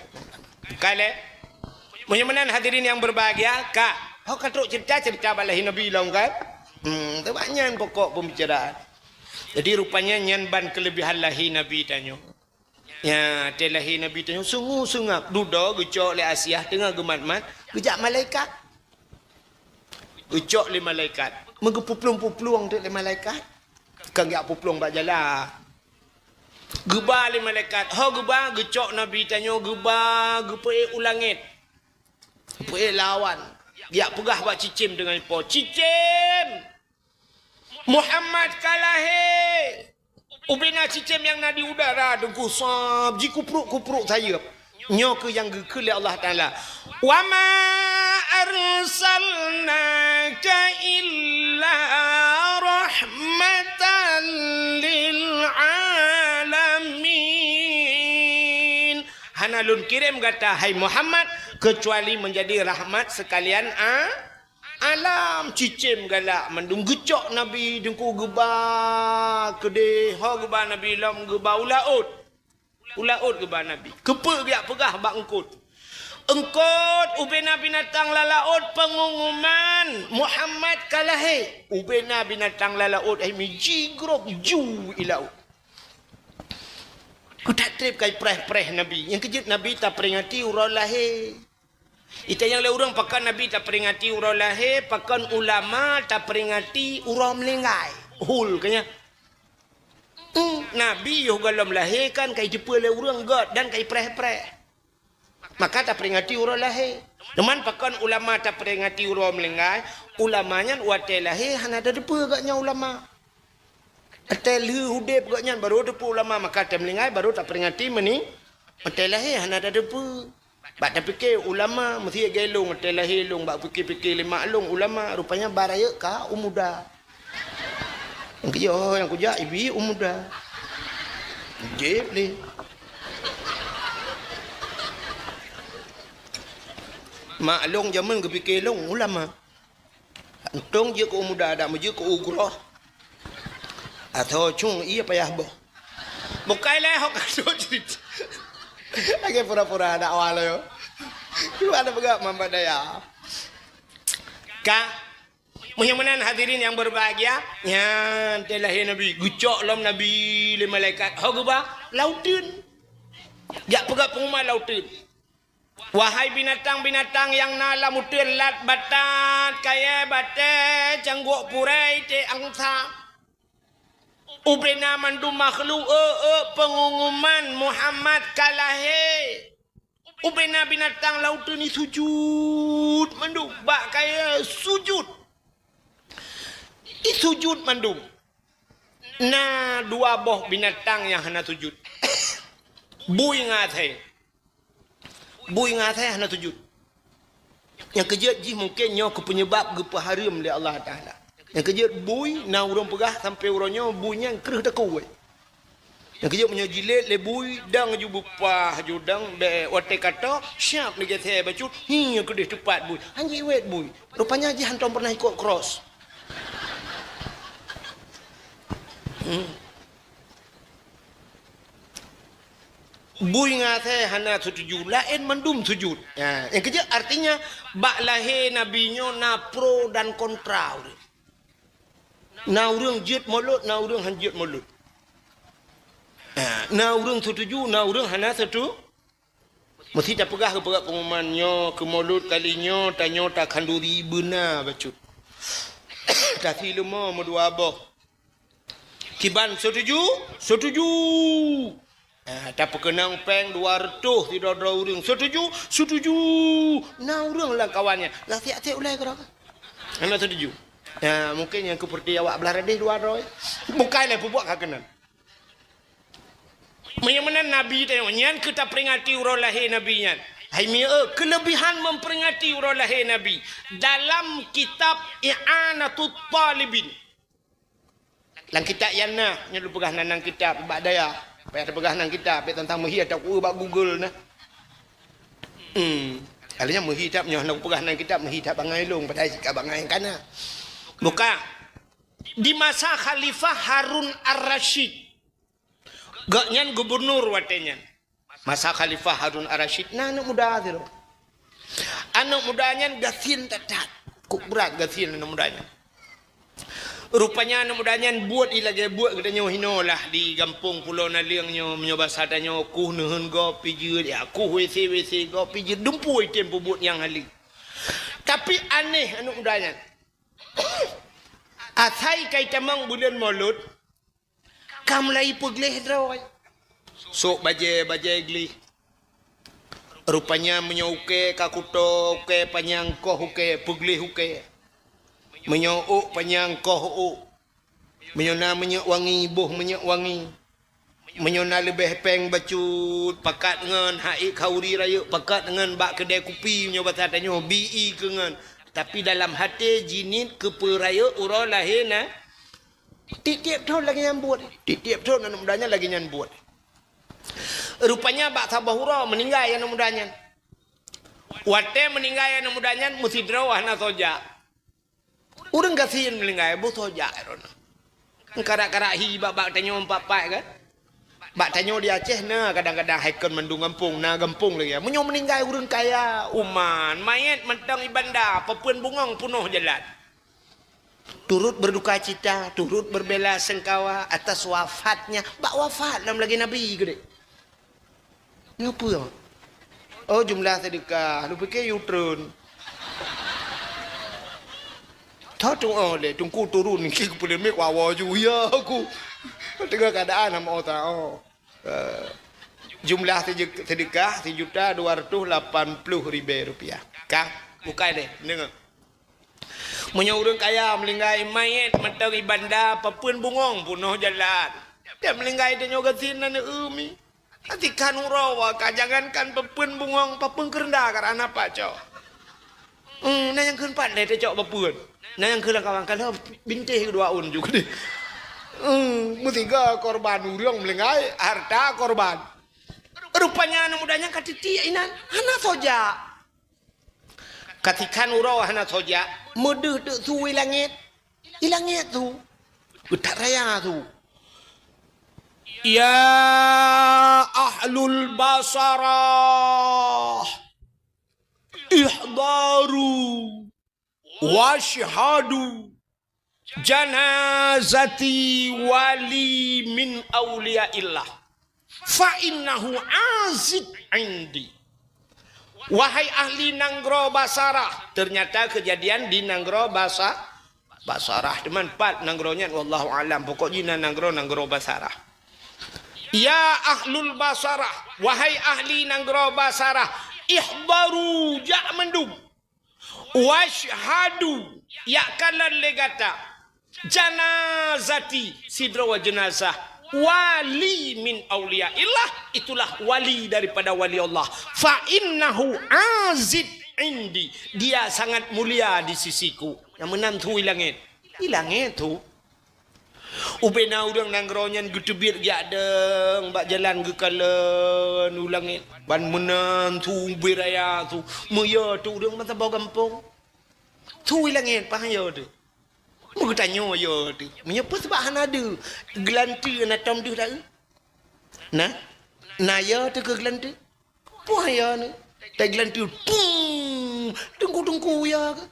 Bukai lé. Meunyoe meunan hadirin yang berbahagia, ka. Ho ka trok ceurita, ceurita bak lahé Nabi lom kan? Hmm, tu bak nyan pokok pembicaraan. Jadi rupanya nyan ban kelebihan lahé Nabi tanyoe. Ya, watèe lahé Nabi tanyoe sungu-sungab, dudoe geucok lé Asiah teungoh geumat-mat, geujak malaikat. Geucok lé malaikat. Meugeupuplueng-puplueng teuk lé malaikat. Kan geujak puplueng bak jalan. Geuba lé malaikat. Ho geuba, geucok Nabi tanyoe geuba, geupeuék u langèt. Geupeuék lam awan. Geujak peugah bak cicém teungoh ipo. Cicém! Muhammad ka lahé! Ubena cicém nyang na di udara teungku sab jikupruk-kupruk sayeup. Nyoe keuh nyang geukheun lé Allah Taala, "Wa ma arsalnaka illa rahmatan lil alamin." Hana lôn kirém gata, hai Muhammad, keucuali meunjadi rahmat seukalian a-, alam. Cicém galak mandum geucok Nabi teungku geuba keudeh, ho geuba Nabi lom geuba u laôt. U laôt geuba Nabi. Keupeue geujak peugah bak eungkôt? Eungkôt, ubena binatang lam laôt peungumuman, Muhammad ka lahé. Ubena binatang lam laôt hai mi jigrob ju i laôt. Keutat treb kai preh-preh Nabi. Nyang keujeuet Nabi taperingati uroe lahé. Itanyong lé ureueng pakon Nabi taperingati uroe lahé, pakon ulama taperingati uroe meuninggai. Hul keu nyan. Hmm, Nabi yoh gohlom lahé kan ka iteupeue lé ureueng göt dan ka ipreh-preh. Maka taperingati uroe lahé. Teuma pakon ulama taperingati uroe meuninggai, ulama nyan watèe lahé hana tateupeue gobnyan ulama. Watèe lheueh udép gobnyan baru teupeue ulama, maka watèe meuninggai baru taperingati meuning-, watèe lahé hana tateupeue. Bak tapike ulama, meusiet gée lôn, watèe lahé lôn, bak pike-pike lé mak lôn ulama, rupanya ba rayeuk ka u muda. Nyang keujeuet, oh, nyang kujak ibi u muda. Jép lé. Mak lôn jameun geupike lôn ulama. Untông jeuet keu u muda, dak meujeuet keu u groh. Atau cung ié payah boh. Bukai lé hok ka trok ceurita. Lagèe pura-pura dakwah lé. Dua ada peugah mamba daya. Ka, meunyoe meunan hadirin yang berbahagia, nyan watèe lahé Nabi, geucok lom Nabi lé malaikat, ho geuba lam uteuen. Jak peugah peungumuman lam uteuen. Wahai binatang-binatang nyang na lam uteuen, lat, batat, kayèe, batèe, cangguek purèe, iték angsa. Ubena mandum makhluk, eu, eu, peungumuman Muhammad ka lahé. Ubena binatang lam uteuen sujut mandum, bak kayèe sujut. Isujut mandum. Na dua boh binatang nyang hana sujut. Bui ngon asèe. Bui ngon asèe hana sujut. Nyang keujeuet jih mungken nyoe keuh peunyeubab geupeuhareuem lé Allah Taala. Nyang keujeuet bui, na ureueng peugah sampoe uroe nyoe bui nyan kreueh takue. Nyang keujeuet meunyoe jilét lé bui, dang ju beupah ju dang bèk watèe ka tô, siap neugeusék bacut, hi nyang keudeh teupat bui. Han jiwét bui. Rupanya jih hantom pernah ikot cross. Hmm. Bui ngon asèe hana seutuju, laén mandum sujut. Ha, nyang keujeuet artinya bak lahé Nabi nyoe na pro dan kontra ureueng. Na ureueng jeuet mulod, na ureueng han jeuet mulod. Ha, na ureueng seutuju, na ureueng hana seutu-, meusti tapeugah keu peugah peungumuman nyoe, keu mulod kali nyoe, tanyoe takhanduri beuna bacut. Tasi leumo meudua boh. Kiban seutuju? Seutuju! Ah, tapeukeunong péng dua reutôh sidroe-droe ureueng. Seutuju? Seutuju! Na ureueng lam kawan nyan, lam siat-siat ulèe keudroe. Hana seutuju. Ya, mungkin nyang keupeureuti awak blah radeh dua droe. Bukai lé peubuet ka keunan. Meunyoe meunan Nabi tanyoe, nyan keu taperingati uroe lahé Nabi nyan. Hai mi, eh, keulebihan memperingati uroe lahé Nabi dalam kitab I'anatut Talibin. Lam kitab nyan na, nyoe lôn peugah nan, nan kitab bak dayah. Payah tapeugah nan kitab, payah tantang meuhi atau ku bak Google na. Hmm. Kali nyan meuhi that, nyoe na peugah nan kitab, meuhi that bangai lôn, padahai sikap bangai kana. Buka. Di masa Khalifah Harun Ar-Rasyid. Gobnyan gubernur watée nyan. Masa Khalifah Harun Ar-Rasyid na aneuk muda sidroe. Aneuk muda nyan gasien that-that. Kok brat gasien aneuk muda nyan. Rupanya aneuk muda nyan buet i lagée buet geutanyoe hinoe lah di gampông Pulo Naleueng nyoe, meunyoe basa tanyoe kuh neuheun gob pijeuet, ya kuh W C-W C gob pijeuet, dumpeue item peubuet nyang haleue. Tapi aneh aneuk muda nyan. Asai ka itamong buleuen Molot, ka mulai peugleh droe. Sôk bajée-bajée gleh. Rupanya meunyoe ukée ka kuto ukée panyang, koh ukée, peugleh ukée. Meunyoe ôk panyang, koh ôk. Meunyoe na minyeuk wangi, boh minyeuk wangi. Meunyoe na leubeh péng bacut, pakat ngon, hak ék khauri rayeuk, pakat ngon bak keudée kupi, meunyoe basa tanyoe, bi i keu ngon. Tapi dalam até jiniet keupeue rayeuk uroe lahé na. Tieb-tieb thon lagée nyan buet. Tieb-tieb thon aneuk muda nyan lagée nyan buet. Rupanya bak saboh uroe meuninggai aneuk muda nyan. Watée meuninggai aneuk muda nyan meusidroe hana soe jak. Ureuëng gasien meuninggai boh soe jak droeneuh. Karak-karak hi bak-bak tanyoe empat-empat kan. Bak tanyoe di Aceh na kadang-kadang hai kon mandum gampông, na gampông lagée. Meunyoe meuninggai ureuëng kaya, uman, manyét mantong i banda, papeuen bungöng peunoh jalan. Turut berduka cita, turut berbela sengkawa atas wafatnya. Bak wafat lam lagée Nabi keudeh. Nyoe peue? Oh, jumlah seudeukah. Lôn pike yue treun. Tho tu'oh lé, teungku turun niki keu peuleumik wawa ju ya aku. Teungoh keuadaan hana oh ta oh. Eh, jumlah seudeukah sijuta dua ratus lapan puluh ribée rupiah. Ka, bukai lé, deungoe. Meunyoe ureuëng kaya meuninggai manyét mantong i banda papeuen bungöng peunoh jalan. Dan meuninggai tanyoe gasien na neueu mi. Atikhan uroe ka jangankan papeuen bungöng, papeuen keureunda ka hana pat cok. Hmm, na nyang kheun pat lé tacok papeuen. Na nyang kheun lam kawan ka lheueh bintéh keudua ôn ju keudeh. Hmm, meusiga korban ureuëng meuninggai harta korban. Rupanya aneuk muda nyan ka titiek inan, hana soe jak. Katikhan uroe hana soe jak, meudeuh teuk su i langét. I langét su. Geutak raya su. Ya ahlul Basarah, ihdaru wasyhadu janazati wali min auliyaillah. Fa innahu aziz indi. Wahai ahli nanggroe Basarah, ternyata kejadian di nanggroe Basa-, Basarah. Teuma pat nanggroe nyan, wallahu alam. Pokok jih na nanggroe, nanggroe Basarah. Ya ahlul Basarah, wahai ahli nanggroe Basarah, ihdaru, jak mandum. Wasyhadu, yak kalon lé gata. Janazati, sidroe jeunazah. Wali min auliyaillah, itulah wali daripada wali Allah. Fa innahu aziz indi, dia sangat mulia di sisiku. Nyang meunan su i langét. I langét su. Ubena ureuëng nanggroe nyan geuteubiet geujak dong bak jalan geukalon u langét. Ban meunan su ubé raya su. Meuyö teuk ureuëng meusaboh gampông. Su i langét paih yö teuk. Meugeutanyoe yö teuk. Meunyoe peue sabab hana deuh, geulanteue na tom deuh taeu? Na? Na yö teuk keu geulanteue? Peue ya ni? Tai geulanteue, tung! Teungku-teungku ya ke?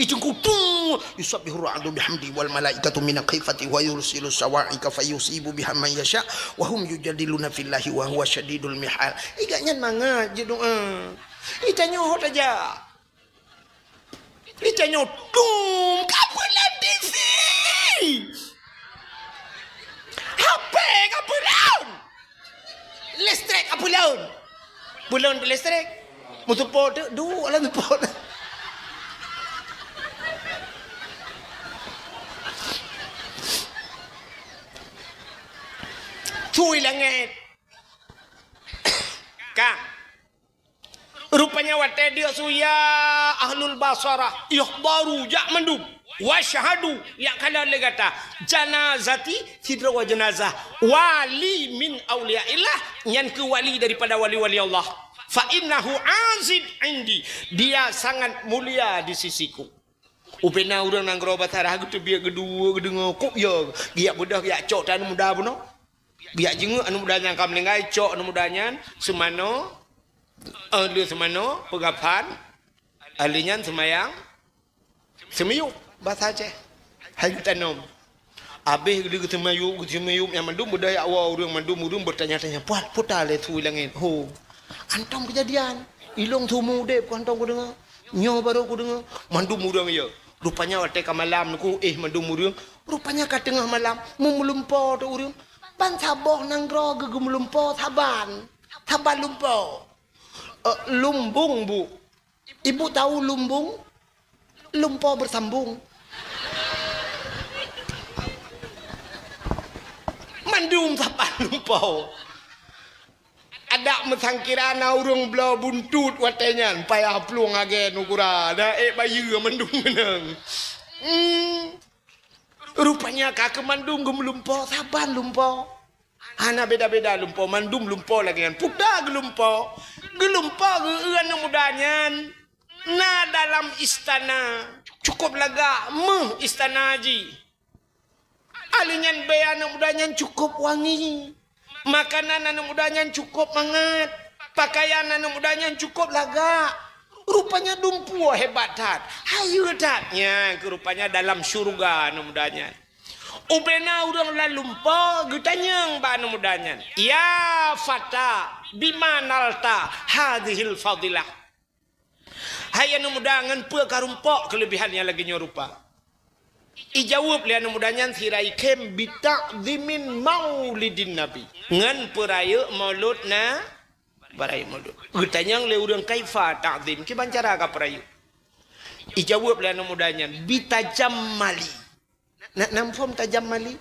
Ih, teungku, tung! Yusabbihu ra'du bihamdi wal malaikatu min khifati wa yursilu sawa'iqa fayusibu biha man yasha wa hum yujadiluna fillahi wa huwa syadidul mihal. Ih, gak nyan mangat je doa. Ih, tanyoe ho tajak. Ih, tanyoe, tung! Ka peulon T V! H P ka peulon! Listrik ka peulon! Peulon listrik? Meusupo tu, duek lam supo. Thui langét. Ka. Rupanya watée deuk su, ya ahlul basarah, ihdharu, jak mandum. Wasyhadu, jak kalon lé gata. Janazati, sidroe jeunazah. Wali min auliyaillah, nyan keuh wali daripada wali-wali Allah. Fa innahu azim indi. Dia sangat mulia di sisiku. Ubena ureuëng nanggroe Basarah geuteubiet, geuduek, geudeungoe, kok ya, geujak beudôh, geujak cok tan muda bunoe. Geujak jingeuk aneuk muda nyan ka meuninggai, cok aneuk muda nyan seumanoe, eh, le seumanoe, peugafan, ahli nyan seumayang, seumiyueb, basa Aceh. Hai geutanom. Abéh geuseumiyueb, geuseumiyueb nyan mandum beudôh jak woe ureuëng, mandum ureuëng beutanya-tanya, puat puta lé thui langét. Ho. Antom keujadian. Ilong seumeu udeb ku antom kudeungoe. Nyoe barô kudeungoe. Mandum ureuëng ya. Rupanya watée ka malam nyoe ku, eh, mandum ureuëng. Rupanya ka teungoh malam. Meulumpoe teuh ureuëng. Ban saboh nanggroe geugeumulumpoe saban. Saban lumpoe. Eh, lumbung, Bu. Ibu tahu lumbung? Lumpoe beusambong. Mandum saban lumpoe. Adak meusangkira na ureuëng bloe buntut watée nyan, payah plueng lagée nugura, na ék bayeue mandum keunong. Hmm. Rupanya ka keu mandum geumeulumpoe, saban lumpoe. Hana beda-beda lumpoe, mandum lumpoe lagée nyan. Puta geulumpoe. Geulumpoe geu-eu aneuk muda nyan na dalam istana. Cukup lagak, meuh istana jih. Ahli nyan bée aneuk muda nyan cukup wangi. Makanan aneuk muda nyan cukup mangat. Pakaian aneuk muda nyan cukup lagak. Rupanya dumpeue hebat that. Hayeue that. Nyan keuh rupanya dalam syeuruga aneuk muda nyan. Ubena ureuëng lam lumpoe geutanyong bak aneuk muda nyan, "Ya fata, bima nalta hadzihil fadilah?" Hai aneuk muda, ngon peue karumpok keuleubihan nyang lagée nyoe rupa? Ijaweueb lé aneuk muda nyan sira ikhém, "Bita'zimin maulidin nabi." Ngon peurayeuk maulud na-, peurayeuk maulud. Geutanyong lé ureuëng, "Kaifa ta'zim?" Kiban cara kapeurayeuk? Ijaweueb lé aneuk muda nyan, "Bitajammali." Na, na muphom tajammali?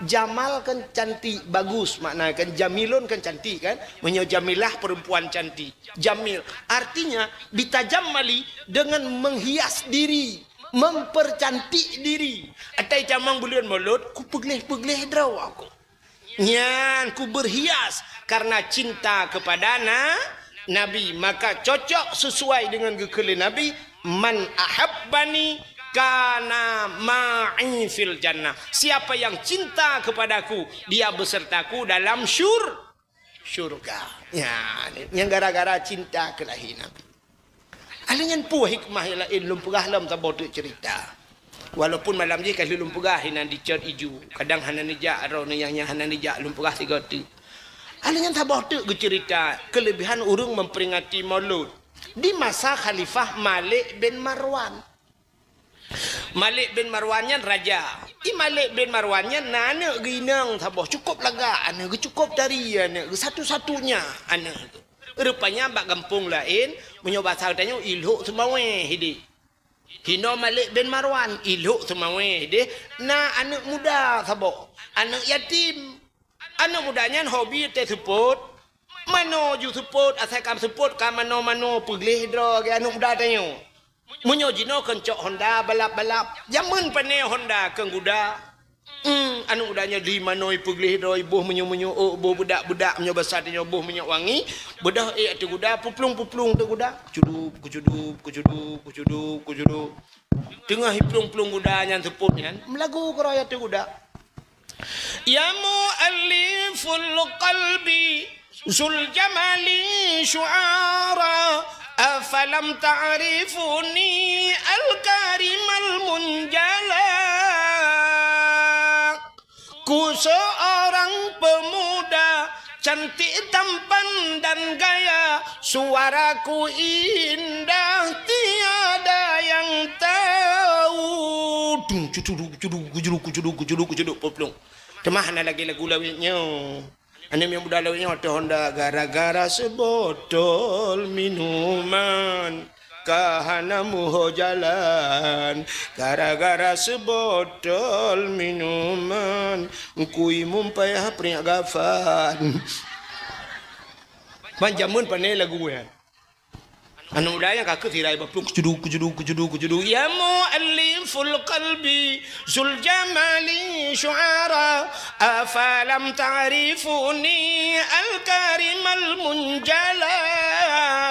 Jamal kan cantik, bagus, makna kan jamilun kan cantik kan? Meunyoe jamilah perempuan cantik. Jamil. Artinya, bitajammali dengan menghias diri, mempercantik diri. Atai tamong buleuen maulud, ku peugleh-peugleh droe aku. Nyan ku berhias karena cinta kepada na-, Nabi. Maka cocok sesuai dengan geukheun lé Nabi, "Man ahabbani kana ma'i fil jannah." Siapa yang cinta kepadaku, dia besertaku dalam syur-, syurga. Nyan, nyan gara-gara cinta keu lahé Nabi. Alèh nyan peue hikmah nyang laén lôn peugah lom saboh teuk cerita. Walaupun malam jih ka lheueh lôn peugah inan dicot iju, kadang hana neujak droeneuh nyang, nyang hana neujak lôn peugah sigoe teuk. Alèh nyan saboh teuk geucerita keulebihan ureueng memperingati Maulud di masa Khalifah Malik bin Marwan. Malik bin Marwan nyan raja. I Malik bin Marwan nyan na aneuk geuh inong saboh, cukôp lagak aneuk geuh, cukôp tari aneuk geuh, satu-satunya aneuk geuh. Rupanya bak gampông laén, meunyoe basa geutanyoe, i lhok seumawé hidéh. Hinoe Malik bin Marwan, i lhok seumawé hidéh, na aneuk muda saboh, aneuk yatim. Aneuk muda nyan hobi teuseupôt. Manoe ju seupôt, asai ka seupôt ka manoe-manoe, peugleh droe lagèe aneuk muda tanyoe. Meunyoe jinoe keu cok honda balap-balap, jameun pane honda keu guda. Hmm, aneuk muda nyoe di manoe peugleh droe, boh meunyoe-meunyoe, oh, boh beudak-beudak, meunyoe basa tanyoe boh minyeuk wangi, beudôh ék ateueh guda, peuplung-peuplung ateueh guda. Kucudub, kucudub, kucudub, kucudub, kucudub. Teungoh iplueng-plueng guda nyan seupôt nyan, meulagu keudroe ateueh guda. Ya mu'allifal qalbi, zul jamali syu'ara, afalam ta'rifuni al-karimal munjala. Ku seorang pemuda, cantik tampan dan gaya, suaraku indah tiada yang tahu. Dung, cucuduk, cucuduk, cucuduk, cucuduk, cucuduk, cucuduk, peuplong. Teuma hana lagèe lagu lawét nyoe. Aneuk muda lawét nyoe ateueh honda, gara-gara sebotol minuman. Ka hana muho jalan, gara-gara seubotol minuman, kui mum payah priek gafan. Ban jameun pane lagu nyan. Aneuk muda nyang ka keu sirai baplueng, kucudu, kucudu, kucudu, kucudu. Ya mu'alliful qalbi, Zul jamali syu'ara, afalam ta'rifuni al-karimal munjala.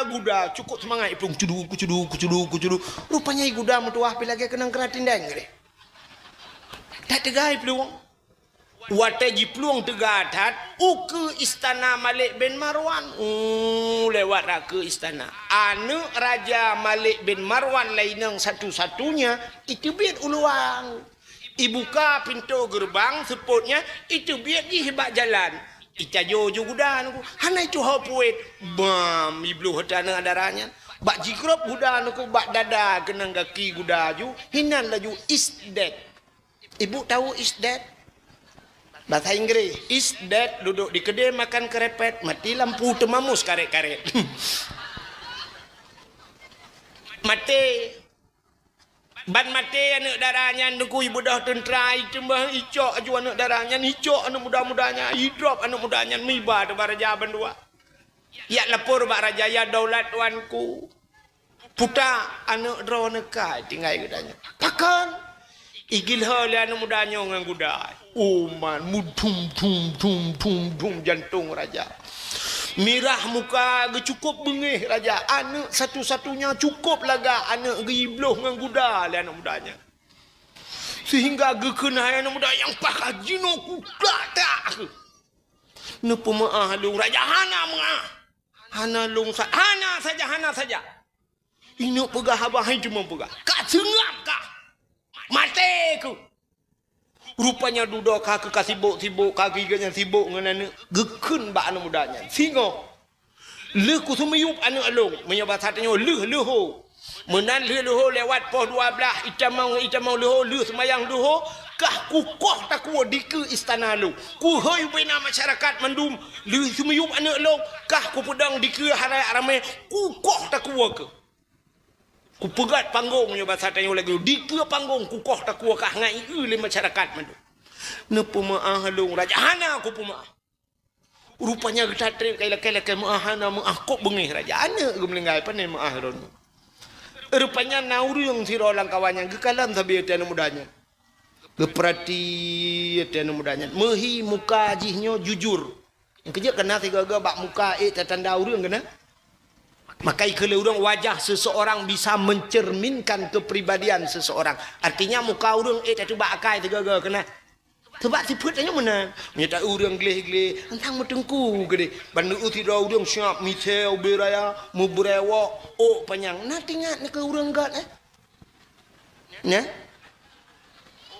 Guda, cukup seumangat iplueng, kucudu, kucudu, kucudu, kucudu. Rupanya guda meutuwah pi lagèe keunong keuratindeng geuh. That teuga iplueng. Watèe jiplueng teuga that, ukeue istana Malik bin Marwan. Uh, lewat rot keu istana. Aneuk raja Malik bin Marwan lainong satu-satunya, iteubiet u luwa. Ibuka pintoe geureubang, seupôt nyan, iteubiet jih bak jalan. Itajo ju guda nyan, hana ituho puet. Bam, ibloh teuh aneuk dara nyan. Bak jigrob guda nyan, bak dada keunong gaki guda ju, hinan laju is dead. Ibu tahu is dead? Bahasa Inggris, is dead, duduk di kedai makan kerepet, mati lampu teumamus karet-karet. Maté. Ban maté aneuk dara nyan, Teungku, ibeudôh teuntra, iteumah icok aju aneuk dara nyan, icok aneuk muda-muda nyan, idrop aneuk muda nyan, miba teuh bak raja bandua. Jak lapor bak raja, "Ya daulat tuanku, puta aneuk droeneuh ka tinggai geutanyoe." "Pakon?" "Igiloe lé aneuk muda nyoe ngon guda." Uman mudum dum dum dum dum jantong raja. Mirah muka geuh, cukup beungéh raja. Aneuk satu-satunya cukup lagak aneuk geuh ibloh ngon guda lé aneuk muda nyan. Sehingga geukheun hai aneuk muda nyang pakat jinoe kuda tak. "Neupeumeu'ah lôn raja, hana meu'ah. Hana lôn sa-, hana saja, hana saja. Ineuk peugah haba hai teuma peugah. Ka seungab kah. Maté keuh." Rupanya dudoe ka keuh ka sibok-sibok, ka keuh gobnyan sibok ngon aneuk, geukheun bak aneuk muda nyan, "Singoh lheueh kuseumiyueb aneuk lôn," meunyoe basa tanyoe lheueh leuho. Meunan lheueh leuho lewat poh dua blaih, itamong, itamong leuho, lheueh seumayang leuho, kah kukoh takue dikeue istana lôn. Kuhôi ubena masyarakat mandum, lheueh seumiyueb aneuk lôn, kah kupeudong dikeue halayak ramé, kukoh takue keuh. Kupeugét panggong, nyoe basa tanyoe lagèe dikeue panggong, kukoh takue kah ngon ié lé masyarakat mandum. "Neupeumeu'ah lôn raja, hana kupeumeu'ah." Rupanya geutat trép ka ilakèe-lakèe meu'ah, hana meu'ah, kok beungéh raja. Aneuk geuh meuninggai, pane meu'ah droeneuh. Rupanya na ureueng sidroe lam kawan nyan geukalon sabe ateueh aneuk muda nyan. Geupeurati ateueh aneuk muda nyan. Meuhi muka jih nyoe jujur. Nyang keujeuet keunan sigoe-goe bak muka ék tatanda ureueng keunan. Maka ikheun lé ureueng, wajah seseorang bisa mencerminkan kepribadian seseorang. Artinya muka ureueng ék tateuba akai sigoe-goe keunan. Sabab sifeuet tanyoe meunan. Meunyoe ta ureueng gleh-gleh, teuntang meuteungku keudeh. Ban neueu sidroe ureueng siap misèe ubé raya, meubrewok, ôk panyang. Na teuingat neu keu ureueng göt, eh? Nyan?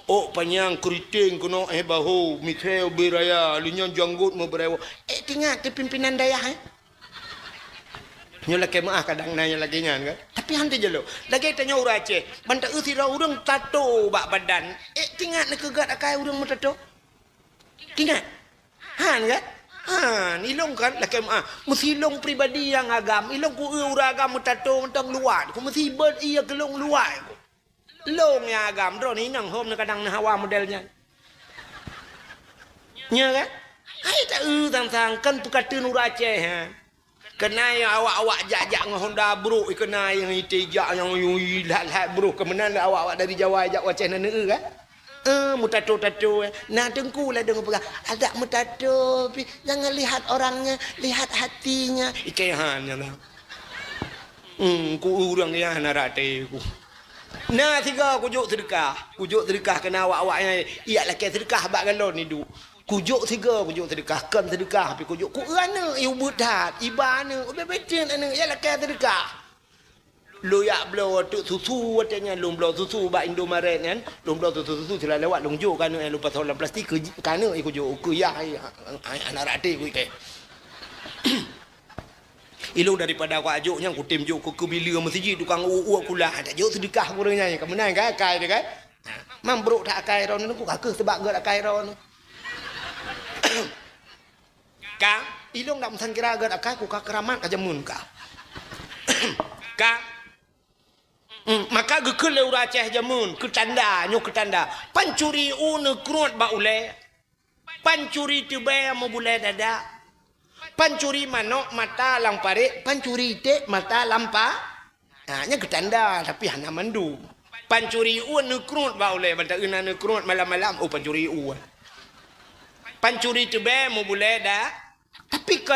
Ôk panyang, keuriteng keunoe, eh, baho, misèe ubé raya, lheueh nyan janggot meubrewok. Eh, teuingat teu pimpinan dayah, eh? Nyoe lakèe meu'ah kadang na nyang lagèe nyan, kan? Tapi han teujeulo. Lagèe tanyoe ureueng Aceh, ban taeu sidroe ureueng tato bak badan. Eh, teuingat neu keu göt akai ureueng meutato? Teuingat? Han, kan? Han, ilông kan lakèe meu'ah. Meusi ilông pribadi nyang agam, ilông kueu ureueng agam meutato mantong luwat. Ku meusi beuet ié keu lông luwat. Lông nyang agam, droeneuh inong hom neu kadang neu hawa model nyan. Nyo kan? Hai taeu sang-sang, kan peukateun ureueng Aceh, ha. Keunai awak-awak jak-jak ngon Honda brôk, keunai nyang ite jak nyang yui lhat-lhat brôk, keu meunan awak-awak dari Jawa jak u Aceh na neueu kan? Eh, meutato-tato, eh. Na teungku ladôm peugah, "Adak meutato pih, jangan lihat orangnya, lihat hatinya." Ikei han nyan lah. Hmm, ku ureueng nyan hana rate ku. Na sigoe kujok seudeukah. Kujok seudeukah keu na awak-awak nyan, ijak lakèe seudeukah bak galon iduek. Kujok sigoe kujok seudeukah, kon seudeukah pih kujok. Ku eu aneuk, i ubeut that, iba aneuk, ubé-bé cit aneuk, ijak lakèe seudeukah. Lôn jak bloe teuk susu watèe nyan, lôn bloe susu bak Indomaret nyan, lôn bloe susu-susu sira lewat lôn jok keu aneuk nyan, lôn pasoe lam plastik keu, keu aneuk kujok, keu yah, ai, ai, ai, hana rate ku ikei. Ilông daripada kujok nyan kutem jok keu, keu bileue meuseujid tukang uek-uek kulah, tajok seudeukah keu ureueng nyan, ka meunan kan akai teuh kan? Ha, man brôk that akai droeneuh, ku ka keuh seubab göt akai droeneuh. Ka, ilông dak meusangkira göt akai, ku ka keuramat ka jameun ka. Ka, Hmm, maka geukheun lé ureueng Aceh jameun, keu tanda, nyoe keu tanda. Pancuri u neukruet bak ulèe. Pancuri teubèe meubulèe dada. Pancuri manok mata lam parèt, pancuri iték mata lam pa-, ha, nyan keu tanda, tapi hana mandum. Pancuri u neukruet bak ulèe, ban taeu na neukruet malam-malam, oh, pancuri u. Pancuri teubèe meubulèe da-, tapi ka